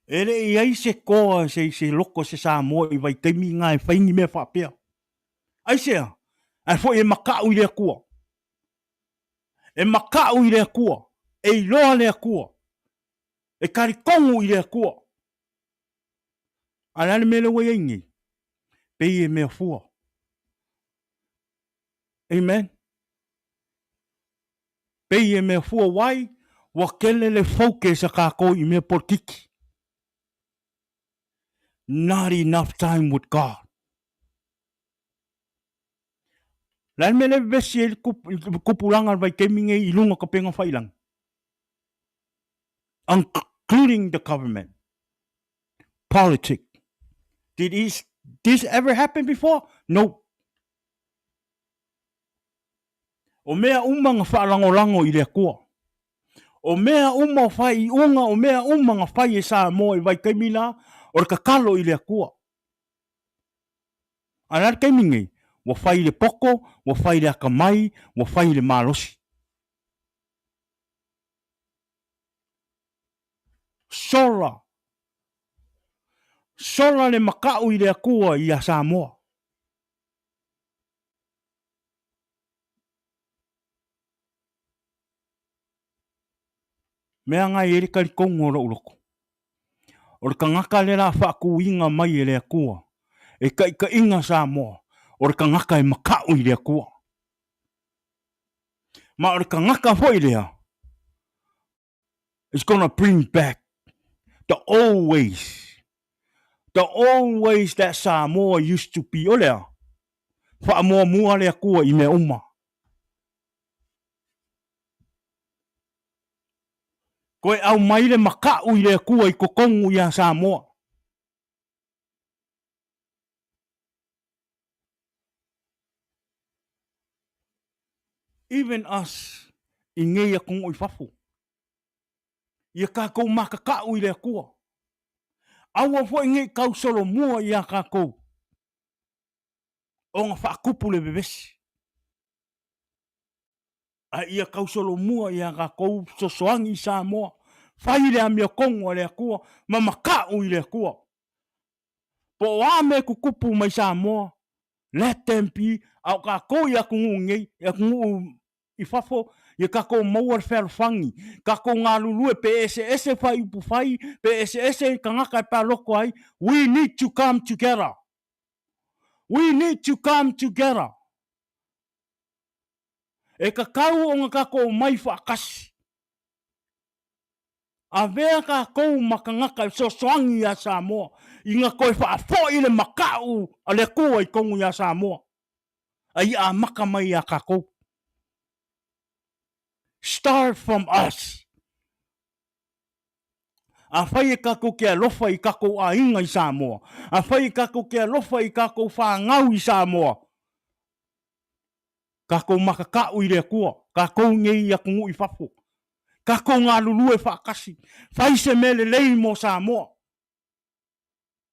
E le i ai se koa se se loko se Samoa i vaitaimi ngā e whai ni mea whaapea. Aisea, ae foi e maka'u i le Atua. E maka'u i le Atua. E iloa le Atua. E talitonu i le Atua. A o le a le mea lea ua i ai nei? Pei e mea fua. Amen. Pei e mea fua why? Ua kele le focus a kākou i mea polokiki. Not enough time with God. Le a le mea lea e vevesi ai le kupulaga o le vaitaimi nei i luga o ka upega tafailagi? Including the government. Politic. Did this ever happen before? No. O mea uma na faalagolago i le Atua. O mea uma o faaiuga, o mea uma na fai e Samoa i vaitaimi la, o le tatalo i le Atua. A o le a le taimi nei? Ua fai i le poto, ua fai i le atamai, ua fai i le malosi. Sola. Sola le maka'u i le Atua iā Samoa. Mea na e i ai le talitonu o lou loto, o le tagata lea o le a faatuina mai e le Atua e taitaiga Samoa, o le tagata e maka'u i le Atua. Ma o le tagata foi lea is gonna bring back the old ways, the old ways that Samoa used to be. O lea, faamuamua le Atua i mea uma. Toe aumai le maka'u i le Atua i totonu iā Samoa. Even us i nei atunuu i fafo, ia tatou makaka'u i le Atua. Aua foi nei tau solomua iā tatou ona faatupu le vevesi. A ia tausolomua iā tatou fesoasoani i Samoa, fai le amiotonu a le Atua ma maka'u i le Atua. Po o a mea e tutupu mai Samoa, let them be, a o tatou i atunuu nei, i atunuu i fafo, ia tatou maua le fealofani, tatou galulue pe eseese faaiupu fai, pe eseese tagata e palota ai, we need to come together. We need to come together. E tatau ona tatou omai faatasi. Avea tatou ma tagata e fesoasoani iā Samoa ina toe faafoi le maka'u a le Atua i tonu iā Samoa, a ia amata mai iā tatou. Start from us. Afai e tatou te alofa i tatou aiga i Samoa, afai e tatou te alofa i tatou fanau i Samoa, Tatou makaka'u i le Atua, tatou nei i atunuu i fafo. Tatou galulue faatasi, fai se mea lelei mo Samoa.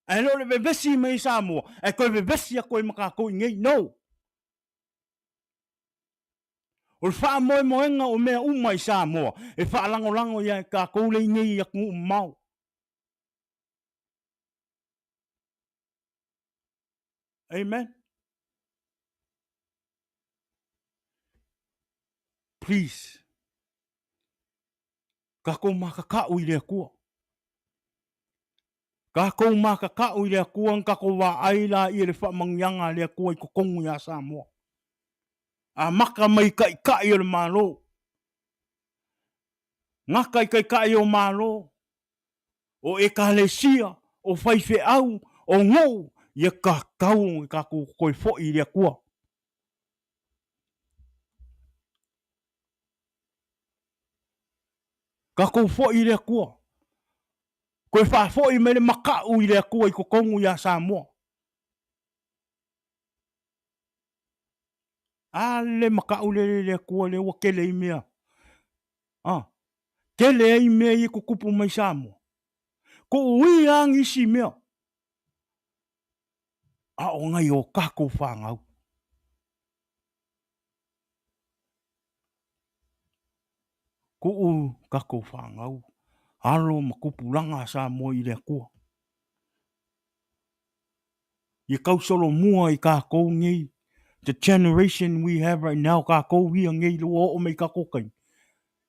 Ae le o le vevesi mai i Samoa, ae toe vevesi atu ai ma tatou i inei. No! O le faamoemoega o mea uma i Samoa e faalagolago ia tatou le i inei i atunuu mamao. Amen. Please. Tatou makaka'u i le Atua. Tatou makaka'u i le Atua na tatou vaai laia i le faamanuiaga a le Atua i totonu ia Samoa. Amata mai i Taitai o le Malo, gata i Taitai o Malo, o Ekalesia, o faifeau, o nuu, ia tatau ona tatou toe foi i le Atua. Tatou foi i le Atua. Toe faafoi mai le mata'u i le Atua i totonu ia Samoa. A le mata'u lea i le Atua lea ua tele ai mea. A, tele ai mea ia e tutupu mai Samoa. Tuu ia lava nisi mea, a o nai o tatou fanau. Tuu tatou fanau, alo ma tupulaga a Samoa i le Atua. Ia tausolomua i tatou nei, the generation we have right now, tatou ia nei ua oo mai i tatou taimi,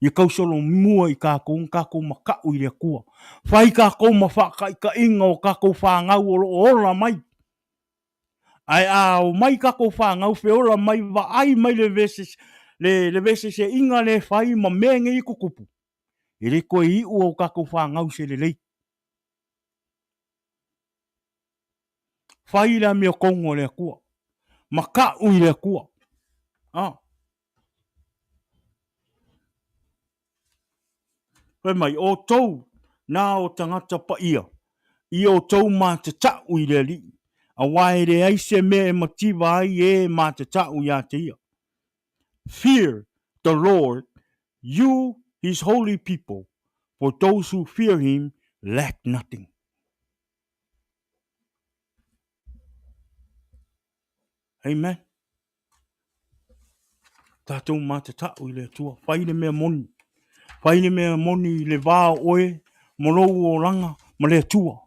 ia tausolomua i tatou ona tatou mata'u i le Atua. Fai tatou ma faataitaiga o tatou fanau o lo o ola mai. Ae a omai tatou fanau feola mai vaai mai le le veseseina lea e fai ma mea nei e tutupu, e le toe iu a tatou fanau i se lelei. Fai le amiotonu a le Atua. Mata'u i le Atua. Ah. Fai mai, outou na o tagata paia, i outou matata'u i le Alii, auā e leai se mea e mativa ai e matata'u iā te Ia. Fear the Lord, you his holy people, for those who fear him lack nothing. Amen. Tatou matata'u i le Atua. Fai le mea moni. Fai le mea moni i le va o oe ma lou olaga ma le Atua.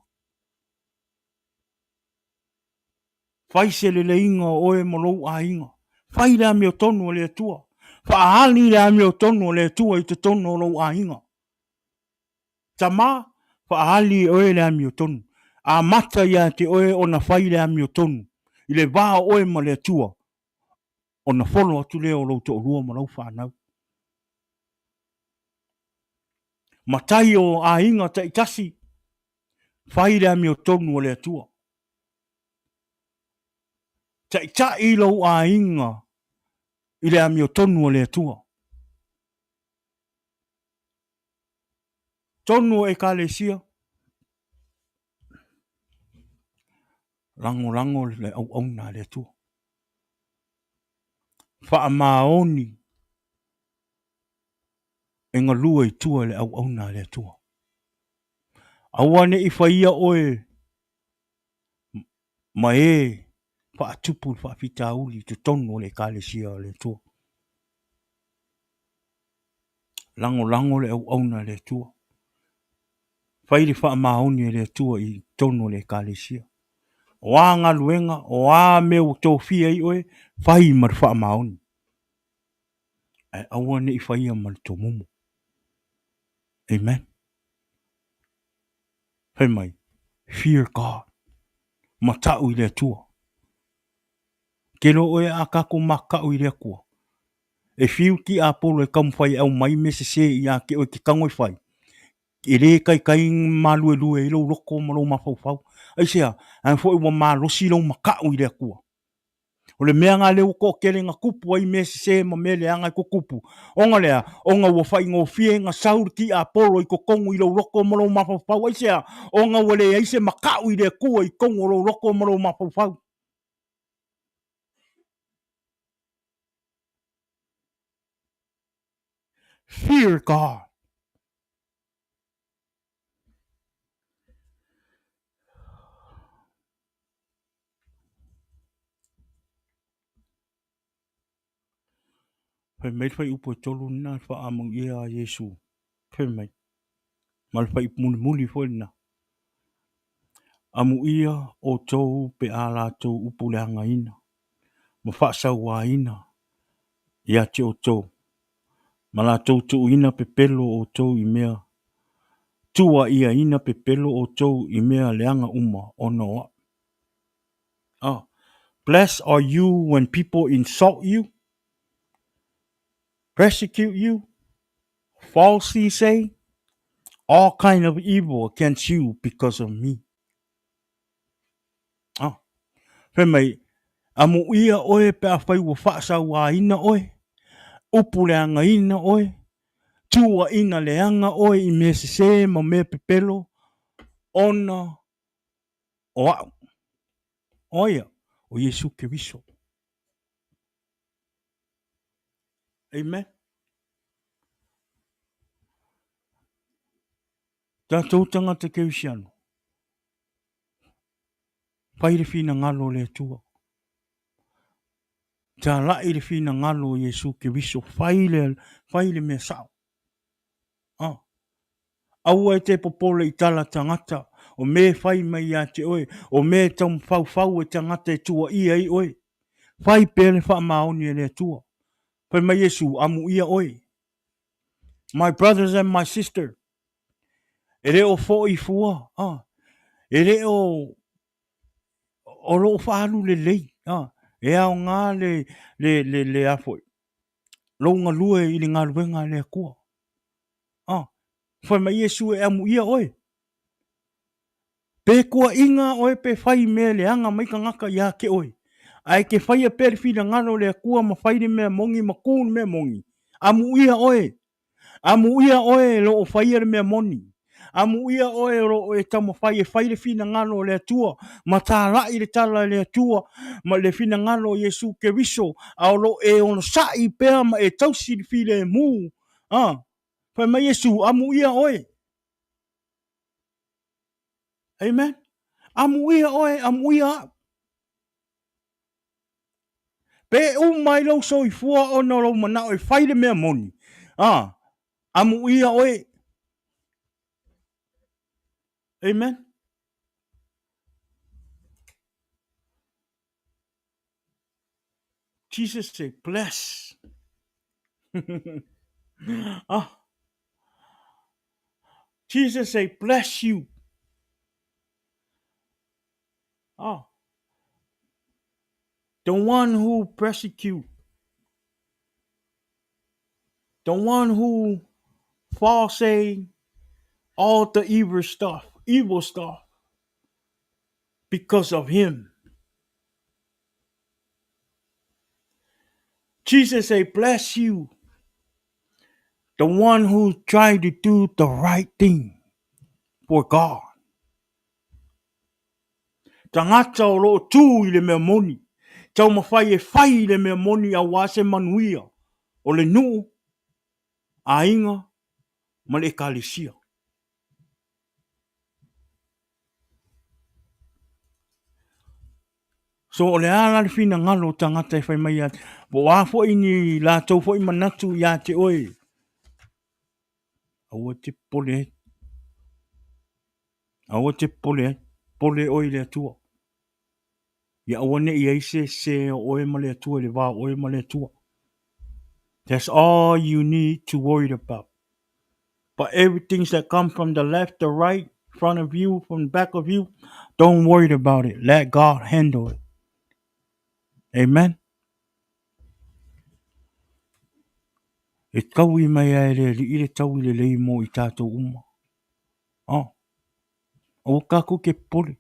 Fai se leleiga o oe ma lou aiga. Fai le amiotonu a le Atua. Faaali le amiotonu a le Atua i totonu o lou aiga. Tama, faaali e oe le amiotonu. Amata ia te oe ona fai le amiotonu i le va o oe ma le Atua, ona folo atu lea o lou toalua ma lau fanau. Matai o aiga taitasi, fai le amiotonu a le Atua. Taitai lou aiga i le amiotonu a le Atua. Tonu o Ekalesia, lagolago le auauna a le Atua. Faamaoni e galue i tua i le auauna a le Atua. Aua ne i faia oe ma e faatupu le faafitauli i totonu o le Ekalesia a le Atua. Lagolago le auauna a le Atua. Fai le faamaoni a le Atua i totonu o le Ekalesia. O a galuega, o a mea ua tofia ai oe, fai ma le faamaoni. Ae aua ne i faia ma le tomumu. Amen. Fai mai, fear God. Mata'u i le Atua. Ke loa oe a tatou maka'u i le Atua, e fiu tiapolo e taumafai e aumai mea sese ia te oe e te tago e fai, e le taitai maluelue ai lou loto ma lou mafaufau. Aisea? Leaga foi ua malosi lou mata'u i le Atua. O le mea lena lea ua toatele na tupu ai mea sese ma mea leaga e tutupu, ona lea, ona ua faigofie na sau le tiapolo i totonu i lou loto ma lou mafaufau. Aisea? Ona ua leai se mata'u i le Atua i totonu o lou loto ma lou mafaufau. Fear God. Fai mai le fuaiupu e tolu lena le faaamuia a Iesu. Fai mai, ma le fuaiupu mulimuli foi lena. Amuia outou pe a latou upu leagaina ma faasauaina ia te outou, ma latou tuuina pepelo outou i mea Tuuaiaina pepelo outou i mea leaga uma ona o a'u. Ah, blessed are you when people insult you, persecute you, falsely say all kind of evil against you because of me. Ah, fai mai, amuia oe pe afai ua faasauāina oe, upu leagaina oe, tuuaina leaga oe i mea sesē ma mea pepelo, ona o a'u. O ai a'u? O Iesu Keriso. Amen. Tatou tagata Kerisiano, fai le finagalo o le Atua. Talai le finagalo o Iesu Keriso, fai le, fai le mea sao. Ah. Aua e te popole i tala tagata, o mea e fai mai ia te oe, o mea e taumafaufau e tagata e tuuaia ai oe. Fai pea le faamaoni e le Atua. Fai mai Iesu, amuia oe. My brothers and my sister, e le o foi fua, ah, e le o o loo faaalu lelei a e aoga le le le le a foi lou galue i le galuega a le Atua a fai mai Iesu e amuia oe pe tuuaiga oe pe fai mea leaga mai tagata ia te oe ae e te faia pea le finagalo o le Atua ma fai le mea moni ma tu le mea moni amuia oe Amuia oe o lo o faia le mea moni. Amuia oe o lo o e taumafai e fai le finagalo o le Atua, ma talai le tala e le Atua, ma le finagalo o Iesu Keriso, a o lo o e onosai pea ma e tausi le filemu. A, fai mai Iesu, amuia oe. Amen. Amuia oe, amuia a'u. Pe uma ai lou soifua ona o lou manao e fai le mea moni, a, amuia oe. Amen. Jesus said, bless. ah. Jesus say, bless you. Ah. The one who persecute, the one who false all the evil stuff, evil stuff, because of him. Jesus say, bless you, the one who tried to do the right thing for God. Tagata o lo o tū i le mea moni, taumafai e fai i le mea moni aua se manuia o le nuu, aiga ma le ekalesia. So o le a la le finagalo o tagata e fai mai ia, po o a foi ni latou foi manatu ia te oe, aua e te popole ai. Aua e te popole ai, popole oe i le Atua. Ia aua ne i i ai se sese o oe ma le Atua i le va o oe ma le Atua. That's all you need to worry about. But everything that come from the left, the right, front of you, from the back of you, don't worry about it. Let God handle it. Amen. E taui mai ai le Alii le taui lelei mo i tātou uma. Oh. Aua tātou te popole.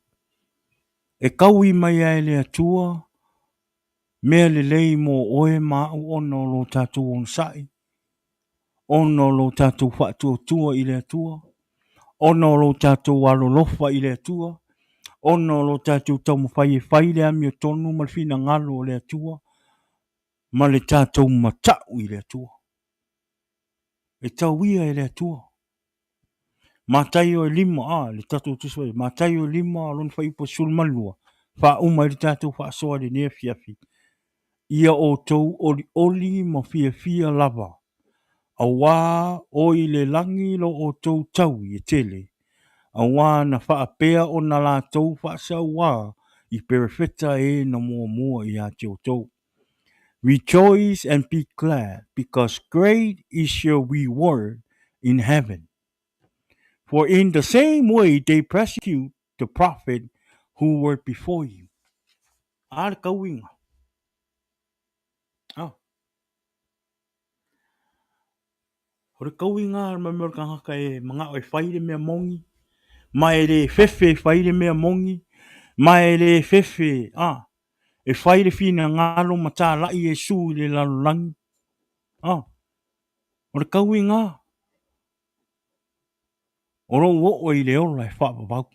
E taui mai ai le Atua mea lelei mō oe ma a'u ona o lo tātou onosai, ona o lo tātou faatuatua i le Atua, ona o lo tātou alolofa i le Atua, ona o lo tātou taumafai e fai le amiotonu ma le finagalo o le Atua, ma le tātou mata'u i le Atua. E tauia e le Atua. Mataio e lima, a, le tatou Tusi Paia, Mataio e lima, lona fuaiupu e 12, faauma ai le tatou faasoa i lenei afiafi. Ia outou olioli ma fiafia lava, auā o i le lagi lo outou taui e tele, auā na faapea ona latou faasauā i perofeta e na muamua ia te outou. Rejoice and be glad, because great is your reward in heaven. For in the same way they persecute the prophet who were before you. A le kauiga. Ah. O le kauiga a le mea o le tagata e manao e fai le mea moni, ma e le fefe e fai le mea moni, ma e le fefe, ah, e fai le finagalo ma talai Iesu i le lalolagi. Ah, o le kauiga o lou oo i le ola e faavavau.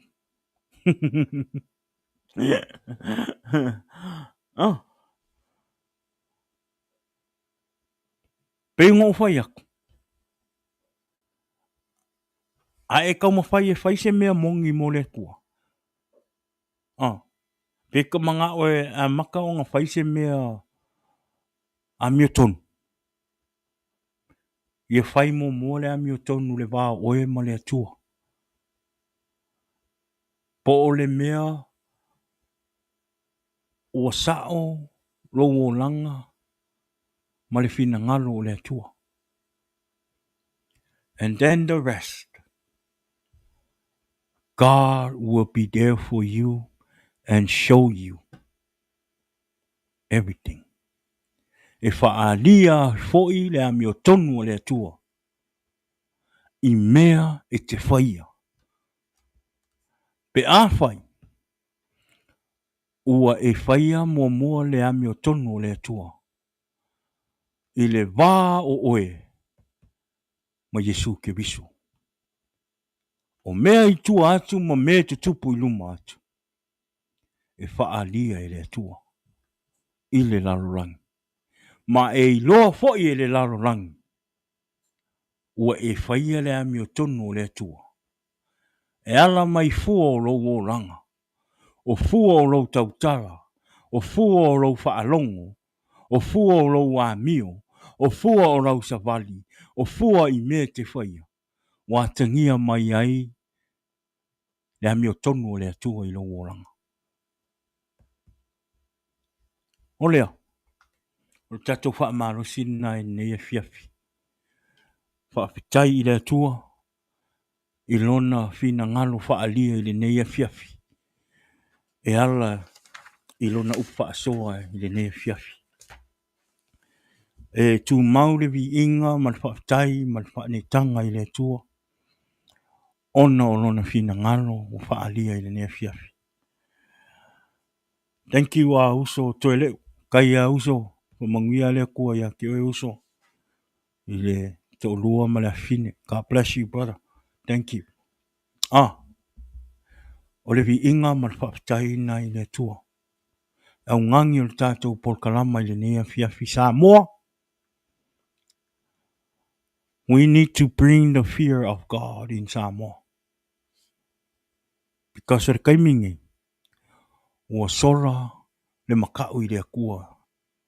Ah. Pei ona ou fai atu, a e taumafai e fai se mea moni mo le Atua, ah, pe ka manao e amata ona fai se mea amiotonu, ia fai muamua le amiotonu le va o oe ma le Atua. Po o le mea ua sao lou olaga ma le finagalo o le Atua. And then the rest, God will be there for you and show you everything. E faaalia foi le amiotonu a le Atua i mea e te faia. Pe afai ua e faia muamua le amiotonu o le Atua i le va o oe ma Iesu Keriso. O mea i tua atu ma mea e tutupu i luma atu, e faaalia e le Atua i le lalolagi. Ma e iloa foi e le lalolagi ua e faia le amiotonu o le Atua e ala mai fua o lou olaga, o fua o lou tautala, o fua o lou faalogo, o fua o lou amio, o fua o lau savali, o fua i mea e te faia, ua atagia mai ai le amiotonu o le Atua i lou olaga. O lea, o le tatou faamalosi lena i lenei afiafi. Faafetai i le Atua i lona finagalo faaalia i lenei afiafi e ala i lona upu faasoa i lenei afiafi. E tumau le viiga ma le faafetai ma le faaneetaga i le Atua ona o lona finagalo ua faaalia i lenei afiafi. Thank you a uso Toeleu. Kai a uso, faamanuia le Atua ia te oe uso i le toalua ma le afafine. God bless you brother. Thank you. Ah, o le viiga ma le faafetai lena i le Atua. E augani o le tatou polokalama i lenei afiafi Samoa. We need to bring the fear of God in Samoa. Because o le taimi nei, ua sola le makaʻu i le Atua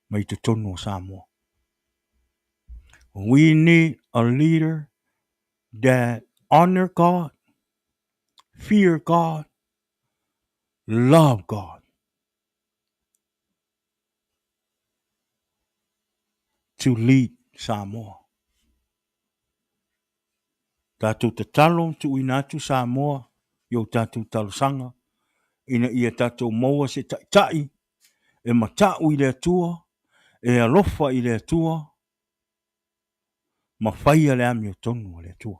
mai totonu o Samoa. We need a leader that honor God, fear God, love God. To lead Samoa. Tatou tatalo tuuina atu Samoa i o tatou talosaga ina ia tatou maua se taitai e mata'u i le Atua, e alofa i le Atua, ma faia le amiotonu a le Atua.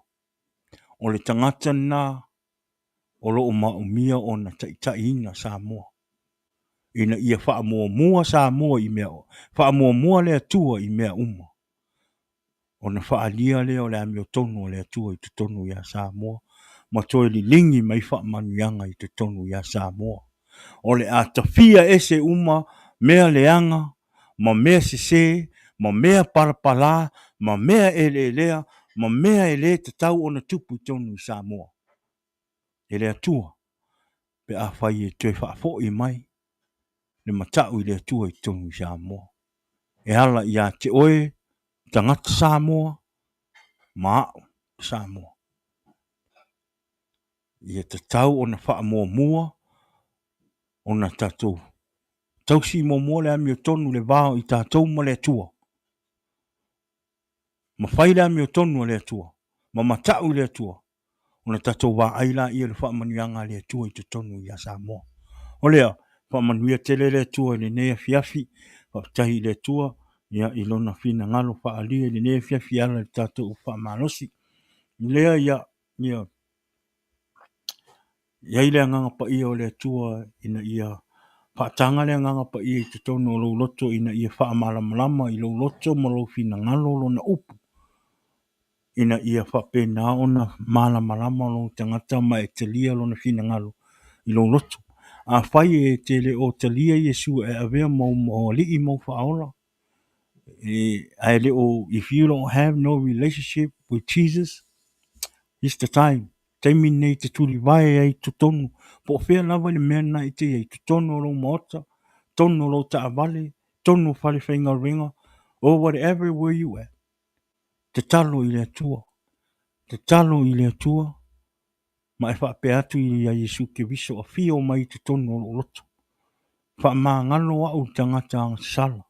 O le tagata lena o lo o maomia ona taitaiina Samoa ina ia faamuamua Samoa i mea, faamuamua le Atua i mea uma. Ona faaalia lea o le amiotonu a le Atua i totonu ia Samoa ma toe liligi mai faamanuiaga i totonu ia Samoa. O le a tafia ese uma mea leaga ma mea sese ma mea palapala ma mea eleelea ma mea e le tatau ona tupu i totonu i Samoa e le Atua pe afai e toe faafoi mai le matau i le Atua i totonu i Samoa. E ala ia te oe tagata Samoa ma a'u Samoa. Ia tatau ona faamuamua ona tatou tausi muamua le amiotonu le va o i tatou ma le Atua. Ma fai le amiotonu a le Atua, ma mata'u i le Atua. Ona tatou vaai laia i le faamanuiaga a le Atua i totonu ia Samoa. O lea, faamanuia tele le Atua i lenei afiafi. Faafetai i le Atua ia, i lona finagalo faaalia i lenei afiafi e ala i le tatou faamalosi. I lea ia, ia i ai le Agaga Paia o le Atua ina ia faataga le Agaga Paia i totonu o lou loto ina ia faamalamalama i lou loto ma lou finagalo lona upu, ina ia faapena ona malamalama lou tagata ma e talia lona finagalo i lou loto. Afai e te le o talia Iesu e avea ma ou Alii ma ou Faaola, ae le o, if you don't have no relationship with Jesus, It's the time, taimi lenei e te tulivae ai i totonu, po o fea lava le mea lena e te i ai, totonu o lou maota, totonu o lou taavale, totonu o fale faigaluega, or whatever where you at, tatalo i le Atua, tatalo i le Atua, ma e faapea atu ia Iesu Keriso, afio mai i totonu o lou loto. Faamagalo au i tagata agasala.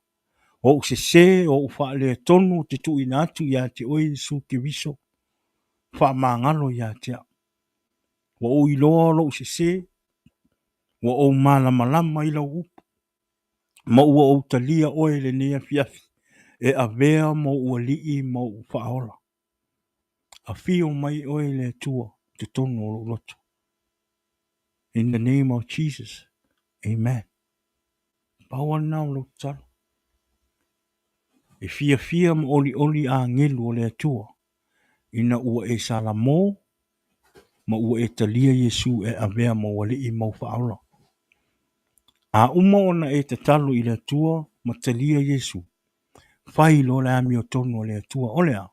O ou sese, o ou faaletonu ou te tuuina atu ia te oe Iesu Keriso, faamagalo ia te au. Ua ou iloa lou sese, ua ou malamalama i lau upu, ma ua ou talia oe i lenei afiafi, e avea ma ou alii ma ou faaola. Afio mai oe le Atua i totonu o lou loto. In the name of Jesus, amen. Pau lava lena o lou tatalo. E fiafia ma olioli agelu o le Atua ina ua e salamo ma ua e talia Iesu e avea ma ou Alii ma ou Faaola. A uma ona e tatalo i le Atua ma talia Iesu, fai loa le amiotonu a le Atua. O le a?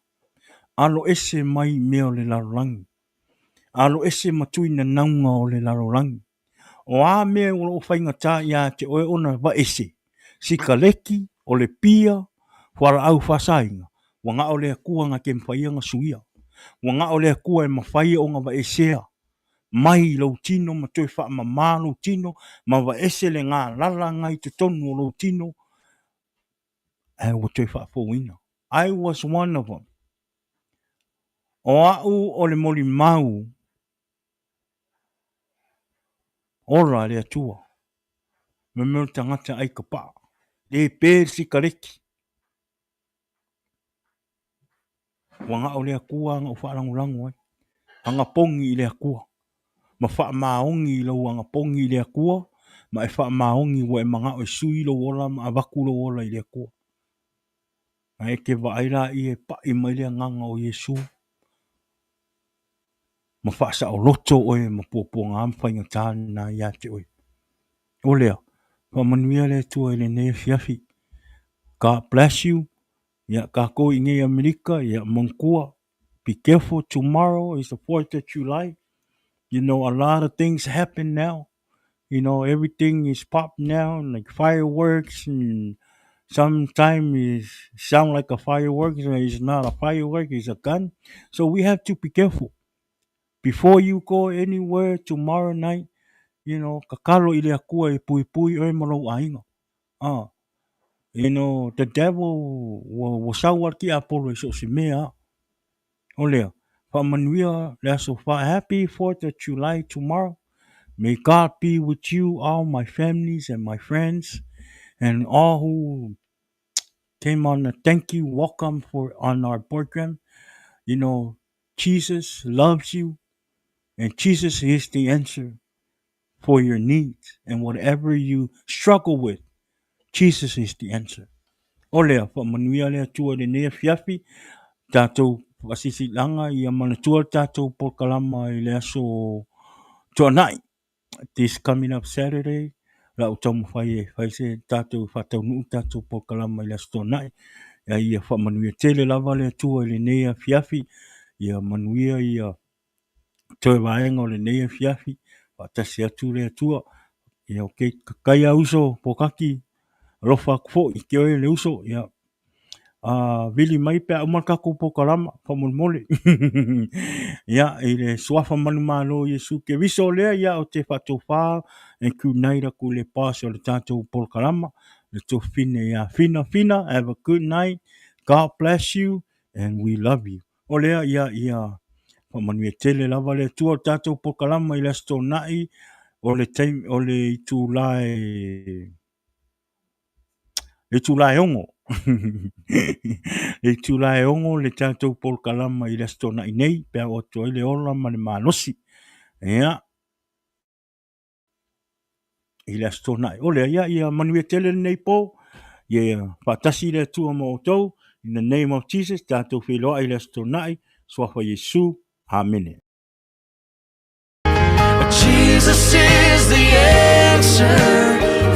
Alo ese mai mea o le lalolagi. Alo ese ma tui nanauga o le lalolagi. O a mea o lo o faigata ia te oe ona vaese, sikaleki, o le pia, fualaau faasaina, ua na o le Atua na te mafaia ona suia. Ua na o le Atua e mafai ona vaesea mai lou tino ma toe faamama lou tino ma vaese le galala na i totonu o lou tino ae ua toe faafouina. I was one of them. O au o le molimau ola a le Atua. Mea o le tagata ai ka paa. Le pe le sikaleki. Ua na o le Atua na ou faalagolago ai. Anapogi i le Atua. Ma faamaoni i lou anapogi i le Atua. Ma e faamaoni ua e manao e sui lou ola ma avatu lou ola i le Atua. A e te vaai laia e pai mai le agaga o Iesu ma faasaoloto oe ma puapuaga ma faigata lena ia te oe. O lea, faamanuia le Atua i lenei afiafi. God bless you. Ia, tatou i nei Amerika, ia manatua, be careful tomorrow is the 4th of July. You know, a lot of things happen now. You know, everything is pop now, like fireworks and sometimes it sound like a fireworks and it's not a firework, it's a gun. So we have to be careful. Before you go anywhere tomorrow night, you know, kakalo i le akua e pui pui oe ma lou aiga. Ah, you know, the devil ua, ua sau a le tiapolo i so o se mea. O lea, faamanuia le aso fa. Happy 4th of July tomorrow. May God be with you, all my families and my friends, and all who came on the thank you, welcome for on our program. You know, Jesus loves you, and Jesus is the answer for your needs and whatever you struggle with. Jesus is the answer. O lea, faamanuia le Atua i lenei afiafi, tatou faasilasilaga ia manatua le tatou polokalama i le aso Tuanai. This coming up Saturday, la ou taumafai e fai se tatou faataunuu tatou polokalama i le aso Tuanai. Ia, ia faamanuia tele lava le Atua i lenei afiafi, ia manuia ia toe vaega o lenei afiafi, faatasi atu le Atua. Ia, okay, kai a uso Pokaki, alofa atu foi i te oe le uso, ia, vili mai pe a uma le tatou polokalama, faamolemole. Ia, i le suafa manumalo o Iesu Keriso lea, ia, ou te faatofa and good night atu i le boss o le tatou polokalama, le tuafafine ia Fina. Fina, have a good night. God bless you and we love you. O lea, ia, ia, Faamanuia tele lava le Atua. O le tatou polokalama i le Aso Toonai, o le taimi, o le itula e le itula e 6. Le itula e 6 le tatou polokalama i le Aso Toonai nei, pe a oo atu ai le ola ma le malosi. Ia, i le Aso Toonai. O lea, ia, ia manuia tele lenei po. Ia faatasi le Atua ma outou. In the name of Jesus, tatou feiloai i le Aso Toonai. Suafa Iesu. Amene. Jesus is the answer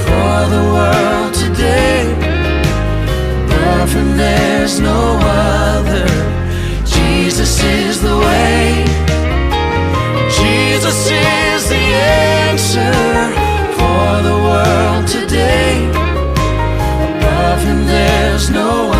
for the world today. Above him there's no other. Jesus is the way. Jesus is the answer for the world today. Above him there's no